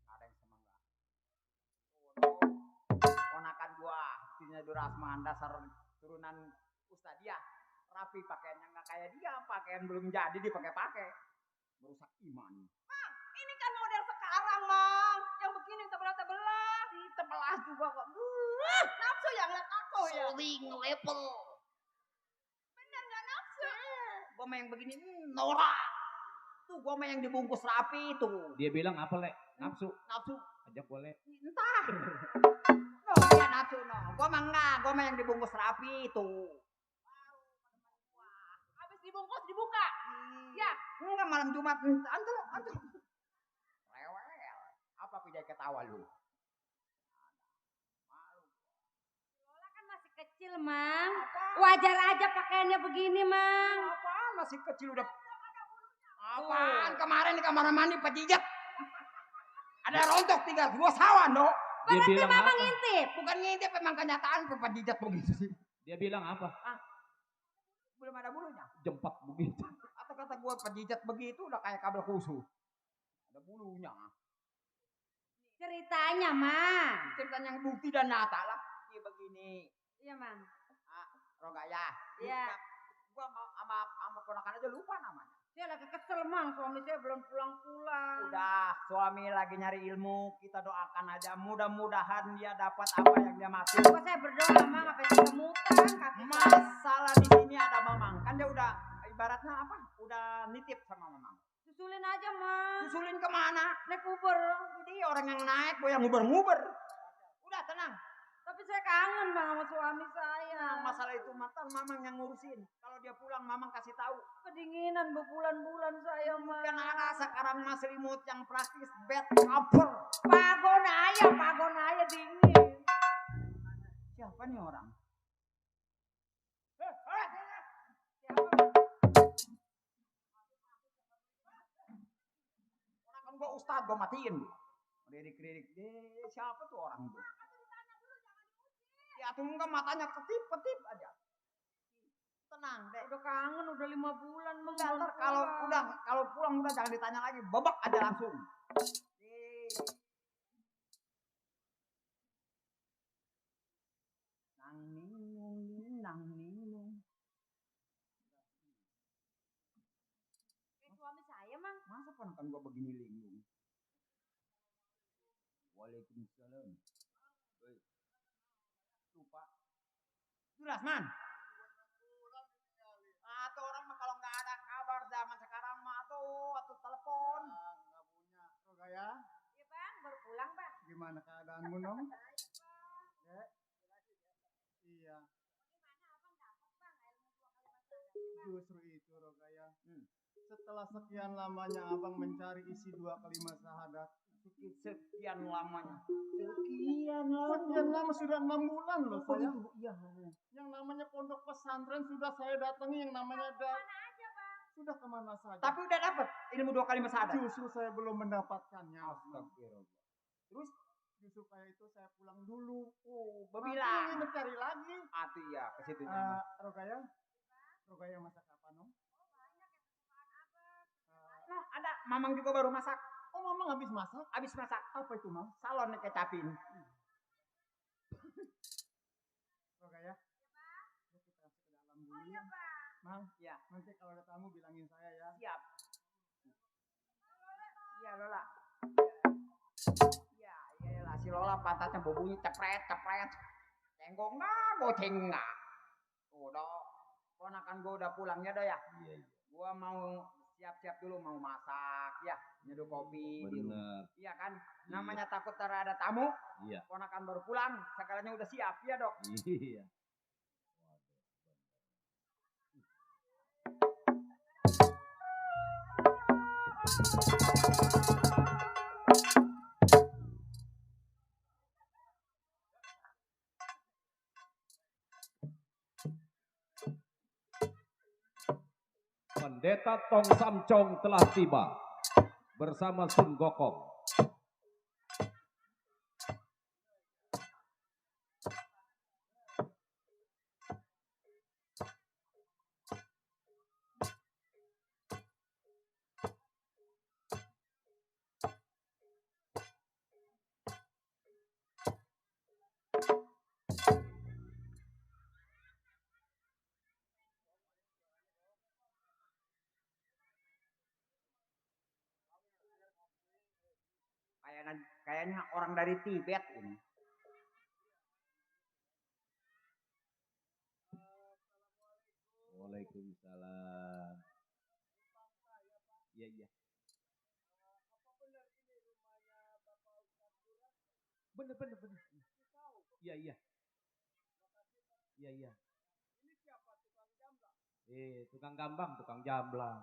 Ada yang semangat. Ponakan gua, Tina Durasman, dasar turunan Ustadiah. Rapi pakaiannya nggak kayak dia, pakaian belum jadi dipakai-pakai. Merusak iman. Mang, ini kan model sekarang, Mang. Yang yang begini tebelah-tebelah. Di tebelah juga kok. Nafsu yang lihat aku ya. Soling level. Bener nggak nafsu? Gua mah yang begini norak. Tuh gua mah yang dibungkus rapi tuh. Dia bilang apa, Le? Nafsu. Nafsu. Ajak boleh. Entah. Oh ya nafsu no. Gua mah enggak. Gua mah yang dibungkus rapi tuh. Habis dibungkus dibuka. Ya. Enggak malam Jumat. Antum. Rewel. Apa pijai ketawa lu? Lola kan masih kecil, Mang. Wajar aja pakaiannya begini, Mang. Apaan masih kecil udah. Apaan kemarin di kamar mandi pejijat. Ada rontok 3 2 sawan, Dok. Dia Berarti bilang Mama apa? ngintip. Bukan ngintip memang kenyataan pejijat begitu sih. Dia bilang apa? Belum ada bulunya. Jempat begitu. Atau kata gua pejijat begitu udah kayak kabel khusus. Ada bulunya. Ceritanya, Mang. Ceritanya yang bukti dan nyata lah. Iya begini. Iya, Mang. Rogaya. Iya. Gua sama ponakan aja lupa namanya. Saya lagi kesel, Mang. Suami saya belum pulang-pulang. Udah, suami lagi nyari ilmu, kita doakan aja. Mudah-mudahan dia dapat apa yang dia maksud. Kok saya berdoa, Mang, apa kesemutan kaki saya. Masalah di sini ada Mamang. Kan dia udah ibaratnya apa? Udah nitip sama Mamang. Susulin aja, Mang. Susulin kemana? Naik Uber. Jadi orang yang naik, gue yang nguber-nguber. Udah tenang. Tapi saya kangen, Mang, sama suami saya. Masalah itu matan Mamang yang ngurusin. Kalau dia pulang Mamang kasih tahu. Kedinginan berbulan-bulan saya, Mang. Kan ada sekarang mah selimut yang praktis bed cover. Pagonaya dingin. Siapa nih orang? Orang kan gua ustad, gua matiin. Lirik-lirik, siapa tuh orang itu? Ya tuh enggak matanya ketip-ketip aja. Tenang deh. Udah kangen, udah 5 bulan, Mang. Ntar kalau pulang udah jangan ditanya lagi, bebek aja langsung. Nang ninung. Kayak suami saya, Mang. Masa ponakan gua begini linglung? Waalaikumsalam. Lupa. Jelas, Man. Atau orang mah kalau nggak ada kabar zaman sekarang mah atau telepon. Nggak punya Rogaya. Iya, Bang. Baru pulang, Bang. Gimana keadaanmu, Nong? Iya. Justru itu Rogaya. Setelah sekian lamanya abang mencari isi 2 kalimat syahadat. Sekian lamanya. Sekian lama sudah 6 bulan loh saya. Iya. Yang namanya pondok pesantren sudah saya datangi, yang namanya sudah kemana saja. Tapi udah dapat ilmu 2 kali syahadat. Justru saya belum mendapatkannya. Astagfirullah. Terus Justru kayak itu saya pulang dulu. berbilang. Nanti mencari lagi. Atuh ya ke situ. Rogaya masak apa, Nong? Nah, ada Mamang juga baru masak. Oh, Mamang habis masak? Habis masak. Apa itu, Mang? Salon kecapin. Rogaya. Ya, kita masuk ke dalam dulu. Iya, Bang. Mang, Ya. nanti kalau ada tamu bilangin saya ya. Siap. Iya Lola. Iya lah si Lola pantatnya bobonyi cepret. Cenggong nggak, goceng nggak. Udah, ponakan gue udah pulangnya dah ya. Iya. Gua mau siap-siap dulu mau masak ya, nyeduh kopi di rumah. Bener. Iya kan? Namanya takut ada tamu. Iya. Ponakan baru pulang, segalanya udah siap ya, Dok. Iya. Pendeta Tong Samcong telah tiba bersama Sun Gokong. Kayaknya orang dari Tibet ini. Waalaikumsalam. Iya, iya. Bener. Iya, iya. Iya, iya. Ini siapa tukang jamblang? Tukang gambang, tukang jamblang.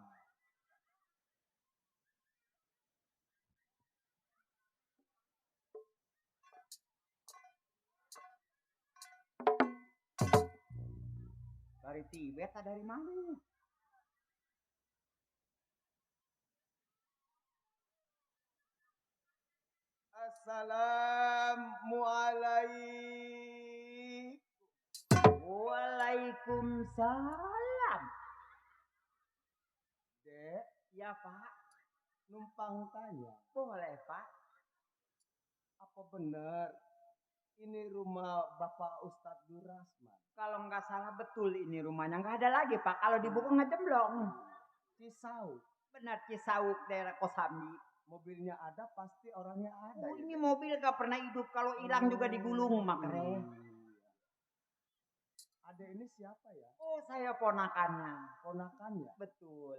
Dari Tibet atau dari mana? Assalamualaikum. Waalaikumsalam. Dek, Ya Pak, numpang tanya. boleh Pak. Apa benar ini rumah Bapak Ustadz Durasman? Kalau nggak salah betul ini rumahnya. Nggak ada lagi Pak. Kalau dibuka nggak jemblong. Cisauk. Benar Cisauk daerah Kosambi. Mobilnya ada, pasti orangnya ada. Oh, ya, ini Dek? mobil nggak pernah hidup. Kalau hilang juga digulung makanya. Ada ini siapa ya? Oh, saya ponakannya. Ponakannya. Betul.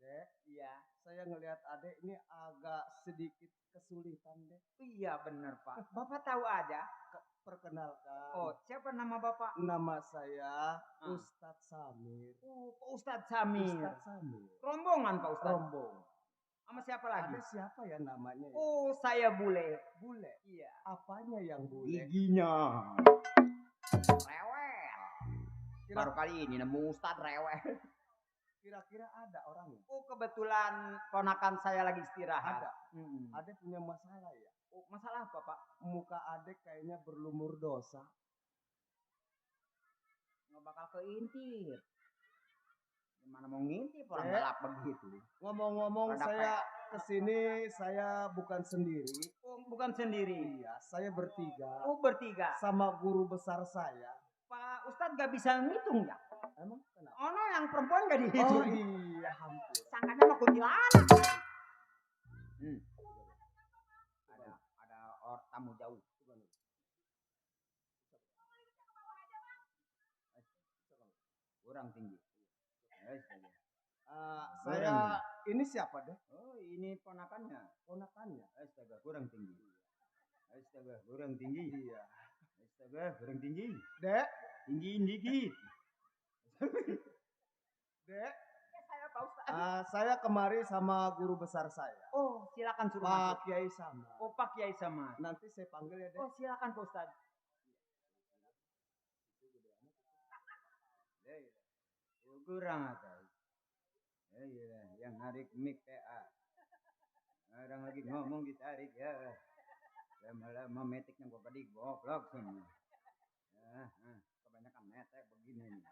Dek, Iya. saya ngelihat adek ini agak sedikit kesulitan, Dek. Iya benar Pak. Bapak tahu aja. Perkenalkan. Oh, siapa nama Bapak? Nama saya Ah. Ustadz Samir. Oh, Pak Ustadz Samir. Ustadz Samir. Rombongan Pak Ustadz. Rombong. Sama siapa lagi? Ada siapa ya namanya? Ya? Oh, saya bule. Bule. Iya. Apanya yang bule? Giginya. Rewel. Kira- Baru kali ini nemu Ustadz rewel. Kira-kira ada orangnya? Oh, kebetulan ponakan saya lagi istirahat. Ada. Mm-mm. Adek punya masalah ya? Oh, masalah apa Pak? Muka adek kayaknya berlumur dosa. Nggak bakal keintip. Gimana mau ngintip orang Eh. gelap begitu? Ngomong-ngomong, Ada saya kesini saya bukan sendiri. Oh, bukan sendiri. Iya, saya bertiga. Oh, bertiga. Sama guru besar saya. Pak Ustadz nggak bisa ngitung ya? Emang kenapa? Oh, no, yang perempuan nggak Oh dihitung. iya, hampir. Sangkanya mah kuntilanak. Ada tamu jauh. Kurang tinggi. Saya ini siapa deh? Oh, ini ponakannya. Ponakannya. Astaga, kurang tinggi. Astaga, kurang tinggi. Iya. Astaga, kurang tinggi. Dek, Tinggiin dikit. Dek, Saya Pak Ustadz. saya kemari sama guru besar saya. Oh, silakan suruh Pak masuk. Kiai Sama. Oh, Pak Kiai Sama. Nanti saya panggil ya, Dek. Oh, silakan Pak Ustadz. Kurang atas. Iya, yang narik mic PA. Orang lagi ngomong ditarik ya. Lama-lama metiknya gua pada goblok semua. Kebanyakan metek begini nih.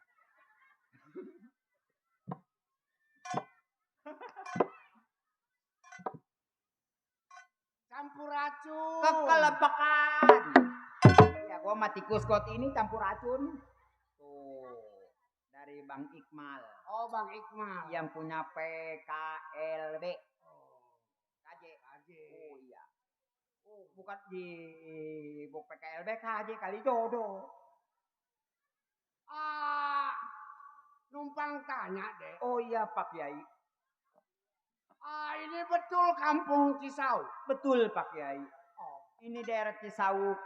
Campur racun. Kekelepakan. Ya, gua mati kuskot ini campur racun. Tuh, dari Bang Iqmal. Oh, Bang Iqmal. Yang punya PKLB. KJ. Oh iya. Oh, bukan di buk PKLB KJ kali jodoh. Numpang tanya deh. Oh iya Pak Kiai. Ini betul kampung Cisau. Betul Pak Kiai. Oh, Ini daerah Cisauk.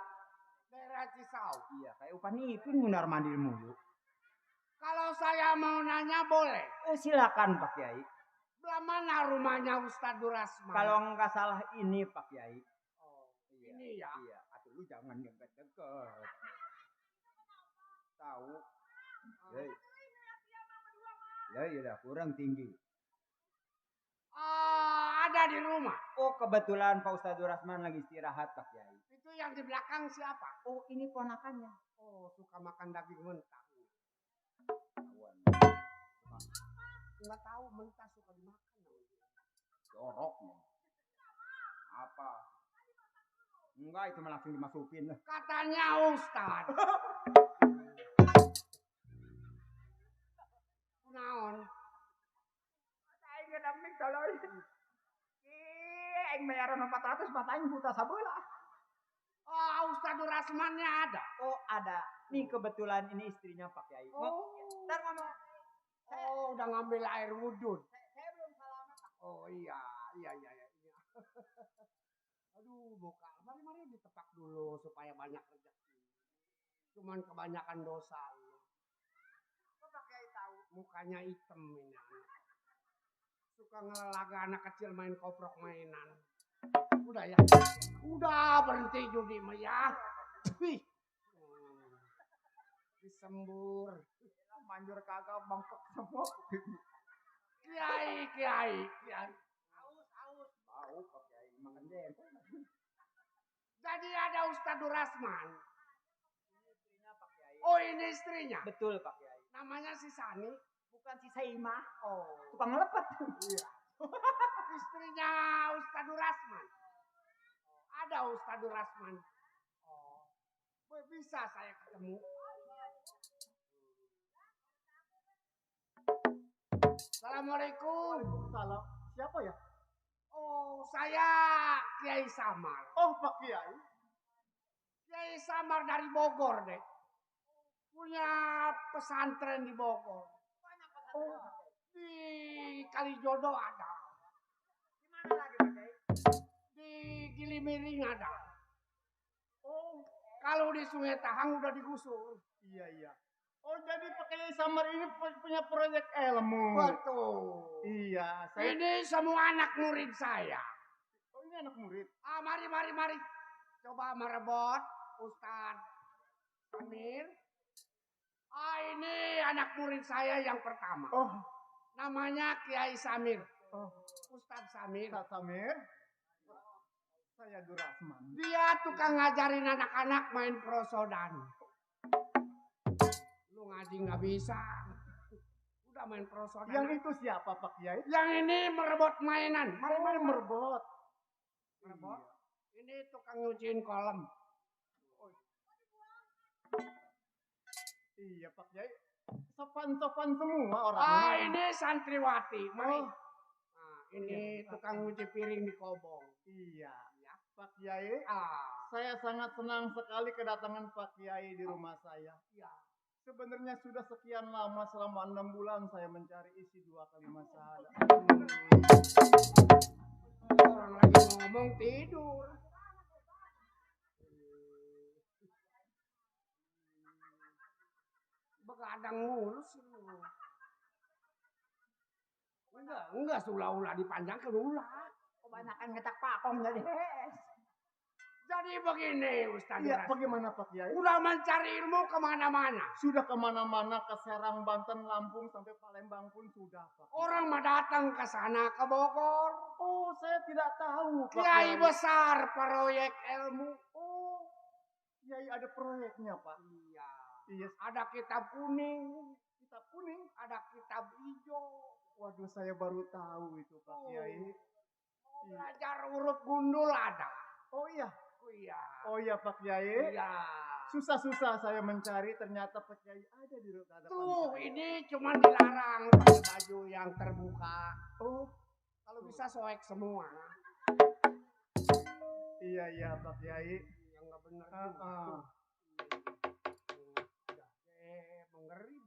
daerah Cisau. Iya, kayak upah nipin mundar mandir mulu. Kalau saya mau nanya boleh. Oh silakan Pak Kiai. Belah mana rumahnya Ustadz Durasman? Kalau nggak salah ini Pak Kiai. Oh, Iya. ini ya. Iya, atuh lu jangan deket-deket. Tahu? Ya iya kurang tinggi. Ada di rumah. Oh kebetulan Pak Ustadz Durasman lagi istirahat Pak Kiai. Itu yang di belakang siapa? Oh ini ponakannya. Oh, suka makan daging mentah. Nggak tahu mentah suka dimakan. Joroknya. Apa? Enggak itu mah langsung dimasukin. Katanya Ustadz. Naon? Aing geus mik tolong. Aing bayaran miliaran 400 matain buta sabelah. Oh, Ustadz Rasmannya ada. Oh ada. Nih kebetulan ini istrinya Pak Kiai. Ntar ngomong. Oh, udah ngambil air wudhu. Saya belum salaman. Oh iya. Aduh, buka. Mari ditepak dulu supaya banyak rezeki. Cuman kebanyakan dosa. Kok Pak Kiai tahu? Mukanya hitam ini anak. Suka ngelalaga anak kecil main koprok mainan. Udah ya. Udah berhenti judi mah ya. Wih. Disembur. Manjur kagak bangkok semua. Kiai. Aus. Bau Pak Kiai makan jempol. Jadi ada Ustadz Rasman. Ini istrinya Pak Kiai. Oh, ini istrinya. Betul Pak Kiai. Namanya si Sani. Bukan si Saimah. Oh, Tukang lepet. iya. Istrinya Ustadz Rasman. Ada Ustadz Rasman. Oh, bisa saya ketemu. Assalamualaikum. Salam. Siapa ya? Oh, saya Kiai Samar. Oh, Pak Kiai. Kiai Samar dari Bogor deh. Punya pesantren di Bogor. Oh, di Kalijodo ada. Di mana lagi Pak Kiai? Di Gilimiring ada. Oh, kalau di Sungai Tahang udah digusur. Iya. Oh, jadi Pak Kiai Samar ini punya proyek ilmu. Betul. Iya, saya. Ini semua anak murid saya. Oh, ini anak murid. Mari. Coba merebut Ustadz Samir. Ini anak murid saya yang pertama. Oh, namanya Kiai Samir. Oh, Ustadz Samir. Ustadz Samir. Saya Durasman. Dia tukang ngajarin anak-anak main prosodan. Lu ngaji nggak bisa. Udah main prosodan. Yang itu siapa Pak Kiai? Yang ini merebut mainan. Mari merebut. Merebut. Ini tukang nyuciin kolam. Iya Pak Kiai. Sopan-sopan semua orangnya. Ini santriwati. Mari. Oh. Nah, ini tukang nyuci piring di Kobong. Iya. Ya. Pak Kiai. Ah. Saya sangat senang sekali kedatangan Pak Kiai di rumah saya. Ya. Sebenarnya sudah sekian lama, selama 6 bulan saya mencari isi 2 kalimat syahadat. Orang lagi ngomong tidur. Begadang ngurus. Enggak ulah dipanjangkan ulah. Kebanyakan ngetak pakong jadi. Jadi begini Ustadz. Iya, bagaimana Pak Kiai? Udah mencari ilmu kemana-mana. Sudah kemana-mana, ke Serang, Banten, Lampung, sampai Palembang pun sudah Pak. Orang mah datang ke sana ke Bogor. Oh, saya tidak tahu Pak Kiai besar proyek ilmu. Oh, Kiai ada proyeknya Pak. Iya. Iya. Ada kitab kuning. Kitab kuning? Ada kitab hijau. Waduh, saya baru tahu itu Pak Kiai. Belajar huruf gundul ada. Oh iya. Iya. Oh iya Pak Kiai. Iya. Susah-susah saya mencari, ternyata Pak Kiai ada di hadapan Tuh, saya. ini cuma dilarang pakai baju yang terbuka. Oh, kalau bisa soek semua. Iya Pak Kiai. Yang nggak benar. Mengeri.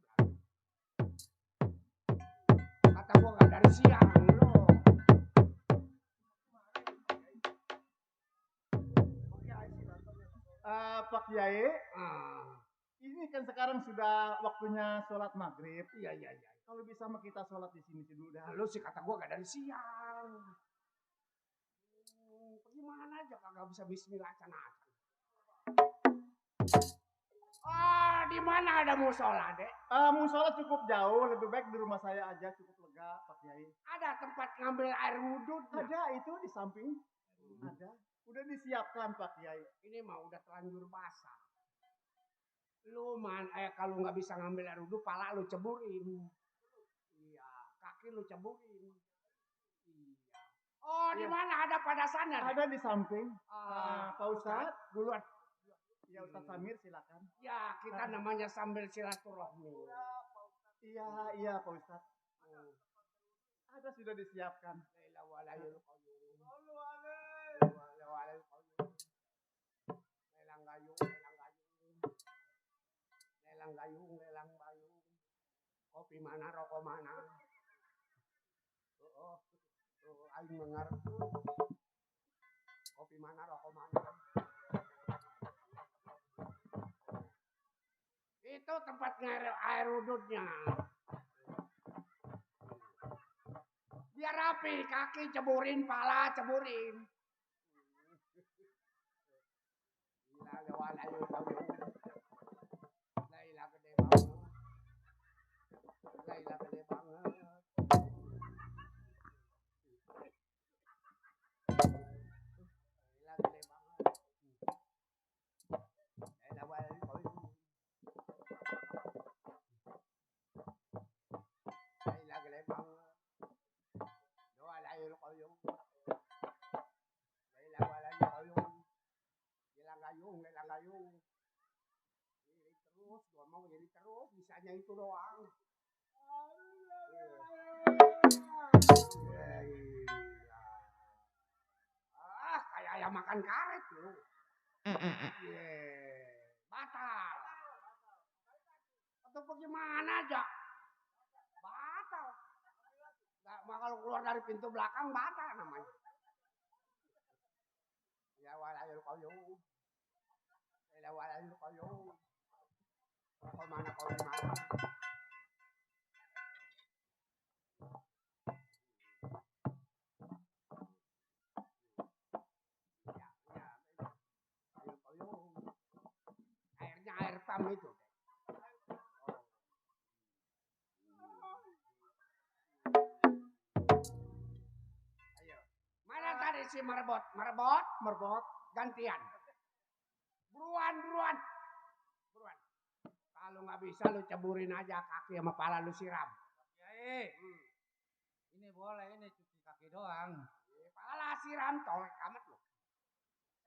Kata gua nggak dari siang loh. Pak Kiai, ini kan sekarang sudah waktunya sholat maghrib. Iya. Kalau bisa mah kita sholat di sini dulu dah. Lu sih kata gua gak dari siang. Pergi mana aja kagak bisa bismillah-acan-acan. Di mana ada musola, Dek? Musola cukup jauh, lebih baik di rumah saya aja, cukup lega, Pak Kiai. Ada tempat ngambil air wudhu? Ada, itu di samping. Ada. Udah disiapkan Pak Kiai. Ini mah udah terlanjur basah. Lu kalau nggak bisa ngambil air wudhu, pala lu ceburin. Iya, kaki lu ceburin. Iya. Oh, di mana ada padasannya? Ada di samping. Pak Ustadz, duluan. Ya Ustadz Samir silakan. Ya, kita namanya sambil silaturahmi. Iya Pak Ustadz. Ada sudah disiapkan. Lelang gayung, lelang gayung. Lelang gayung, lelang gayung. Kopi mana, rokok mana? Oh, aing mengerti. Kopi mana, rokok mana? Itu tempat air udutnya. Biar rapi, kaki ceburin, pala ceburin. Gila lewat ayo kau. Laila gede banget. Laila gede banget. Laila gede banget. Laila wali kau. Laila gede banget. Doa lail kau. Laila wali kau. Lelang gayung, lelang gayung. Iri terus, gua mau iri terus, bisanya itu doang. Kayak ayam makan karet lu. Batal. Atau bagaimana aja? Batal. Nggak bakal keluar dari pintu belakang batal namanya. Ya walayul qayyum. Ya walayul qayyum. Kau mana kau di mana? Airnya air pam itu. Ayo. Mana tadi si merebot? Merebot. Gantian. Buruan. Kalau nggak bisa lu ceburin aja kaki sama pala lu siram. Kiai. Ini boleh, ini cuci kaki doang. Pala siram tolek amat lu.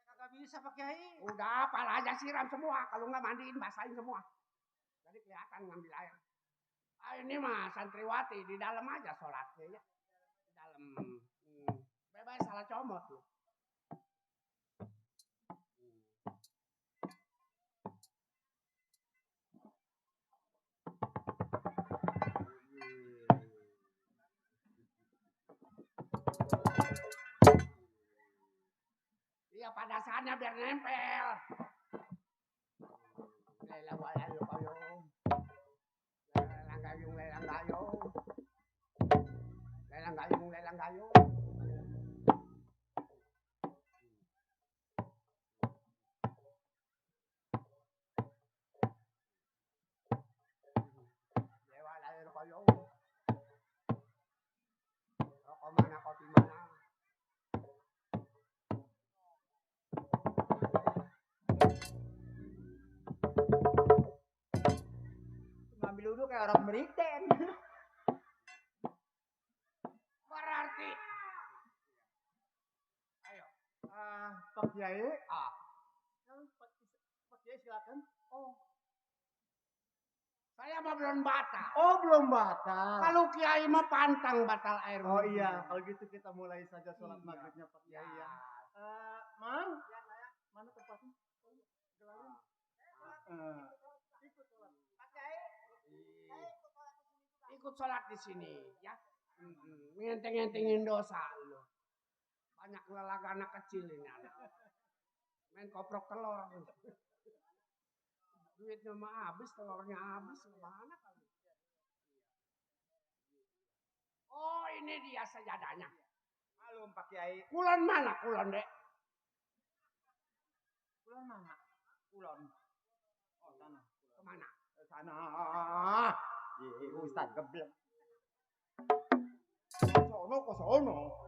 Saya kagak bisa Pak Kiai. Udah pala aja siram semua. Kalau nggak mandiin basahin semua. Jadi kelihatan ngambil air. Ini mah santriwati di dalam aja sholatnya ya. Di dalam. Bebas salah comot lu. Iya pada saatnya biar nempel. Lelang gayung. Lelang gayung. Lelang gayung. Lelang gayung. Rokok mana, kopi mana? Ngambil duduk kayak orang Briten. Berarti. Ayo. Pak Kiai. Pak Kiai silakan. Saya mah belum batal. Oh, belum batal. Kalau Kiai mah pantang batal air. Oh iya, kalau gitu kita mulai saja sholat maghribnya Pak Kiai ya. Mang, mana tempatnya? Gelalin. Ikut sholat di sini ya. Ngenteng-ngentengin dosa lu. Banyak lelaga anak kecil ini anak. Main koprok telur. Duitnya mah habis, telurnya habis. Gimana kali? Oh ini dia sajadahnya. Malum Pak Kiai. Kulon mana kulon dek? Kulon mana? Kulon. Oh sana. Kemana? Sana. Ustaz geblek. Sono.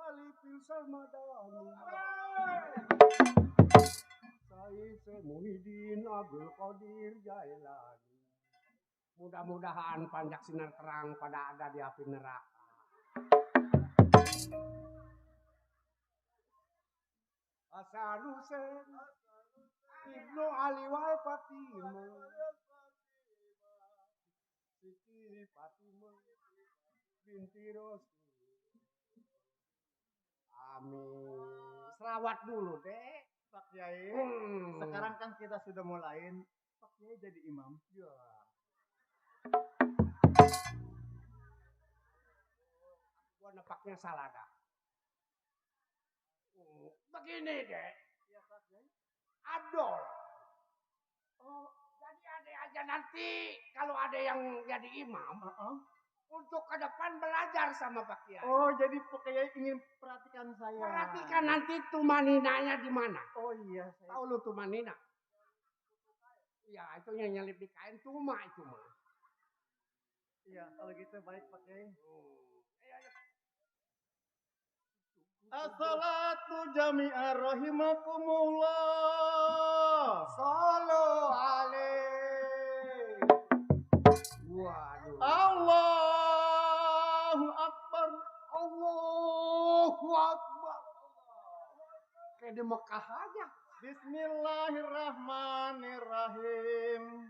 Wali pilsal madani. Saya Muhyiddin Abdul Qadir Jailani. Mudah-mudahan panjak sinar terang pada ada di api neraka. Hasan Hussein Ibnu Ali wal Fatimah. Siti Fatimah binti Rasul. Amin. Selawat dulu, Dek. Pak Kiai. Sekarang kan kita sudah mulain. Pak Kiai jadi imam. Ya. Gua nepaknya salah dah. Begini, Dek. Ya, Pak Kiai. Adol. Oh, jadi ada aja nanti kalau ada yang jadi imam, untuk ke depan belajar sama Pak Kiai. Oh, jadi Pak Kiai ingin perhatikan saya. Perhatikan nanti tumaninanya di mana. Oh iya, Tahu lu tumanina? Iya, itu yang nyelip di kain tuma itu mah. Iya, kalau gitu baik Pak Kiai. Ayo. As-salatu jami'ar rahimakumullah. Sallu alaihi. Waduh. Allahu Akbar. Allahu Akbar. Kayak di Mekah aja. Bismillahirrahmanirrahim.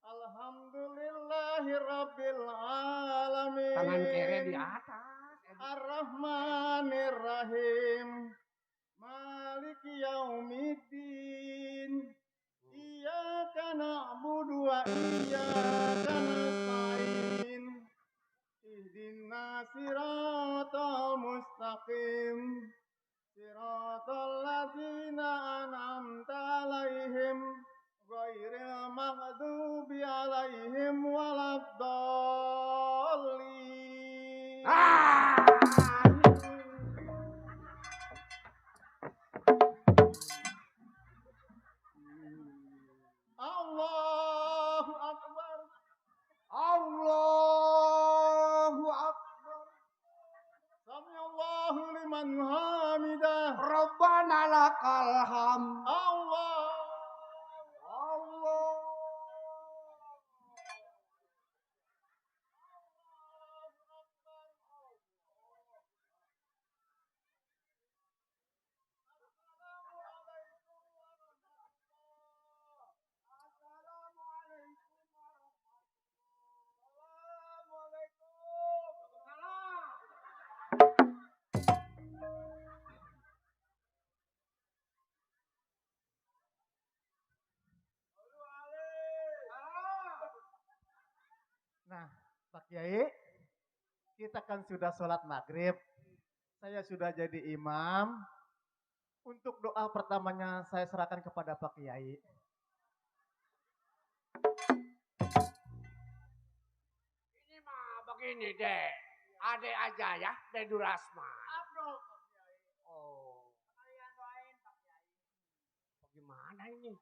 Alhamdulillahirabbil alamin. Tangan kiri di atas. Ar-Rahmanir-Rahim. Maliki yaumiddin. Iyyaka na'budu wa iyyaka nasta'in. Ihdinas siratal mustaqim. Siratal ladzina an'amta 'alaihim ghairil maghdubi 'alaihim waladdallin. Allahu Akbar. Allahu Akbar. Samiallahu liman hamidah. Rabbana lakal hamd. Allah. Allah. Nah, Pak Kiai, kita kan sudah sholat maghrib. Saya sudah jadi imam. Untuk doa pertamanya saya serahkan kepada Pak Kiai. Ini mah begini deh. Ade aja ya, Dedu Rasma. Abdul Pak Kiai. Oh. Kalian doain Pak Kiai. Bagaimana ini?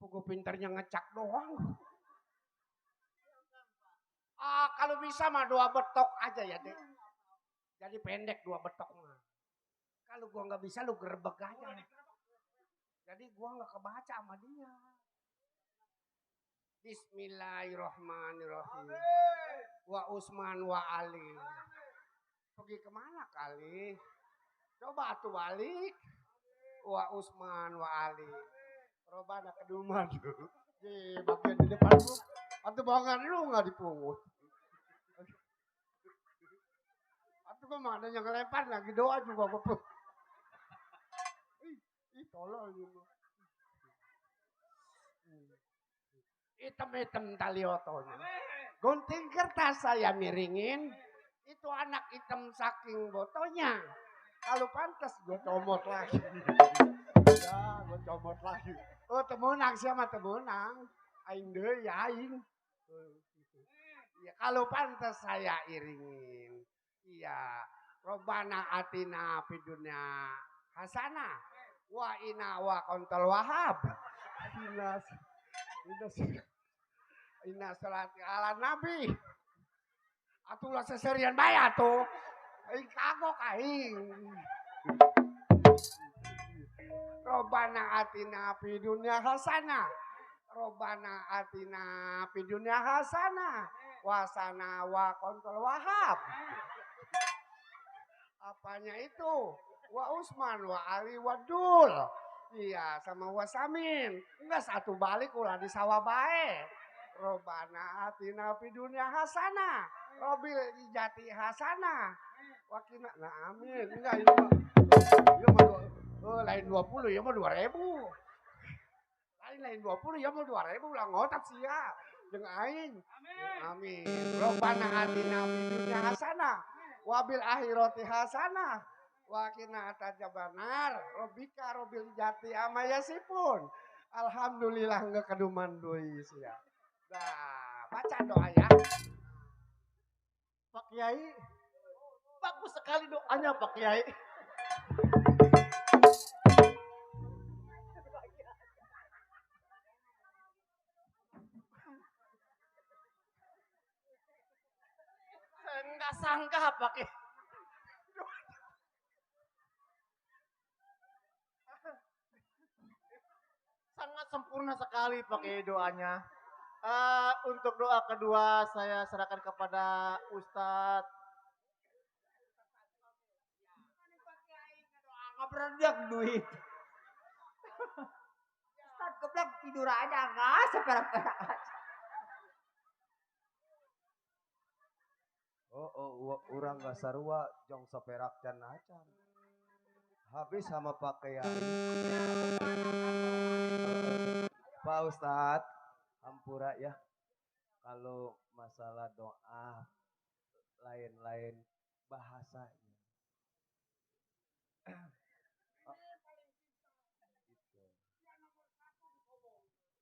Gue pinternya ngecak doang. Kalau bisa mah 2 betok aja ya, Dek. Jadi pendek 2 betok mah. Kalau gua nggak bisa lu gerbek aja. Jadi gua nggak kebaca sama dia. Bismillahirrahmanirrahim. Wa Usman wa Ali. Pergi kemana kali? Coba tuh balik. Wa Usman wa Ali. Robana keduman. Di bagian di depan lu. Atau bawangan lu nggak dipungut. Atau kemana yang ngelempar lagi doa juga betul. Ih tolol gitu. Hitam-hitam tali otonya. Gunting kertas saya miringin. Itu anak hitam saking botonya. Kalau pantas gue comot lagi. Ya gue comot lagi. Oh temenang siapa temenang. Aing deh ya aing. Ya kalau pantas saya iringin. Iya. Robbana atina fidunya hasanah. Wa ina wa kontal wahab. Ina salati ala nabi. Atulah seserian bayar tuh. Aing kagok aing. Robbana atina fidunya hasanah. Robbana atina fidunya hasanah. Wasana wa kontal wahab. Apanya itu? Wa Usman wa Ali wa Dul. Iya, sama Wasamin. Enggak satu balik ulah di sawah bae. Robana atina fi dunia hasana. Robil ijati hasana. Wakina, nah amin. Enggak, iya mah lain 20, ya mah 2000. Lain 20, ya mah 2000 lah ngotak sia. Jeung aing. Amin. Robana atina fi dunia hasana. Wabil akhirati hasana. Wakina ataja benar. Robika robil jati amayasipun. Alhamdulillah enggak keduman deui sia. Nah, baca doa ya. Pak Kiai, bagus sekali doanya Pak Kiai. Saya nggak sangka Pak Kiai. Sangat sempurna sekali Pak Kiai doanya. Untuk doa kedua saya serahkan kepada Ustadz. Ngeberedak duit. Ustad goblok tidur aja enggak seperak-perak aja. Urang gak sarua jong soperak can acan. Habis sama pakaian. Pak Ustadz, ampura ya. Kalau masalah doa lain-lain bahasanya. Gitu.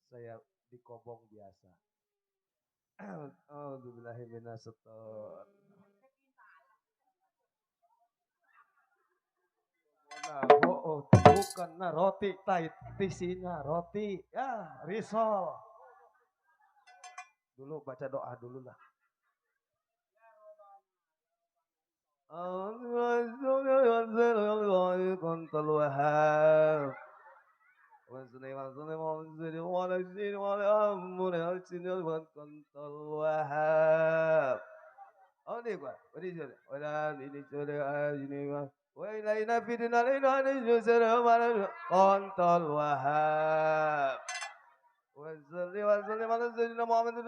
Saya dikobong biasa. Alhamdulillahirrahmanirrahim. Bukan roti tisinya roti ya risol. Dulu baca doa dulu lah. Oh ini gua, wa ilaina fidina kontol wahab. Wa salli ala sayyidina Muhammadin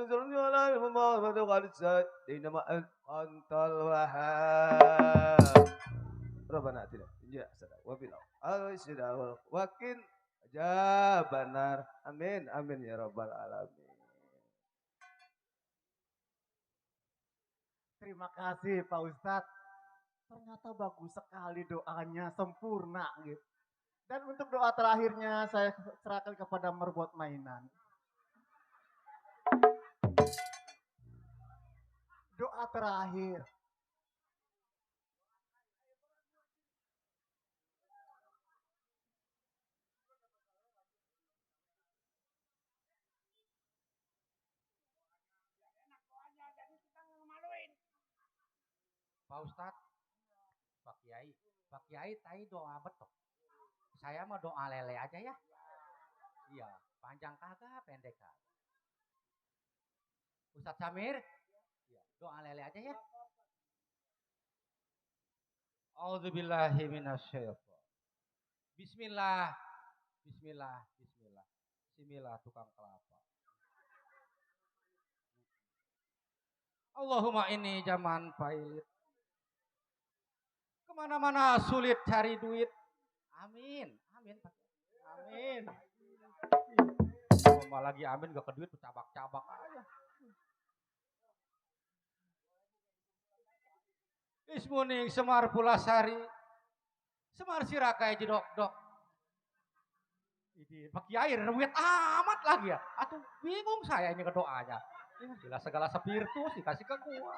kontol wahab. Rabbana atina fid dunya hasanah wa fil akhirati hasanah wa qina adzabannar. Amin amin ya rabbal alamin. Terima kasih Pak Ustadz. Ternyata bagus sekali doanya, sempurna gitu. Dan untuk doa terakhirnya saya serahkan kepada merbot mainan. Doa terakhir. Pak Ustadz, Pak Kiai tadi doa betul. Saya mau doa lele aja ya. Iya, panjang kagak, pendek kagak. Ustadz Samir, iya, doa lele aja ya. Auzubillahi minasyaitonir. Bismillah, bismillah, bismillah. Bismillah tukang kelapa. Allahumma ini zaman pailit. Kemana-mana sulit cari duit. Amin, amin, amin. Kalau lagi amin gak ke duit, cabak-cabak aja. Ismuning Semar Pulasari, Semar Sirakai jedok-dok. Ini pakai air, duit amat lagi ya. Atuh bingung saya ini ke doanya. Bila segala spiritus dikasih ke gua.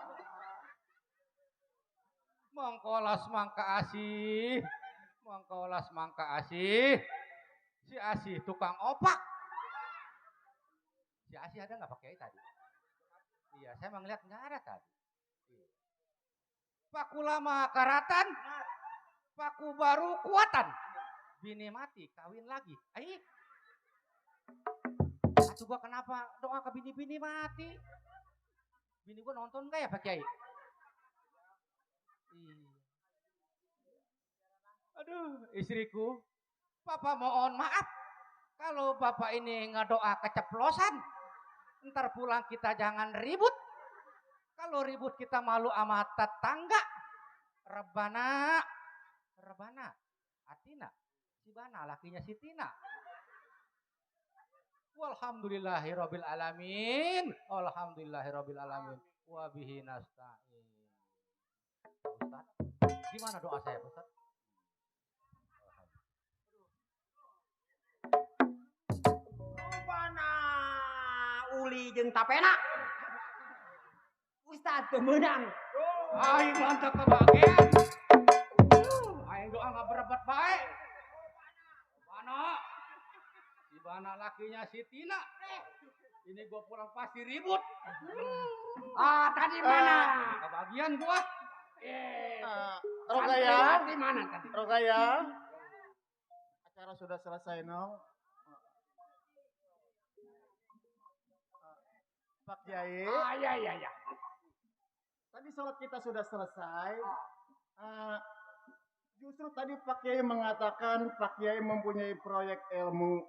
Mangkolas mangka asih. Mangkolas mangka asih. Si asih tukang opak. Si asih ada nggak pakai tadi? Iya, saya melihat nggak ada tadi. Paku lama karatan. Paku baru kuatan. Bini mati, kawin lagi. Atuh gua kenapa doa ke bini-bini mati? Bini gua nonton nggak ya Pak Kiai? Aduh, istriku, Bapak mohon maaf kalau Bapak ini ngedoa keceplosan. Ntar pulang kita jangan ribut. Kalau ribut kita malu sama tetangga. Rebana. Atina. Si Bana lakinya si Tina. Walhamdulillahirabbil alamin. Alhamdulillahirabbil alamin. Wa bihi nasta'in. Ustaz, gimana doa saya, Ustaz? Rupana uli jeung tapena. Ustaz teu meunang. Aing mantap kebahagiaan. Aing doa nggak berebut baik. Bana, si Bana lakinya si Tina. Ini gua pulang pasti ribut. Tadi mana? Kebagian gua. Rogaya, Di mana tadi? Rogaya. Acara sudah selesai, Nong. Pak Kiai. Iya. Tadi sholat kita sudah selesai. Justru tadi Pak Kiai mengatakan Pak Kiai mempunyai proyek ilmu.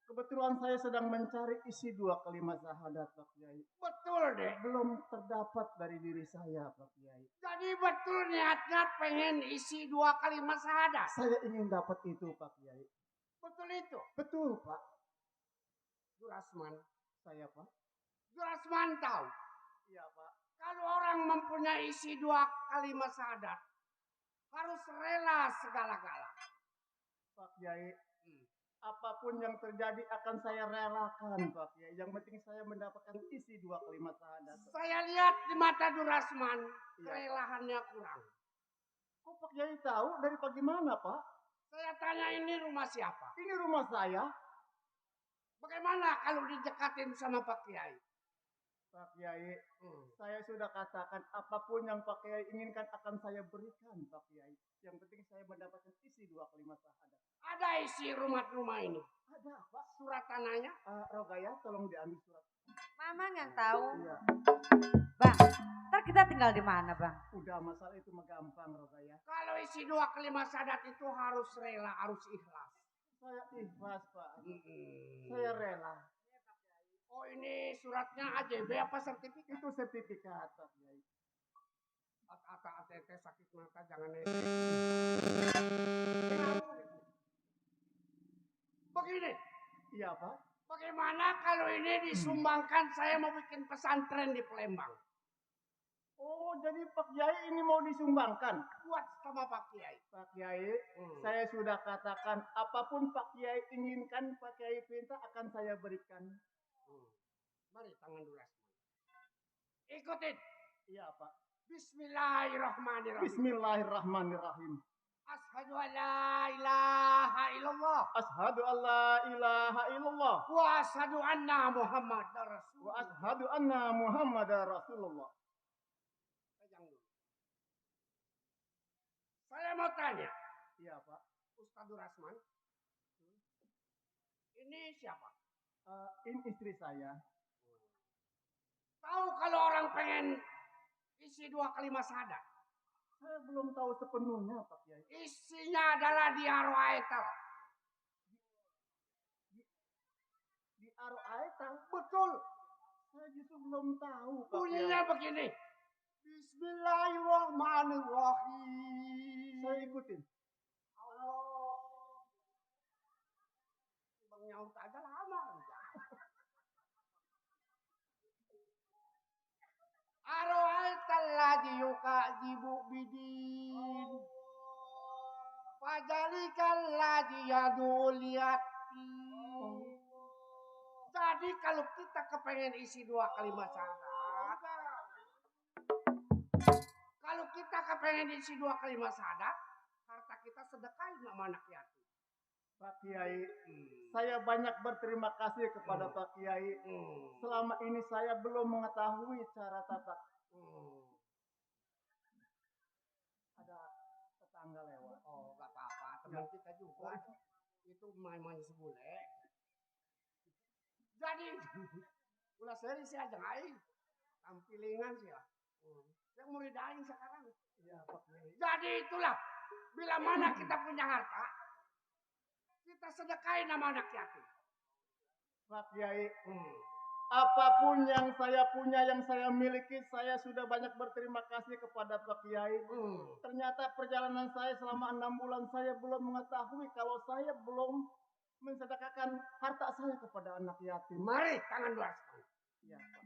Kebetulan saya sedang mencari isi 2 kalimat syahadat Pak Kiai. Betul deh. Belum terdapat dari diri saya Pak Kiai. Jadi betul niatnya pengen isi 2 kalimat syahadat. Saya ingin dapat itu Pak Kiai. Betul itu. Betul Pak. Jurasman. Saya Pak. Jurasman tahu. Iya Pak. Kalau orang mempunyai isi 2 kalimat syahadat, harus rela segala-gala. Pak Kiai, apapun yang terjadi akan saya relakan Pak Kiai. Yang penting saya mendapatkan isi 2 kalimat syahadat. Saya lihat di mata Jurasman, kerelahannya kurang. Kok Pak Kiai tahu dari bagaimana Pak? Saya tanya ini rumah siapa? Ini rumah saya. Bagaimana kalau dijekatin sama Pak Kiai? Pak Kiai, saya sudah katakan apapun yang Pak Kiai inginkan akan saya berikan Pak Kiai. Yang penting saya mendapatkan isi 2 kalimat syahadat. Ada isi rumah ini? Ada Pak. Surat tanahnya? Rogaya tolong diambil surat. Mamang yang tahu. Iya. Bang, ntar kita tinggal di mana Bang? Udah masalah itu mah gampang Rogaya. Kalau isi 2 kalimat syahadat itu harus rela, harus ikhlas. Saya ikhlas Pak. Saya rela. Oh ini suratnya AJB apa sertifikat? Itu sertifikat Pak Kiai. ATT sakit mata jangan Begini. Iya Pak. Bagaimana kalau ini disumbangkan saya mau bikin pesantren di Palembang? Oh jadi Pak Kiai ini mau disumbangkan? Buat sama Pak Kiai. Pak Kiai, saya sudah katakan apapun Pak Kiai inginkan, Pak Kiai pinta akan saya berikan. Mari tangan dulu. Ikutin. Iya Pak. Bismillahirrahmanirrahim. Bismillahirrahmanirrahim. Ashhadu an la ilaha illallah. Ashhadu an la ilaha illallah. Wa ashhadu anna Muhammadar Rasulullah. Wa ashhadu anna Muhammadar Rasulullah. Pegang dulu. Saya mau tanya. Iya Pak. Ustadz Rasman. Ini siapa? Ini istri saya. Tahu kalau orang pengen isi 2 kalimat syahadat? Saya belum tahu sepenuhnya Pak Kiai. Isinya adalah di Aroaital. Di Aroaital? Betul. Saya justru belum tahu Pak Bunyinya Kiai. begini. Bismillahirrahmanirrahim. Saya ikutin. Allah. Bang nyaut aja lama. Aroaital ladzi yukadzibu bidin. Fajalikal ladzi yadul yatim. Jadi kalau kita kepengen isi 2 kalimat syahadat, kalau kita kepengen isi 2 kalimat syahadat, harta kita sedekahin sama anak yatim. Pak Kiai, saya banyak berterima kasih kepada Pak Kiai. Selama ini saya belum mengetahui cara tata. Ada tetangga lewat. Oh, gak apa-apa, teman kita juga. Itu main-main sebule. Jadi, ulah seri sih aja aing. Tampilingan sih ya. Yang murid aing sekarang. Iya, Pak Kiai. Jadi itulah, bila mana kita punya harta, kita sedekahin nama anak yatim. Pak Kiai, apapun yang saya punya, yang saya miliki, saya sudah banyak berterima kasih kepada Pak Kiai. Ternyata perjalanan saya selama 6 bulan saya belum mengetahui kalau saya belum mensedekahkan harta saya kepada anak yatim. Mari tangan Durasman. Ya, Pak.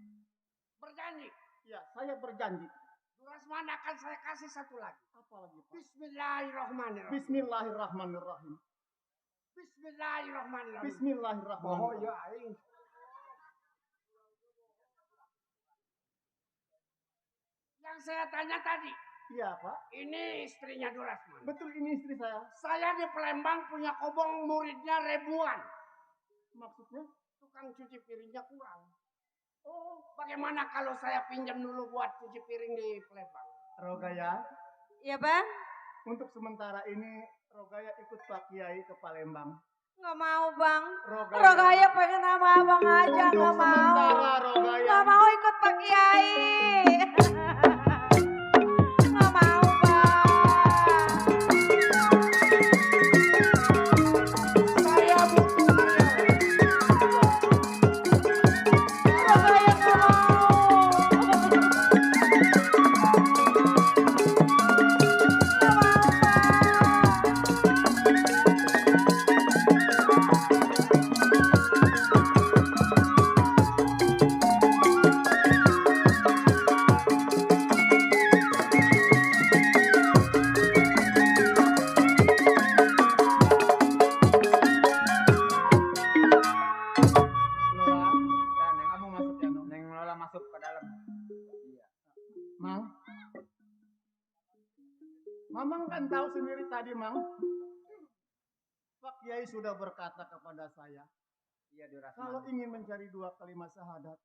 Berjanji. Ya, saya berjanji. Durasman akan saya kasih satu lagi. Apa lagi, Pak? Bismillahirrahmanirrahim. Bismillahirrahmanirrahim. Bismillahirrahmanirrahim. Bismillahirrahmanirrahim. Oh ya aing. Yang saya tanya tadi, Iya, Pak. ini istrinya Durasman. Betul, ini istri saya. Saya di Palembang punya kobong muridnya ribuan. Maksudnya? Tukang cuci piringnya kurang. Oh, bagaimana kalau saya pinjam dulu buat cuci piring di Palembang? Rogaya, Iya bang? untuk sementara ini Rogaya ikut Pak Kiai ke Palembang. Nggak mau bang. Rogaya, Rogaya pengen sama abang aja, untuk nggak mau. sementara Rogaya. Nggak mau ikut Pak Kiai. Nggak mau bang. Saya butuh Rogaya nggak mau. Lola, kamu masuk ya, Nong? Neng Lola masuk ke dalam. Mang. Mamang kan tahu sendiri tadi, Mang. Pak Kiai sudah berkata kepada saya, Iya kalau Durasman. ingin mencari 2 kalimat syahadat,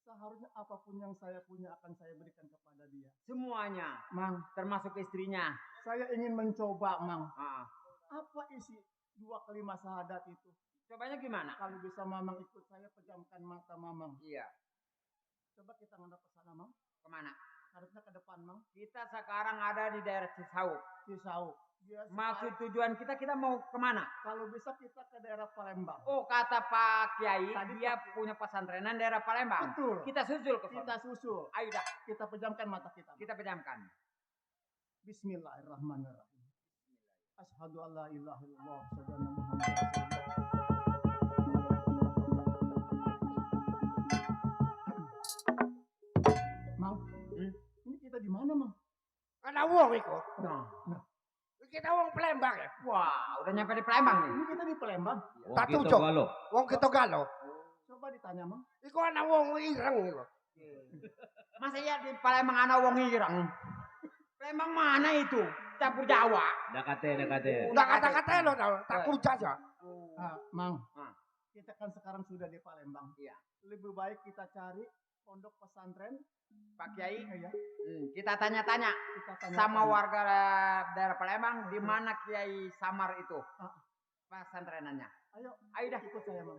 seharusnya apapun yang saya punya akan saya berikan kepada dia. Semuanya, Mang, termasuk istrinya. saya ingin mencoba, Mang. Ah, Apa isi 2 kalimat syahadat itu? cobanya gimana? Kalau bisa Mamang ikut saya, pejamkan mata Mamang. Iya. Coba kita ngadap ke sana, Mang. Kemana? Harusnya ke depan, Mang. Kita sekarang ada di daerah Cisauk. Cisauk. Dia Maksud tujuan kita mau kemana? kalau bisa kita ke daerah Palembang. Oh kata Pak Kiai, Tadi dia Pak- punya pesantrenan daerah Palembang. Betul. Kita susul ke Kita sana. susul. Ayo dah, Kita pejamkan mata kita. kita pejamkan. Bismillahirrahmanirrahim. Asyhadu an la ilaha illallah, asyhadu anna Muhammadar Rasulullah. Mang, ini kita di mana, Mang? Ada wong itu. Nah, Kita wong Palembang ya. wah, udah nyampe di Palembang nih. Ini kita di Palembang. Wong Tak kita tujuh. galo. Wong kita galo. Coba ditanya, Mang. Iku ana wong ireng iku. Masa ya di Palembang ana wong ireng? Palembang mana itu? Campur Jawa. Dekate. Udah kata-kata lo tau, tak kurca aja. Mang. Ah. Kita kan sekarang sudah di Palembang. Iya. Lebih baik kita cari pondok pesantren. Pak Kiai, Ya, kita tanya-tanya kita tanya sama warga daerah Palembang di mana Kiai Samar itu Ah. pesantrenannya. Ayo, Ayo dah. ikut saya, Mang.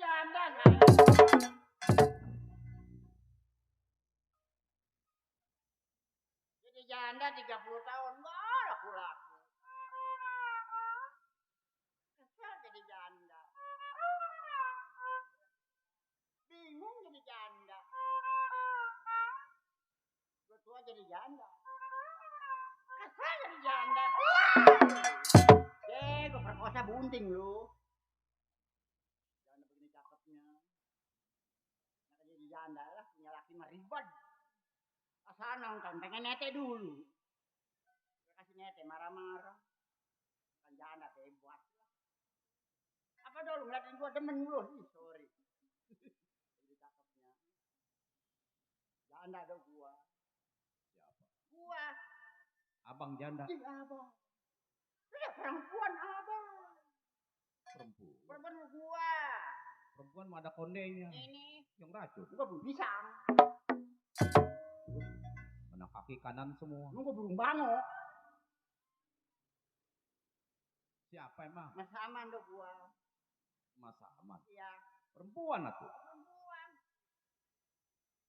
janda saya. Jadi janda 30 tahun enggak laku-laku. Kesel jadi janda. Bingung jadi janda. Udah tua jadi janda. Kesel jadi janda. Gue perkosa bunting lu. Janda begini cakepnya. Nah, jadi janda lah, punya laki mah ribet. Asal nonton, pengen nete dulu. Gue kasih nete, marah-marah. Kan janda bebas. Apa dulu ngeliatin gua demen lu? Ih, sorry. Jadi cakepnya. Janda dong gua. Siapa? Gua. Abang janda. Ih, abang. Ini perempuan abang. Perempuan. Perempuan gua. Perempuan mah ada kondenya. Ini. Yang racun. Gua belum pisang. Mana kaki kanan semua. Lu gua burung bango. Siapa emang? Mas Aman dong gua. Mas Aman. Iya. Perempuan atuh. Perempuan.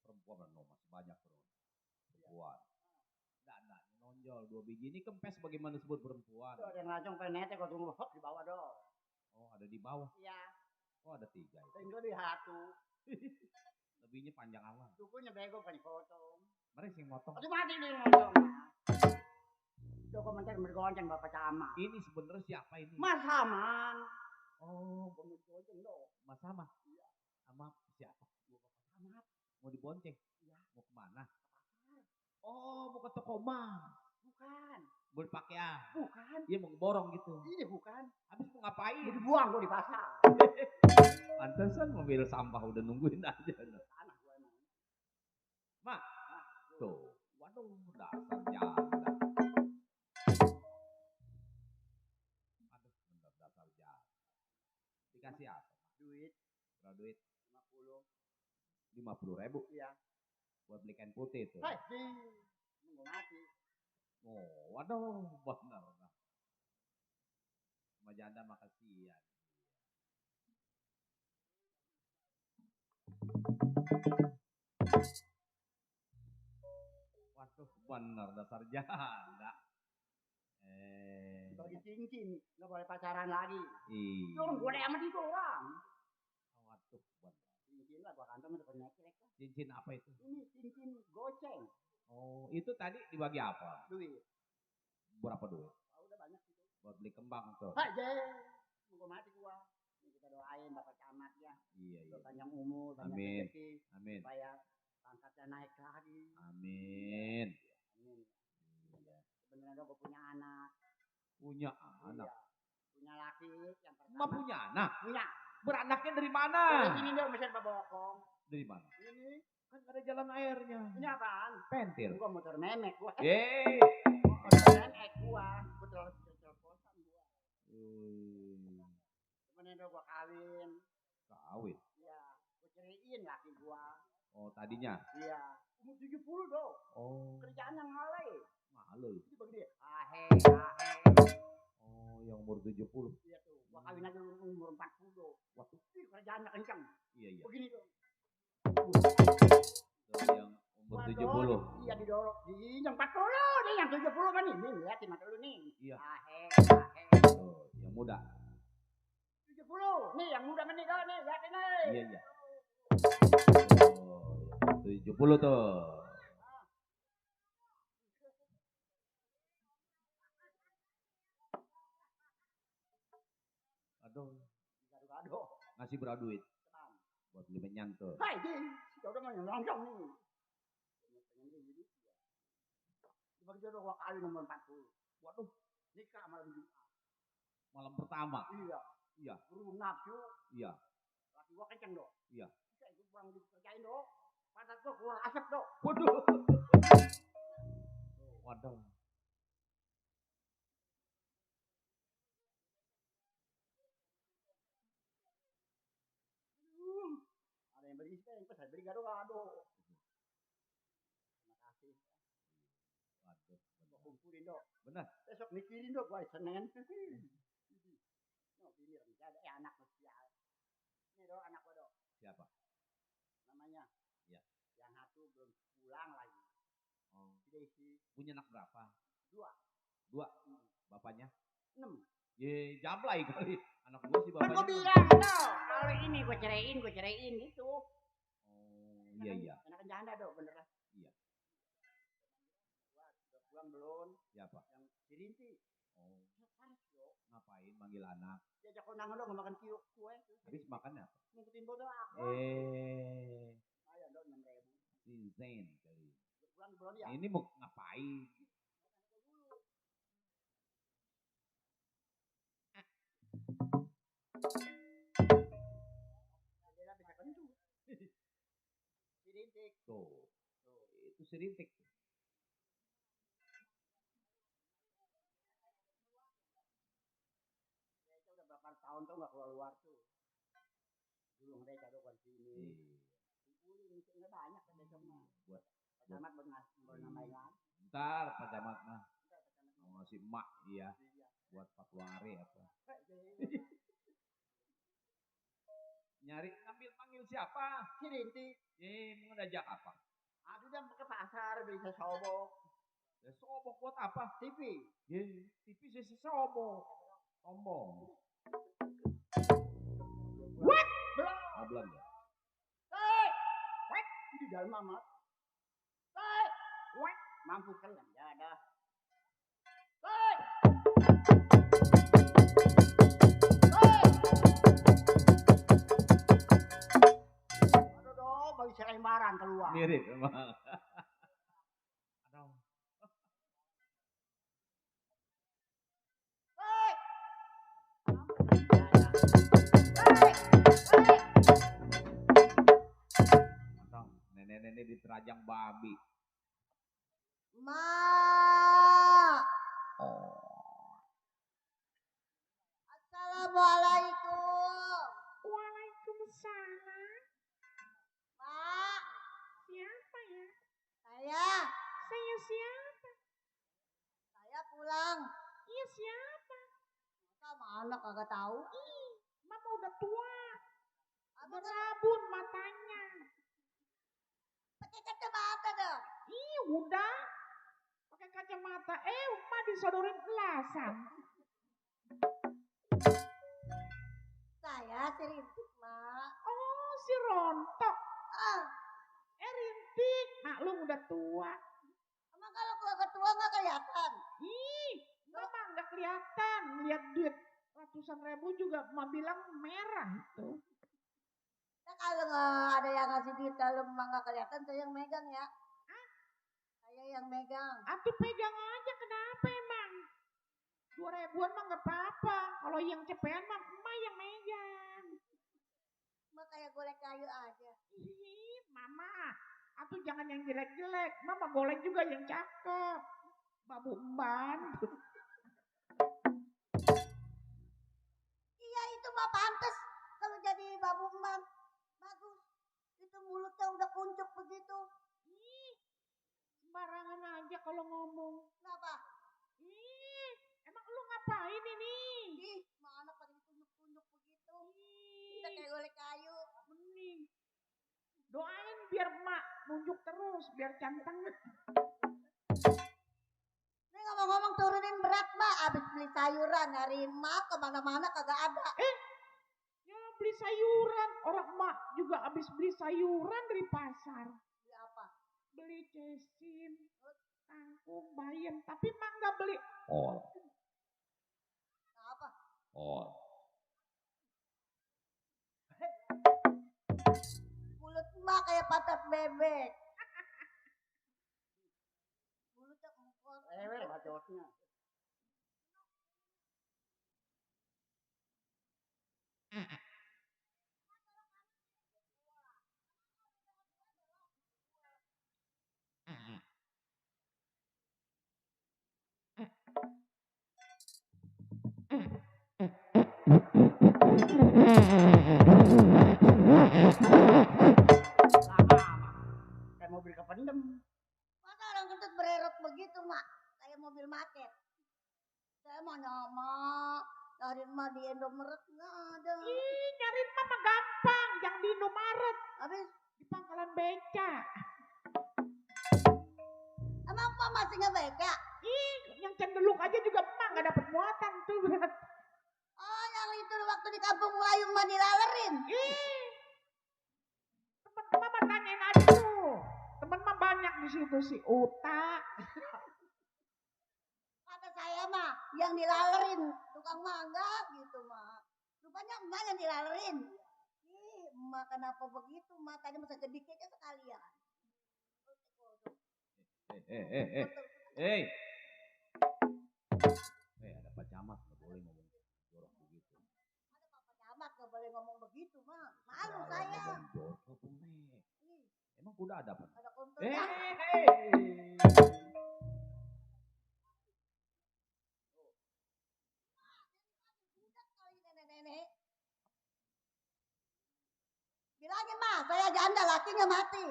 Perempuan no, masih banyak bro. Perempuan. Dananya nonjol 2 biji ini kempes bagaimana disebut perempuan. Tuh ada yang ngacung pengen nete gua tunggu hop di bawah dong. Oh ada di bawah. Iya. Oh ada 3 itu. Tinggal di hatu. Lebihnya panjang awan. Dukunya bego bukan dipotong. Mari sing motong. Aduh mati dia ngomong. Dokumenter bergonceng Bapak Camat. Ini sebenarnya siapa ini? Mas Aman. Oh, Bergonceng dong. Mas Sama. Iya. Sama siapa? Gua Bapak Camat. Mau dibonceng? Iya. Mau kemana? Oh, mau ke toko emas. Bukan. Beli pakaian. Bukan. Iya mau ngeborong gitu. Ini bukan. Habis mau ngapain? Mau dibuang gua di pasar. Pantesan mobil sampah udah nungguin aja. Tanah gua emang. Mak, Nah, tuh. Waduh, dasar janda. Aduh, bener dasar janda. Dikasih apa? duit Berapa duit? 50. 50.000 Iya. buat beli kain putih tuh. Hai, nunggu mati. Oh, waduh, bener. Sama janda mah kasihan. Waduh, bener dasar janda. Bagi cincin, nggak boleh pacaran lagi. Iya. Itu orang boleh amat itu orang. Waduh, bener. Cincin lah, gua kantong udah penyakit. Cincin apa itu? Ini cincin goceng. Oh, itu tadi dibagi apa? Duit. Berapa duit? Oh, udah banyak itu. Buat beli kembang tuh. Hai, nunggu mati gua. Ini kita doain Bapak Camat ya. Iya, iya. Panjang umur, banyak Amin. rezeki. Amin. Supaya pangkatnya naik lagi. Amin. Amin. Iya. Sebenarnya dong gua punya anak. Punya anak. Iya. Punya laki yang pertama. Emak punya anak? Punya. Beranaknya dari mana? Di sini dong mesin babokong. Dari mana? Ini. Kan ada jalan airnya. Ini apaan? Pentil. Gua motor memek gua. Yeay. Motor memek gua. Gua telepon gua. Sebenarnya dong gua kawin. Kawin. Iya. Gua ceriin laki gua. Oh, tadinya. Iya. Umur 70 dong. Oh, Kerjaan yang ngalai. malu. Itu bagi dia. Ahe. Oh, yang umur 70. Iya tuh. Gua kawin aja umur 40. Waduh. Ih, kerjaannya kenceng. Iya, iya. Begini dong. Tuh, yang umur 70. Iya didorong. Di yang 40 nih, yang 70 kan ini. Lihatin mata lu nih. Iya. Ahe. Tuh, yang muda. 70. Nih yang muda nih dah nih. Lihatin nih. Iya, iya. Oh, yang 70 tuh. Aduh, Gado-gado. ngasih berapa duit? Tenang. Buat beli menyan tuh. Hai, si udah mah nyolong nih. Pengen dia jadi. Dibagi jodoh gua kawin nomor 40. Waduh, Nikah malam Jumat. malam pertama. Iya. Iya, Guru nafsu. iya, Laki gua kenceng dong. iya. Saya itu bang dikerjain dong. Pantat gua keluar asap dong. Waduh. Waduh. Ada yang beli steng, saya beli gado-gado. Terima kasih. Waduh. Gua kumpulin dong. Benar. Besok mikirin dong gua Senin. No, ini ada anak mesti. Ini dong anak satu belum pulang lagi. Oh. Si Desi Punya anak berapa? 2. 2. Bapaknya? 6. Ye, jablay kali. Anak gua sih Kan bapaknya. gue bilang, no, kalau ini gue ceraiin gitu. Oh, iya. Anak janda dong, bener lah. Iya. Wah, udah pulang belum? Siapa? Yang si Rinti. Oh. Ngapain manggil anak? Diajak kondangan dong, makan kue. Habis makannya apa? Ngikutin botol aku. Ayo dong, 6.000. Si Zain kali. Udah pulang belum ya? Ini mau ngapain? Dia bisa kentut. Si Rintik. Tuh. Itu si Rintik. Mereka udah berapa tahun tuh nggak keluar tuh. Dulu mereka tuh kan sini. Misalnya banyak kan besok mah. Buat Camat bernamain lagi. ntar Pak Camat mah. Mau ngasih emak iya. Buat Februari apa. Nyari ngambil panggil siapa? Si Rintik. Mau ngajak apa? Aku udah ke pasar beli sesobok. Sobok buat apa? TV. TV sih sobok. Sombong. What? Belum ya? Hey! What? Di dalam amat. Hey! What? Mampu kalian ya ada. Hey! Aduh dong, bagi selembaran keluar. Mirip emang. Aduh. Hey! Nenek-nenek diterajang babi. Ma. Assalamualaikum. Waalaikumsalam. Mak. Siapa ya? Saya. Saya siapa? Saya pulang. Iya siapa? Sama anak kagak tahu. Ih, mama udah tua. Apa Berabun matanya. pakai kacamata dong? Ih, udah. Pakai kacamata. Emak disodorin gelasan. Saya si Rintik, Mak. Oh, si Rontok. Ah, Rintik. Maklum udah tua. emang kalau keluarga tua nggak kelihatan? Ih, mama nggak kelihatan. Lihat duit ratusan ribu juga mama bilang merah itu. Nah, kalau nggak ada yang ngasih duit, kalau emang nggak kelihatan, saya yang megang ya. Saya yang megang. Atuh pegang aja, kenapa emang? 2.000-an mah nggak apa-apa. Kalau yang cepean mah emak yang megang. Mah kayak golek kayu aja. Ih, mama. Atuh jangan yang jelek-jelek. Mama golek juga yang cakep. Babu emban. Iya itu mah pantes kalau jadi babu emban. Bagus. Itu mulutnya udah kuncup begitu. Ih, sembarangan aja kalau ngomong. Kenapa? Ih, emang lu ngapain ini? Ih, mah anak pada ditunjuk-tunjuk begitu. Kita kayak golek kayu. Mending doain biar emak nunjuk terus biar canteng. Ini ngomong-ngomong turunin berat mbak. Abis beli sayuran nyariin mak kemana-mana kagak ada. Ya beli sayuran. Orang emak juga abis beli sayuran dari pasar. Beli apa? Beli cesim, kangkung, bayam. Tapi emak nggak beli. Nah, apa? Mulut emak kayak pantat bebek. Mulutnya empot. Bacotnya. Kayak mobil kependem. Masa orang kentut bererot begitu mak? Kayak mobil market. Saya mau nyama. Nyariin mak di Indomaret nggak ada. Ih, nyariin mama gampang. Jangan di Indomaret. Habis Di pangkalan beca. Mama masih ngebeca. Ih, yang cendeluk aja juga emak gak dapet muatan tuh. Oh, yang itu waktu di kampung Melayu mah dilalerin. Ih, temen-temen mah tanyain aja tuh. Temen mah banyak di situ si Uta. Kata saya mah yang dilalerin tukang mangga gitu mah. Rupanya emak yang dilalerin. Ih, emak kenapa begitu? Emak tadi masa gediknya sekalian. Hei. Ada Pak Camat nggak boleh ngomong jorok begitu. Ada Pak Camat nggak boleh ngomong begitu mah. Malu saya. Jorok tuh nih. Emang kuda ada apa? Ada konten. Nenek. Bilangin mah, saya janda lakinya mati.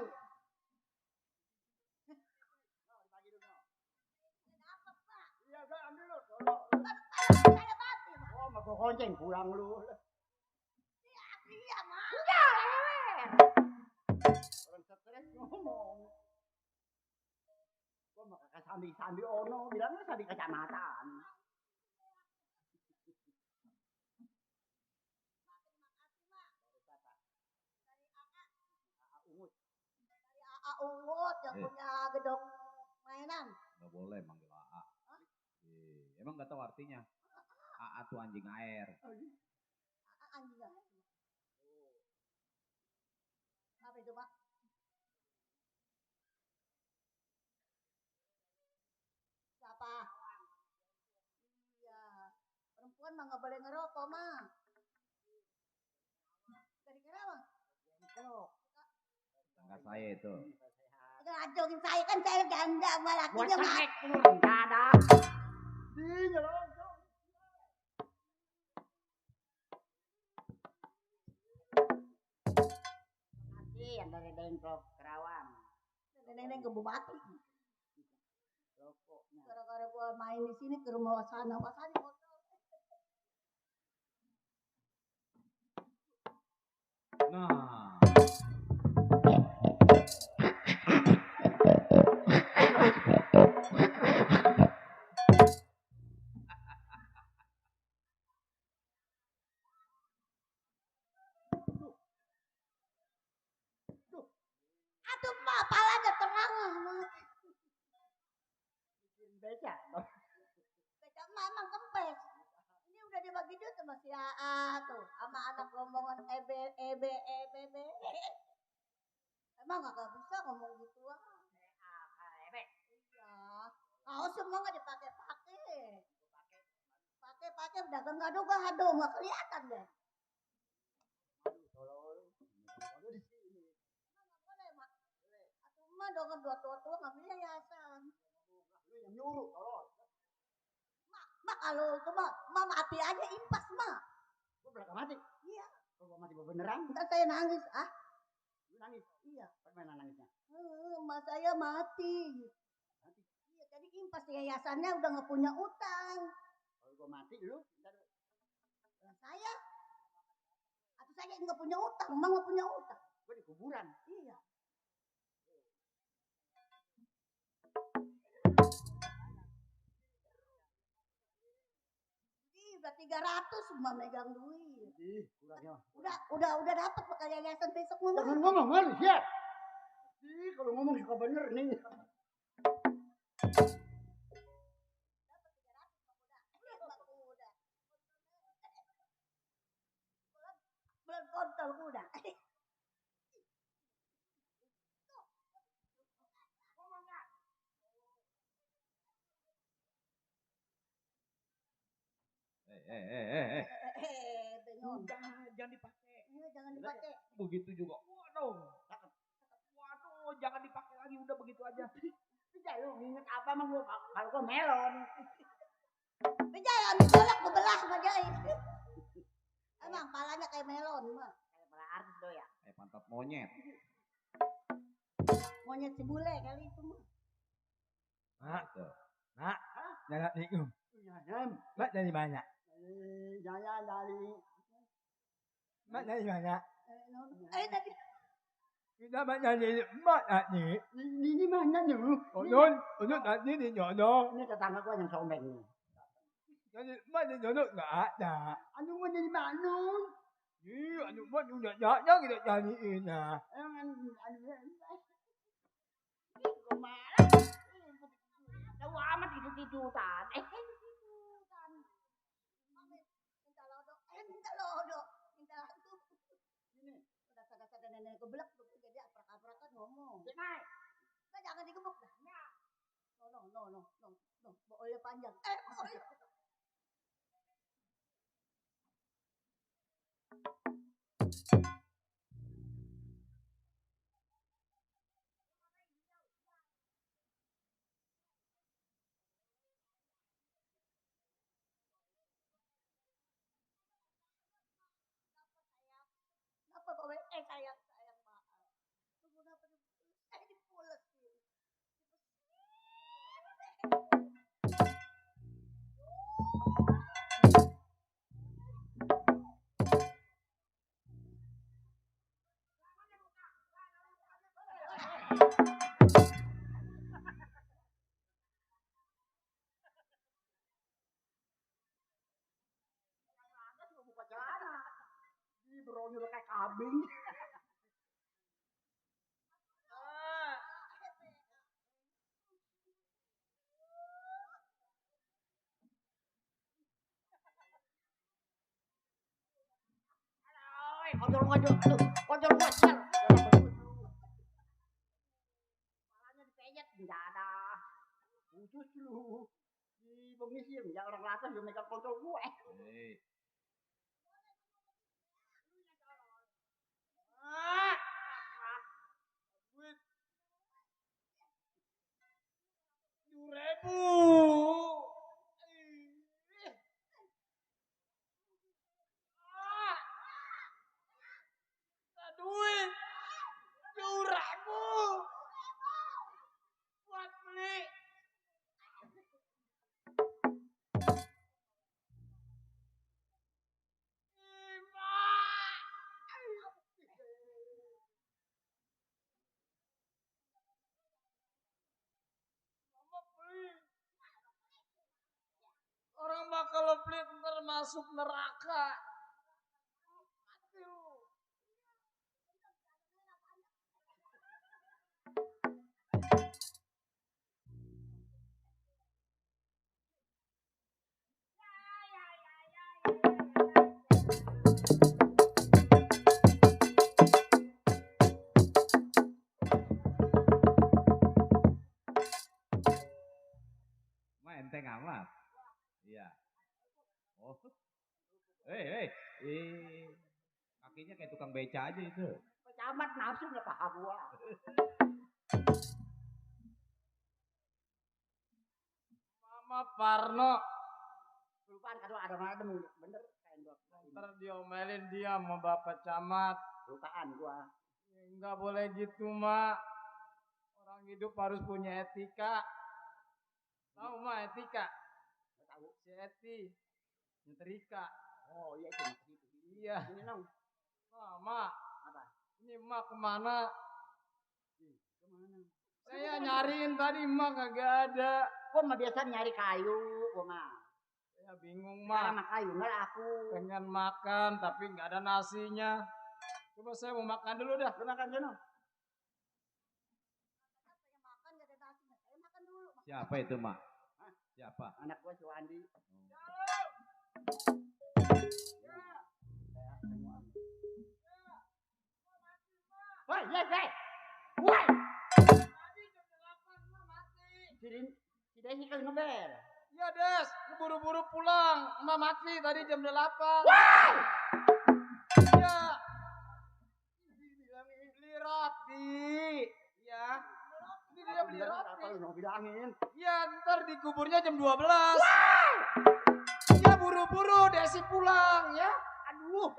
Iya, udah ambil lu. Saya mati, Mak. Oh, mau gonceng pulang lu. Iya, Mak. Enggak, lewer. Orang stres ngomong. Gua mau kakak sambi ono, bilangnya sambi kecamatan. Ungut yang punya gedung mainan. Nggak boleh manggil AA. Emang nggak tahu artinya? AA tuh anjing air. Anjing. Apa itu, Pak? Siapa? Iya. Perempuan mah nggak boleh ngerokok, mah. Dari kenapa? Tangga saya itu. Ngacungin saya kan saya janda sama Buat lakinya mati. cek lu enggak ada. Iya dong. Nanti yang dari Dengklok Kerawang. Nenek ke Bupati. Rokoknya. Gara-gara gua main di sini ke rumah Wasana hotel. Nah. Aduh, Mak, palanya terang. Beca. Beca memang kempes. Ini udah dibagi duit sama si AA tuh, sama anak rombongan EB. Emang gak bisa ngomong gitu ah. Iya. Kau semua nggak dipakai. Pakai udah gado nggak kelihatan deh. Boleh, Mak. Atau Mak dengan dua tua ngambilnya yayasan. Lu yang nyuruh, tolong. Mak kalau itu Mak mati aja impas Mak. Gua belakang mati. Iya. Kalau gua mati beneran, Ntar saya nangis ah. lu nangis. Iya. Bagaimana nangisnya? Emak saya mati. Iya, jadi impas yayasannya udah nggak punya utang. Kalau gua mati, lu Saya atau saya nggak punya utang, emang nggak punya utang. gua di kuburan. Iya. Udah 300 semua megang duit. Ih, kurangnya. Udah dapat pakai yayasan besok mama. Jangan ngomong malis ya. Ih, kalau ngomong suka bener nih. Belum kontol kuda. Udah, jangan dipakai. Iya, jangan dipakai. Begitu juga. Waduh, jangan dipakai lagi. Udah begitu aja. Beca lu inget apa mah gua kalau gua melon. Bejai ambil golok bebelah bejai. Emang palanya kayak melon mah. Kayak pala artis do ya. Pantat monyet. Monyet si bule kali itu mah. Nak, jangan nikung. Nyanyam. Mak dari mana? Nyanya dari Mak dari mana? Tadi Kita banyak nyanyi emak nyanyi. Ini mana nih? Unut nanti di nyono. Ini tetangga gua yang someng nih. Nyanyi emak di nyono nggak ada. Anu mau jadi mana? Iya, anu emak juga nyanyi kita nyanyiin ya. Tahu amat tidur-tiduran. Tiduran. Mami, minta lodo. Minta lodo. Minta lagu. Ini, dasar-dasar nenek gebelak tuh. Jadi aprak-aprakan ngomong. Naik. Nah, jangan digebuk dah. No. Boleh panjang. Boleh. Apa bawa sayang mahal. Tunggu apa dipulesin. Ini beronyol kayak kambing. Kocor sial. Malahnya dipenyet enggak ada. Khusus lu. Di pengisir ya orang latas yang megang kontrol gue. Duit 7.000. Duit 7.000 buat beli. Mama beli. Orang bakal beli ntar masuk neraka. Mati lu. Enteng amat. Iya. Oh. Kakinya kayak tukang beca aja itu. Pecamat nafsu udah paha gua. Mama Parno. Lupaan kalau ada bener kain gua. Ntar diomelin dia sama Bapak Camat. Lupaan gua. Enggak boleh gitu, Mak. Orang hidup harus punya etika. Tahu Mak etika? Tahu. Si Eti. Nyetrika. Oh iya itu. Iya. Ini nong. Mak. Apa? Ini Mak kemana? Kemana? Saya nyariin tadi Mak kagak ada. Gua mah biasa nyari kayu, gua mah. Saya bingung Mak. Mak. Kayu nggak laku. Pengen makan tapi nggak ada nasinya. Coba saya mau makan dulu dah. Lu makan dulu. Saya makan gak ada nasinya. Saya makan dulu. Siapa itu, Mak? Siapa? Anak gua si Wandi. Woi, yes. Woi. Tadi jam 8 Mak mati. Si Desi kan ngebel. Iya Des, lu buru-buru pulang. Emak mati tadi jam 8. Woi. Iya. Beli roti. Ya. Ini dia beli roti. Kalau bilangin. Iya, ntar dikuburnya jam 12. Iya, buru-buru Desi pulang ya. Aduh.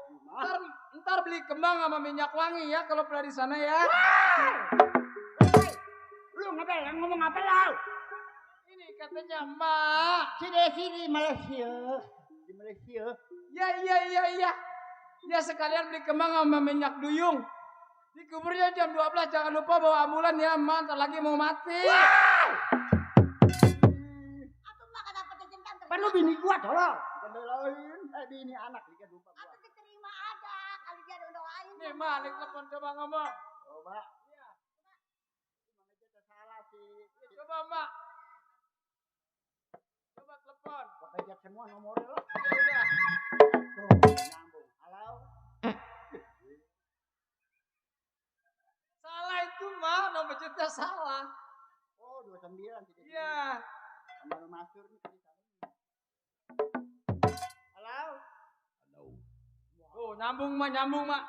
Ntar beli kembang sama minyak wangi ya kalau pernah di sana ya. Lu ngebel ngomong apa lau? Ini katanya Mak. Si Desi di Malaysia. Di Malaysia. Ya. Ya sekalian beli kembang sama minyak duyung. Dikuburnya jam 12, jangan lupa bawa ambulan ya, Mak. Ntar lagi mau mati. Atuh mah kenapa jengkan terus? Kan lu bini gua tolong. Belain. Bini anak dikit lupa gua. Atuh diterima aja kali dia ada doain. Nih, Mak, nih telepon coba ngomong. Coba. Iya. Mana kita salah sih. Coba, Mak. Coba telepon. Pakai jet semua nomornya lo. Ya udah. Tuh, nyambung. Halo. Salah itu, Mak. Nomor jetnya salah. Oh, 29 tidak. Iya. Sama lu masuk nih tadi sana. Halo. Oh, nyambung, Mak. Nyambung, Mak.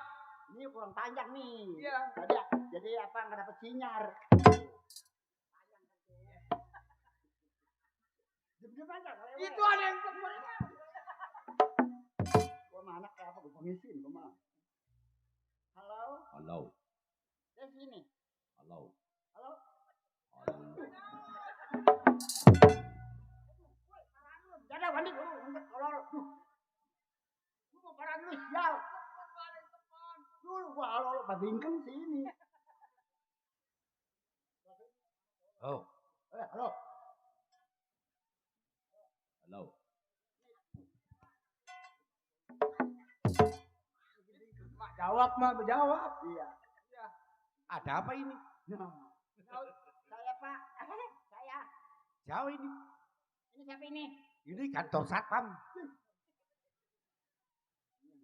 Ini kurang panjang nih. Iya. Jadi apa nggak dapet sinyar. Diam aja. Itu ada yang telepon. Gua mah anak kayak apa? Gua pengisin gua mah. Halo. Halo. Dari sini. Halo. Halo. Jangan mandi dulu, untuk kolor. Lu mau parah dulu, sial. Dulu gua halo babingkan sini. Oh, Halo. Halo. Mak jawab, Mak. Berjawab. Iya. ada apa ini? Nah. Saya Pak. Saya. Jauh ini. Ini siapa ini? Ini kantor satpam.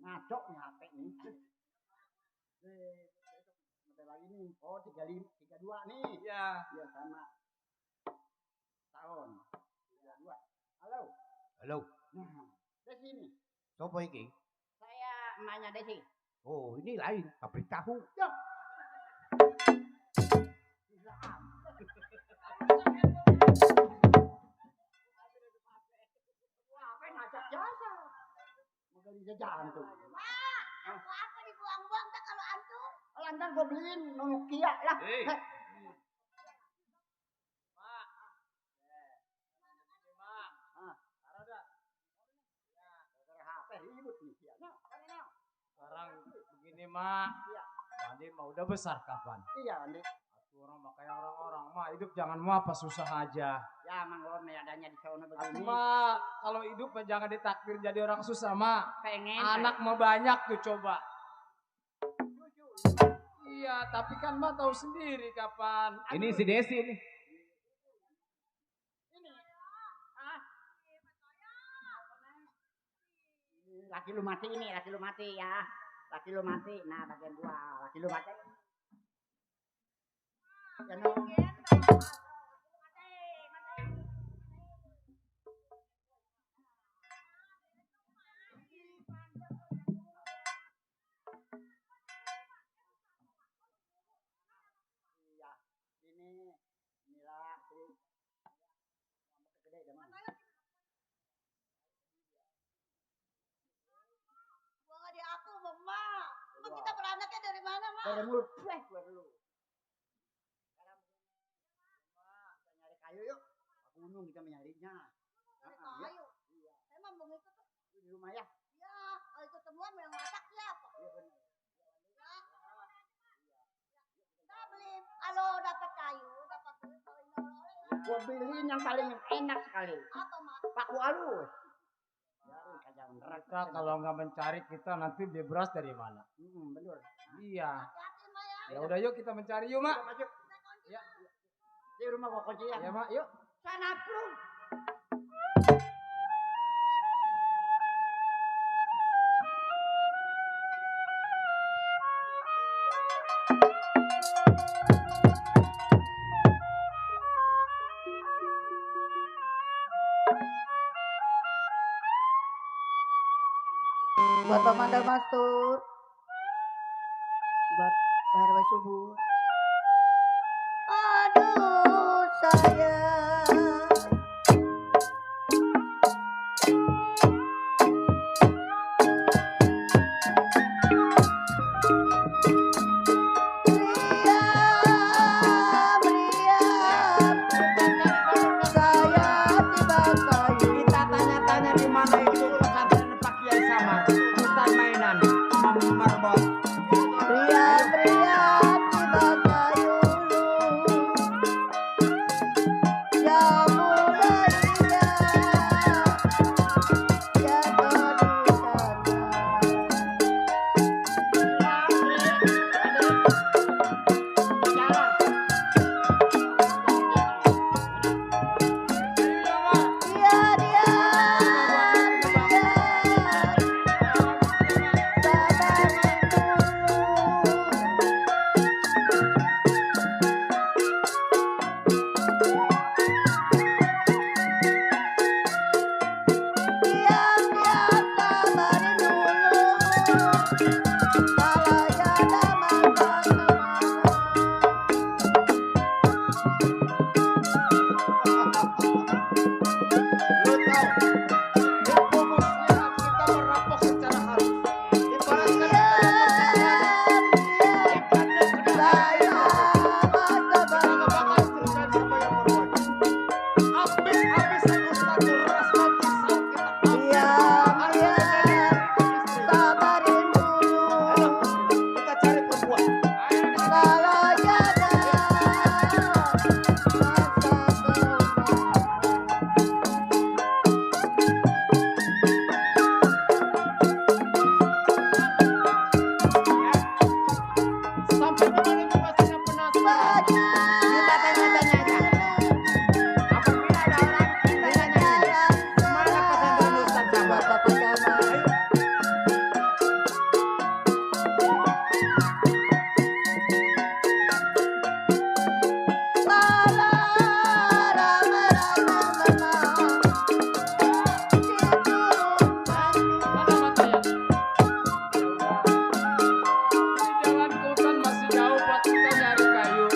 Ngaco nih HP nih. Bentar lagi nih. Oh, 32 nih. Iya. Iya sama. Tahun. 32. Halo. Halo. Nah, Desi ini. Sopo iki? Saya emaknya Desi. Oh, ini lain. Pabrik tahu. Yo. Wah, apa yang ngajak jasa? Mau bisa jantung. Apa dibuang-buang tak kalau antum? Lantar gue beliin Nokia lah. Hei. Mak. Ah, Taruh dah. gara-gara HP ribut nih. Ya, nah, mana? Sekarang begini, Mak. Iya. Andi mah udah besar kapan? Iya, Andi. Atuh orang makanya orang-orang mah hidup jangan mau apa susah aja. Ya, emang lo adanya di sana Atuh begini. mah kalau hidup mah jangan ditakdir jadi orang susah, Mak. Pengen. Anak mah banyak tuh coba. Iya, tapi kan Mak tahu sendiri kapan. Ini si Desi ini. Ini. Ah. Laki lu mati ini, laki lu mati ya. Laki lu mati. Nah, bagian gua, laki lu mati. Ya, no. Iya, inilah terus gede teman. Buang adik aku, Mama. Emang kita beranaknya dari mana, Ma? Dari mulut, gue dulu. Sekarang kita nyari kayu yuk. Ke gunung kita menyarinya. Dari Ah, kayu. Iya. Emang mau ikut? Di rumah ya. Ya, kalau ikut temuan yang masak siapa? Iya benar. Kita beli, kalau dapat kayu, dapat duit, kalau ini oleh-oleh ya. Gua beliin yang paling enak sekali. Apa, Ma? Paku halus. Ya, kagak bener. Kita kalau nggak mencari kita nanti beli beras dari mana? Bener. Iya. Hati-hati, Ma ya. Ya udah yuk kita mencari yuk, Mak. Masuk. Kita kunci. Ya. Di rumah gua kunci ya. Ya, Mak, yuk. Sana plung. Buat pemandang mastur. Buat bahar subuh. Aduh, sayang. Meriam, saya dibakai. Kita tanya-tanya di mana itu pesantren Pak Kiai Samar. Hutan mainan, merbot. Meriam, sampai kemana juga saya penasaran. Kita tanya-tanya aja. Apabila ada orang kita tanya. Mana pesantren Ustaz Jamal? Bapak Jamal. Mana matanya? Di jalan ke hutan masih jauh buat kita nyari kayu.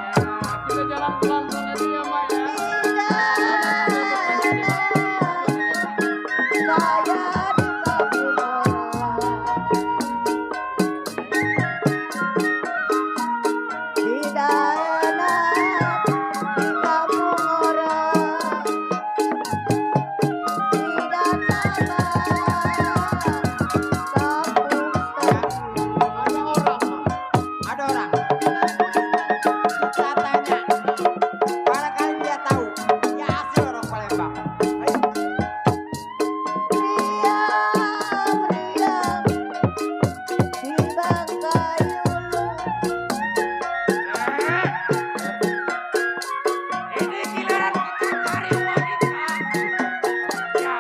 Ya, kita jalan pelan-pelan aja ya, Mak ya. Ada orang, Mak. Ada orang. Kita tanya. Barangkali dia tahu. Dia asli orang Palembang. Ayo. Ini giliran kita cari wanita. Ya,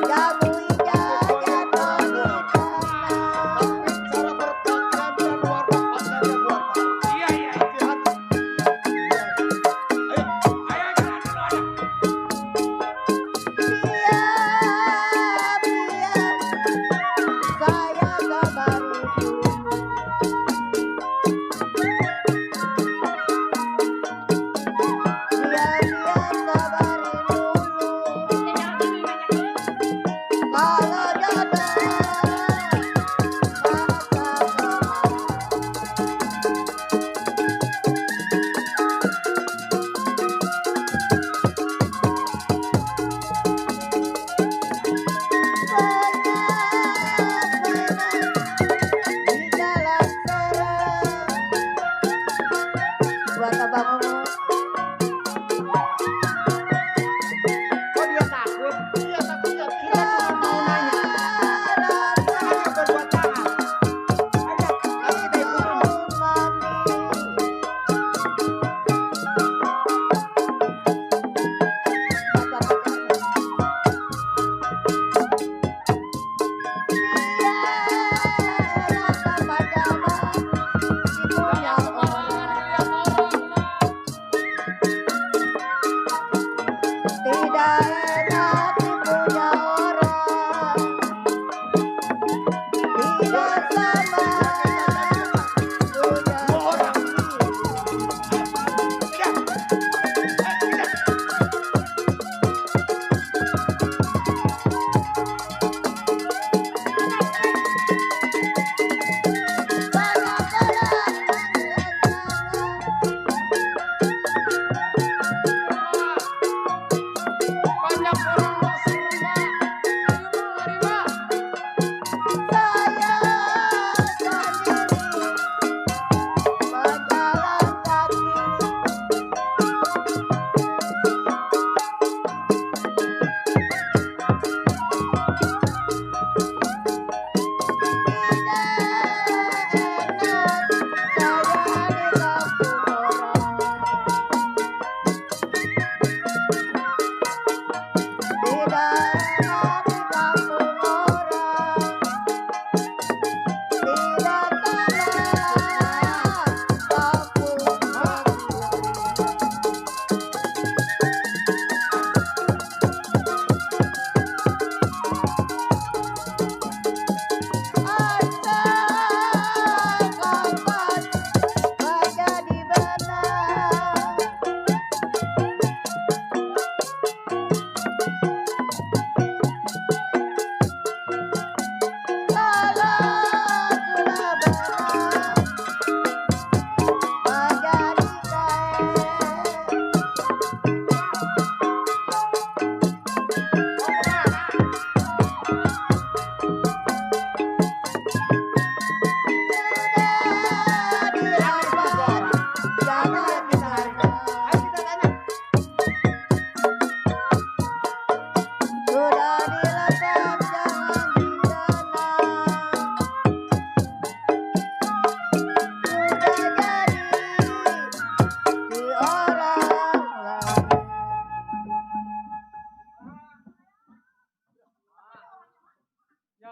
Tapi cara berpakaian dan warna pakaiannya buat Pak. iya, iya. Hati-hati. Ayo jalan dulu anak. Kalau jodoh buat abangmu. Oh dia takut. Iya, takutnya Kita cuma mau nanya.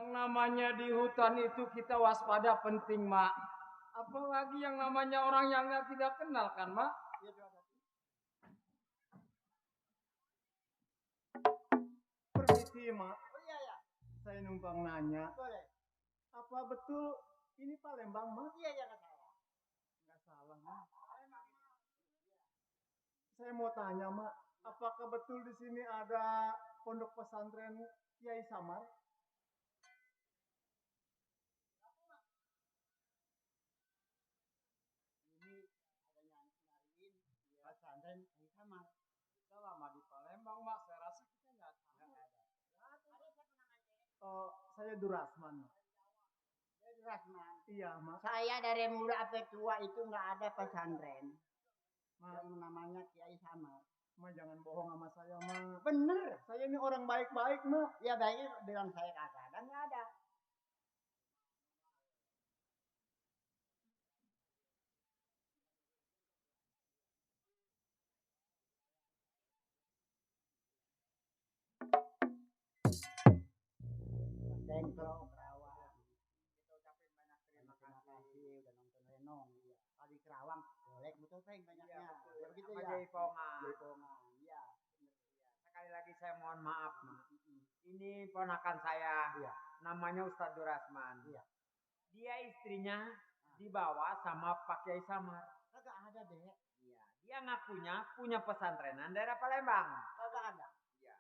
Yang namanya di hutan itu kita waspada penting, Mak. Apalagi yang namanya orang yang nggak kita kenal kan, Mak? Permisi, Mak. Oh iya ya. Saya numpang nanya. Boleh. Apa betul ini Palembang, Mak? Iya ya nggak salah. Nggak salah, Mak. Saya mau tanya, Mak. Apakah betul di sini ada pondok pesantren Kiai Samar? Ini ada nyariin pesantren di Samar. Kita lama di Palembang, Mak. Saya rasa kita nggak ada. Oh, saya Durasman, Mak. Jadi Rasman. Iya, Mak. Saya dari muda sampai tua itu nggak ada pesantren. Mak, Yang namanya Kiai Samar. Mak jangan bohong sama saya, Mak. Bener. Saya ini orang baik-baik, Mak. Ya baiknya bilang saya kagak ada nggak ada. Dengklok, Kerawang. Kita ucapin banyak terima kasih udah nonton Renong. Iya. Kalau di Kerawang boleh betul Peng banyaknya. Ya begitu ya. Jaipongan. Jaipongan. Iya. Sekali lagi saya mohon maaf, Mak. Ini ponakan saya. Iya. Namanya Ustadz Durasman. Iya. Dia istrinya dibawa sama Pak Kiai Samar. Kagak ada deh. Iya. Dia ngakunya punya pesantrenan daerah Palembang. Kagak ada. Iya.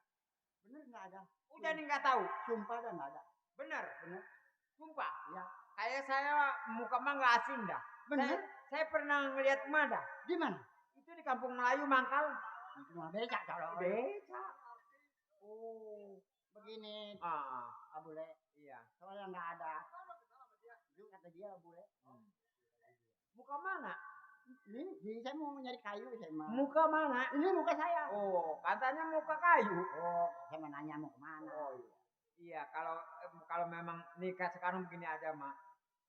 Bener nggak ada. Udah nih nggak tahu. Sumpah dah nggak ada. Bener. Bener. Sumpah. Iya. Kayak saya muka mah nggak asing dah. Bener. Saya pernah ngeliat mah dah. Di mana? Itu di Kampung Melayu Mangkal. Itu mah becak kalau. Beca. Oh, begini. Ah, Abule. iya. Soalnya nggak ada. Itu kata dia Abule. Muka mana? Ini saya mau nyari kayu saya mah. Muka mana? Ini muka saya. Oh, katanya muka kayu. Oh, saya mau nanya mau kemana? Oh iya. Iya, kalau memang nikah sekarang begini aja, Mak.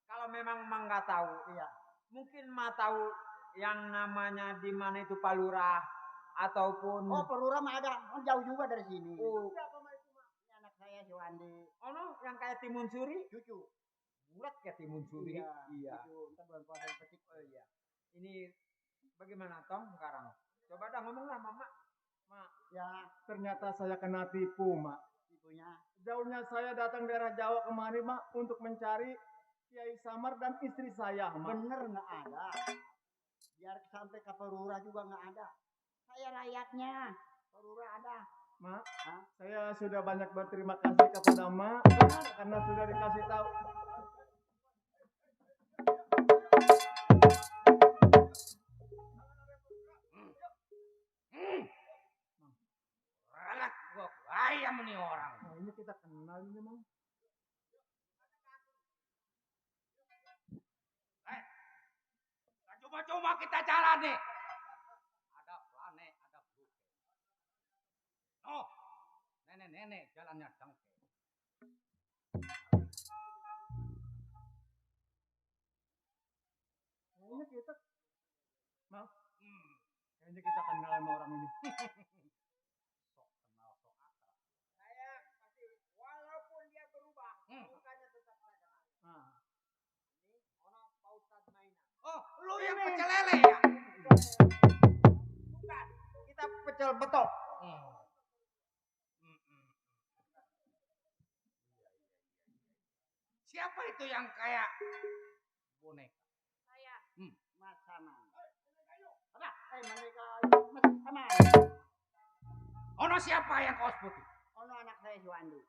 Kalau memang Mak nggak tahu, Iya. mungkin Mak tahu yang namanya di mana itu Palurah ataupun Oh, Perura mah ada. Oh, jauh juga dari sini. Oh. Siapa mah itu mah? Ini anak saya si Wandi. oh no, yang kayak timun suri, Cucu. bulat kayak timun suri. Iya. Cucu. Ntar bulan puasa petik. Oh iya. Ini bagaimana Tong sekarang? Coba dah ngomong lah, Mama. Mak. Ya, ternyata saya kena tipu, Mak. Ibunya. Jauhnya saya datang daerah Jawa kemari, Mak, untuk mencari Kiai Samar dan istri saya, Mak. Bener nggak ada. Biar sampai ke Perura juga nggak ada. Saya rakyatnya. Perura ada. Mak, Hah? saya sudah banyak berterima kasih kepada Mak karena sudah dikasih tahu. Ralat gua ayam nih orang. Nah, ini kita kenal ini, Mang. Cuma-cuma kita jalan nih. Ada planet, ada blue. Oh, nenek-nenek jalannya dengke. Kayaknya kita, Mang, kayaknya kita kenal sama orang ini. Sok kenal, sok akrab. Saya pasti walaupun dia berubah, mukanya tetap saya kenal. Nah, Ini orang Pak Ustadz mainan. Oh, lu yang pecel lele ya? Bukan, kita pecel betok. Siapa itu yang kayak boneka? Saya. Hmm. Mas Saman. Apa? Mereka Mas Saman. Ono siapa yang kaos putih? Ono anak saya si Wandi.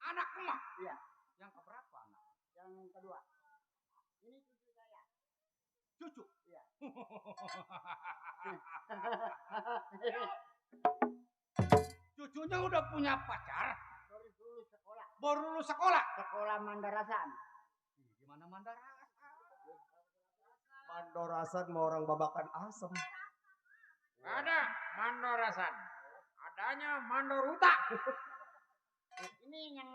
Anak emak? Iya. Yang keberapa anak? Yang kedua. Ini cucu saya. Cucu? Iya. Cucunya udah punya pacar? Baru lulus sekolah. Baru lulus sekolah? Sekolah Mandarasan. Gimana Mandara? Mandorasan mau orang babakan asem. Ada Mandorasan. Adanya Mandoruta. Ini yang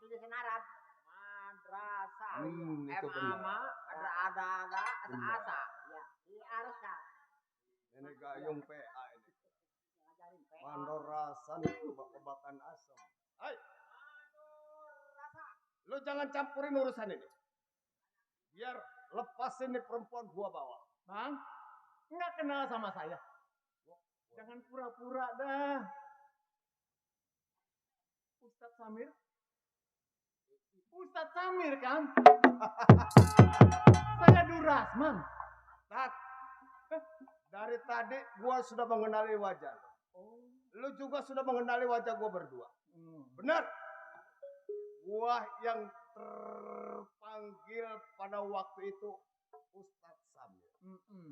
tulisan Arab. Madrasah. Itu benar. MA ada asa. Ya, di Arsa. Nenek gayung PA ini. Ngajarin PA. Mandorasan itu babakan asem. Hai. Lu jangan campurin urusan ini. Biar lepasin nih perempuan gua bawa. Bang, nggak kenal sama saya. Jangan pura-pura dah. Ustadz Samir? Ustadz Samir kan? Saya Durasman. Tat, dari tadi gua sudah mengenali wajah lu. Lu juga sudah mengenali wajah gua berdua. Benar. Gua yang terpanggil pada waktu itu Ustadz Samir.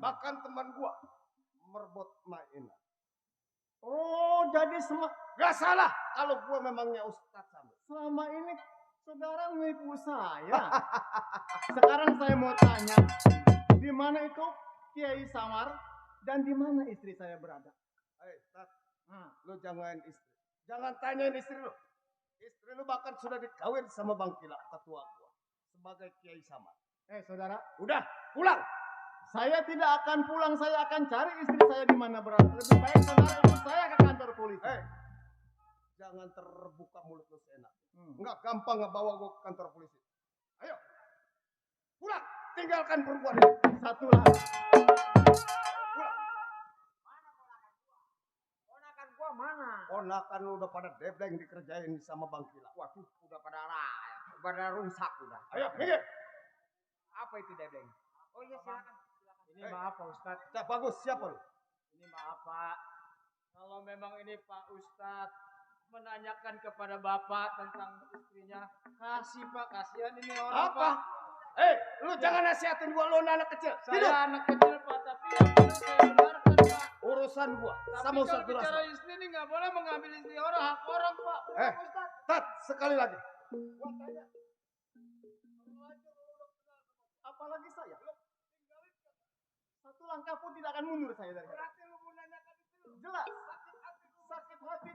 Bahkan teman gua Merbot Maina. Oh, jadi Gak salah kalau gua memangnya Ustadz Samir. selama ini saudara menipu saya. Sekarang saya mau tanya, di mana itu Kiai Samar dan di mana istri saya berada? Tat, lu jangan istri. Jangan tanyain istri lu. Istri lu bahkan sudah dikawin sama Bang Kilap, ketua gua. Sebagai Kiai Samar. Saudara, Udah, pulang. saya tidak akan pulang, saya akan cari istri saya di mana berada. Lebih baik saudara ikut saya ke kantor polisi. Jangan terbuka mulut lu seenak. Enggak gampang ngebawa gua ke kantor polisi. Ayo. Pulang. Tinggalkan perempuan ini. Satu lagi. Ponakan gua mana? Ponakan lu udah pada debleng dikerjain sama Bang Kilap. Waduh, udah pada rusak udah. Ayo, minggir. Apa itu debleng? Oh iya silakan. Ini maaf Pak Ustadz. Bagus, siapa lu? Ini maaf Pak. Kalau memang ini Pak Ustadz menanyakan kepada Bapak tentang istrinya, kasih Pak, kasihan ini orang Apa? Pak. Lu jangan nasihatin gua, lu anak kecil. Saya Tidur. anak kecil Pak, tapi yang benar saya benarkan Pak. Urusan gua Tapi sama kalau Ustadz bicara Durasman. istri ini nggak boleh mengambil istri orang, hak orang Pak. Pak Ustadz. Tat, sekali lagi. Gua tanya. Apalagi saya. Satu langkah pun tidak akan mundur saya dari sini. Berarti lu mau nanyakan itu. Jelas. Sakit hati.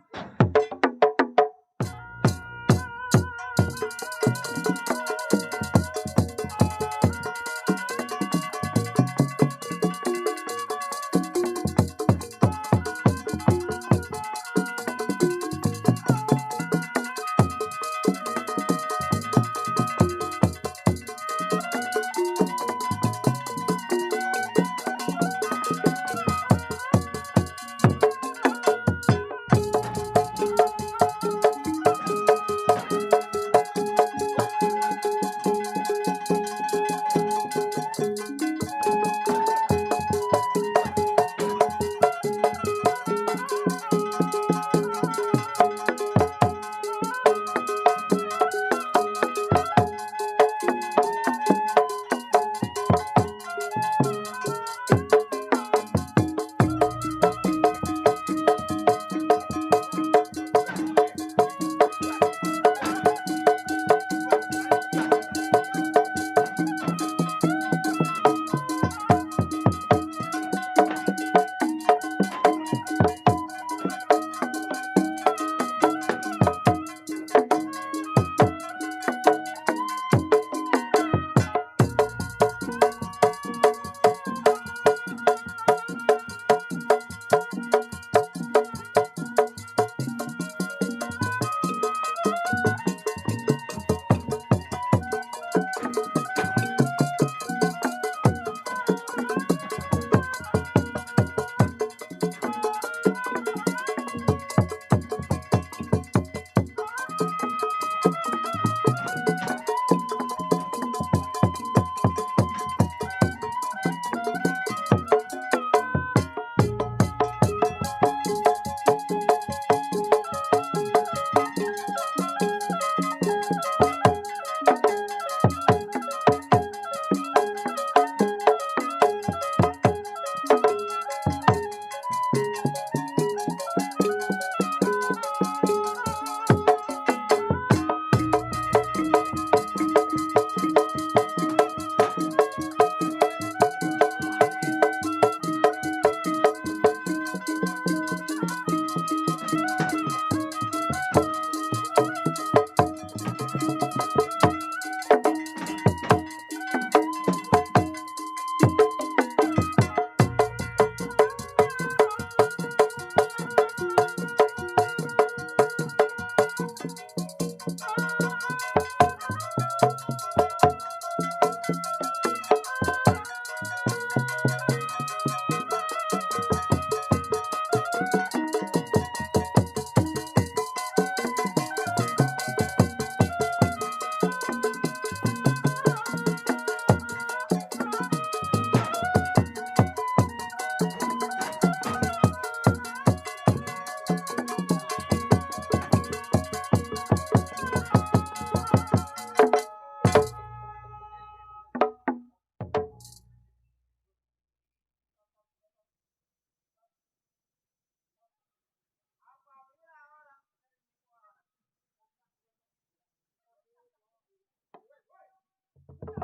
Bukain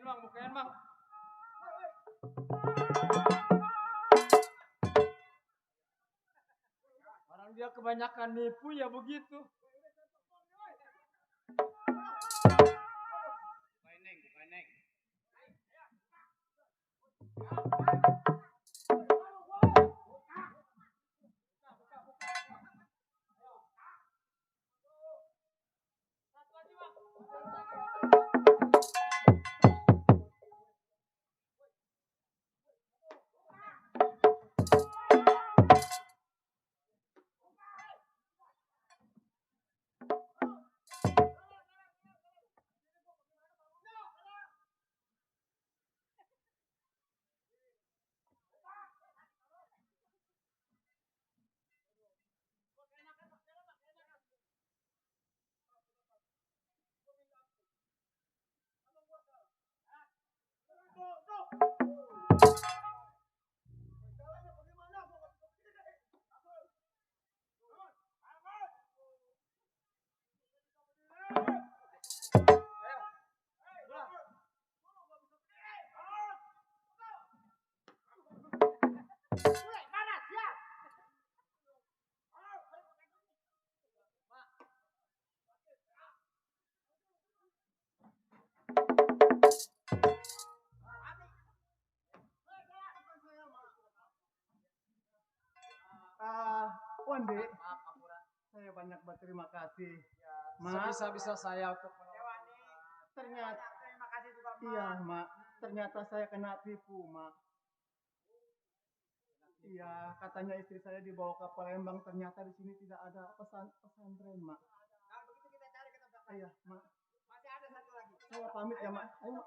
bang, bukain bang. Orang dia kebanyakan nipu ya begitu. Bukain neng, bukain neng. Wandi, saya banyak berterima kasih. Mak, Sebisa-bisa saya untuk ternyata iya, Mak. Ternyata saya kena tipu, Mak. Iya, katanya istri saya dibawa ke Palembang, ternyata di sini tidak ada pesantren, Mak. Iya, Mak. Saya pamit ya, Mak. Ayo, Mak.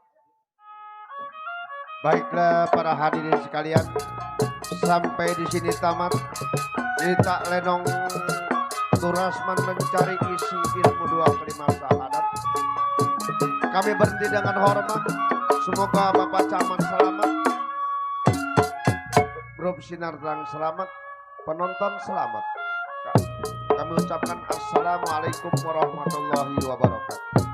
Baiklah para hadirin sekalian, sampai di sini tamat cerita Lenong Turasman mencari isi ilmu 25 syahadat. Kami berhenti dengan hormat. Semoga Bapak Camat selamat, Grup Sinar Terang selamat, penonton selamat. Kami ucapkan assalamualaikum warahmatullahi wabarakatuh.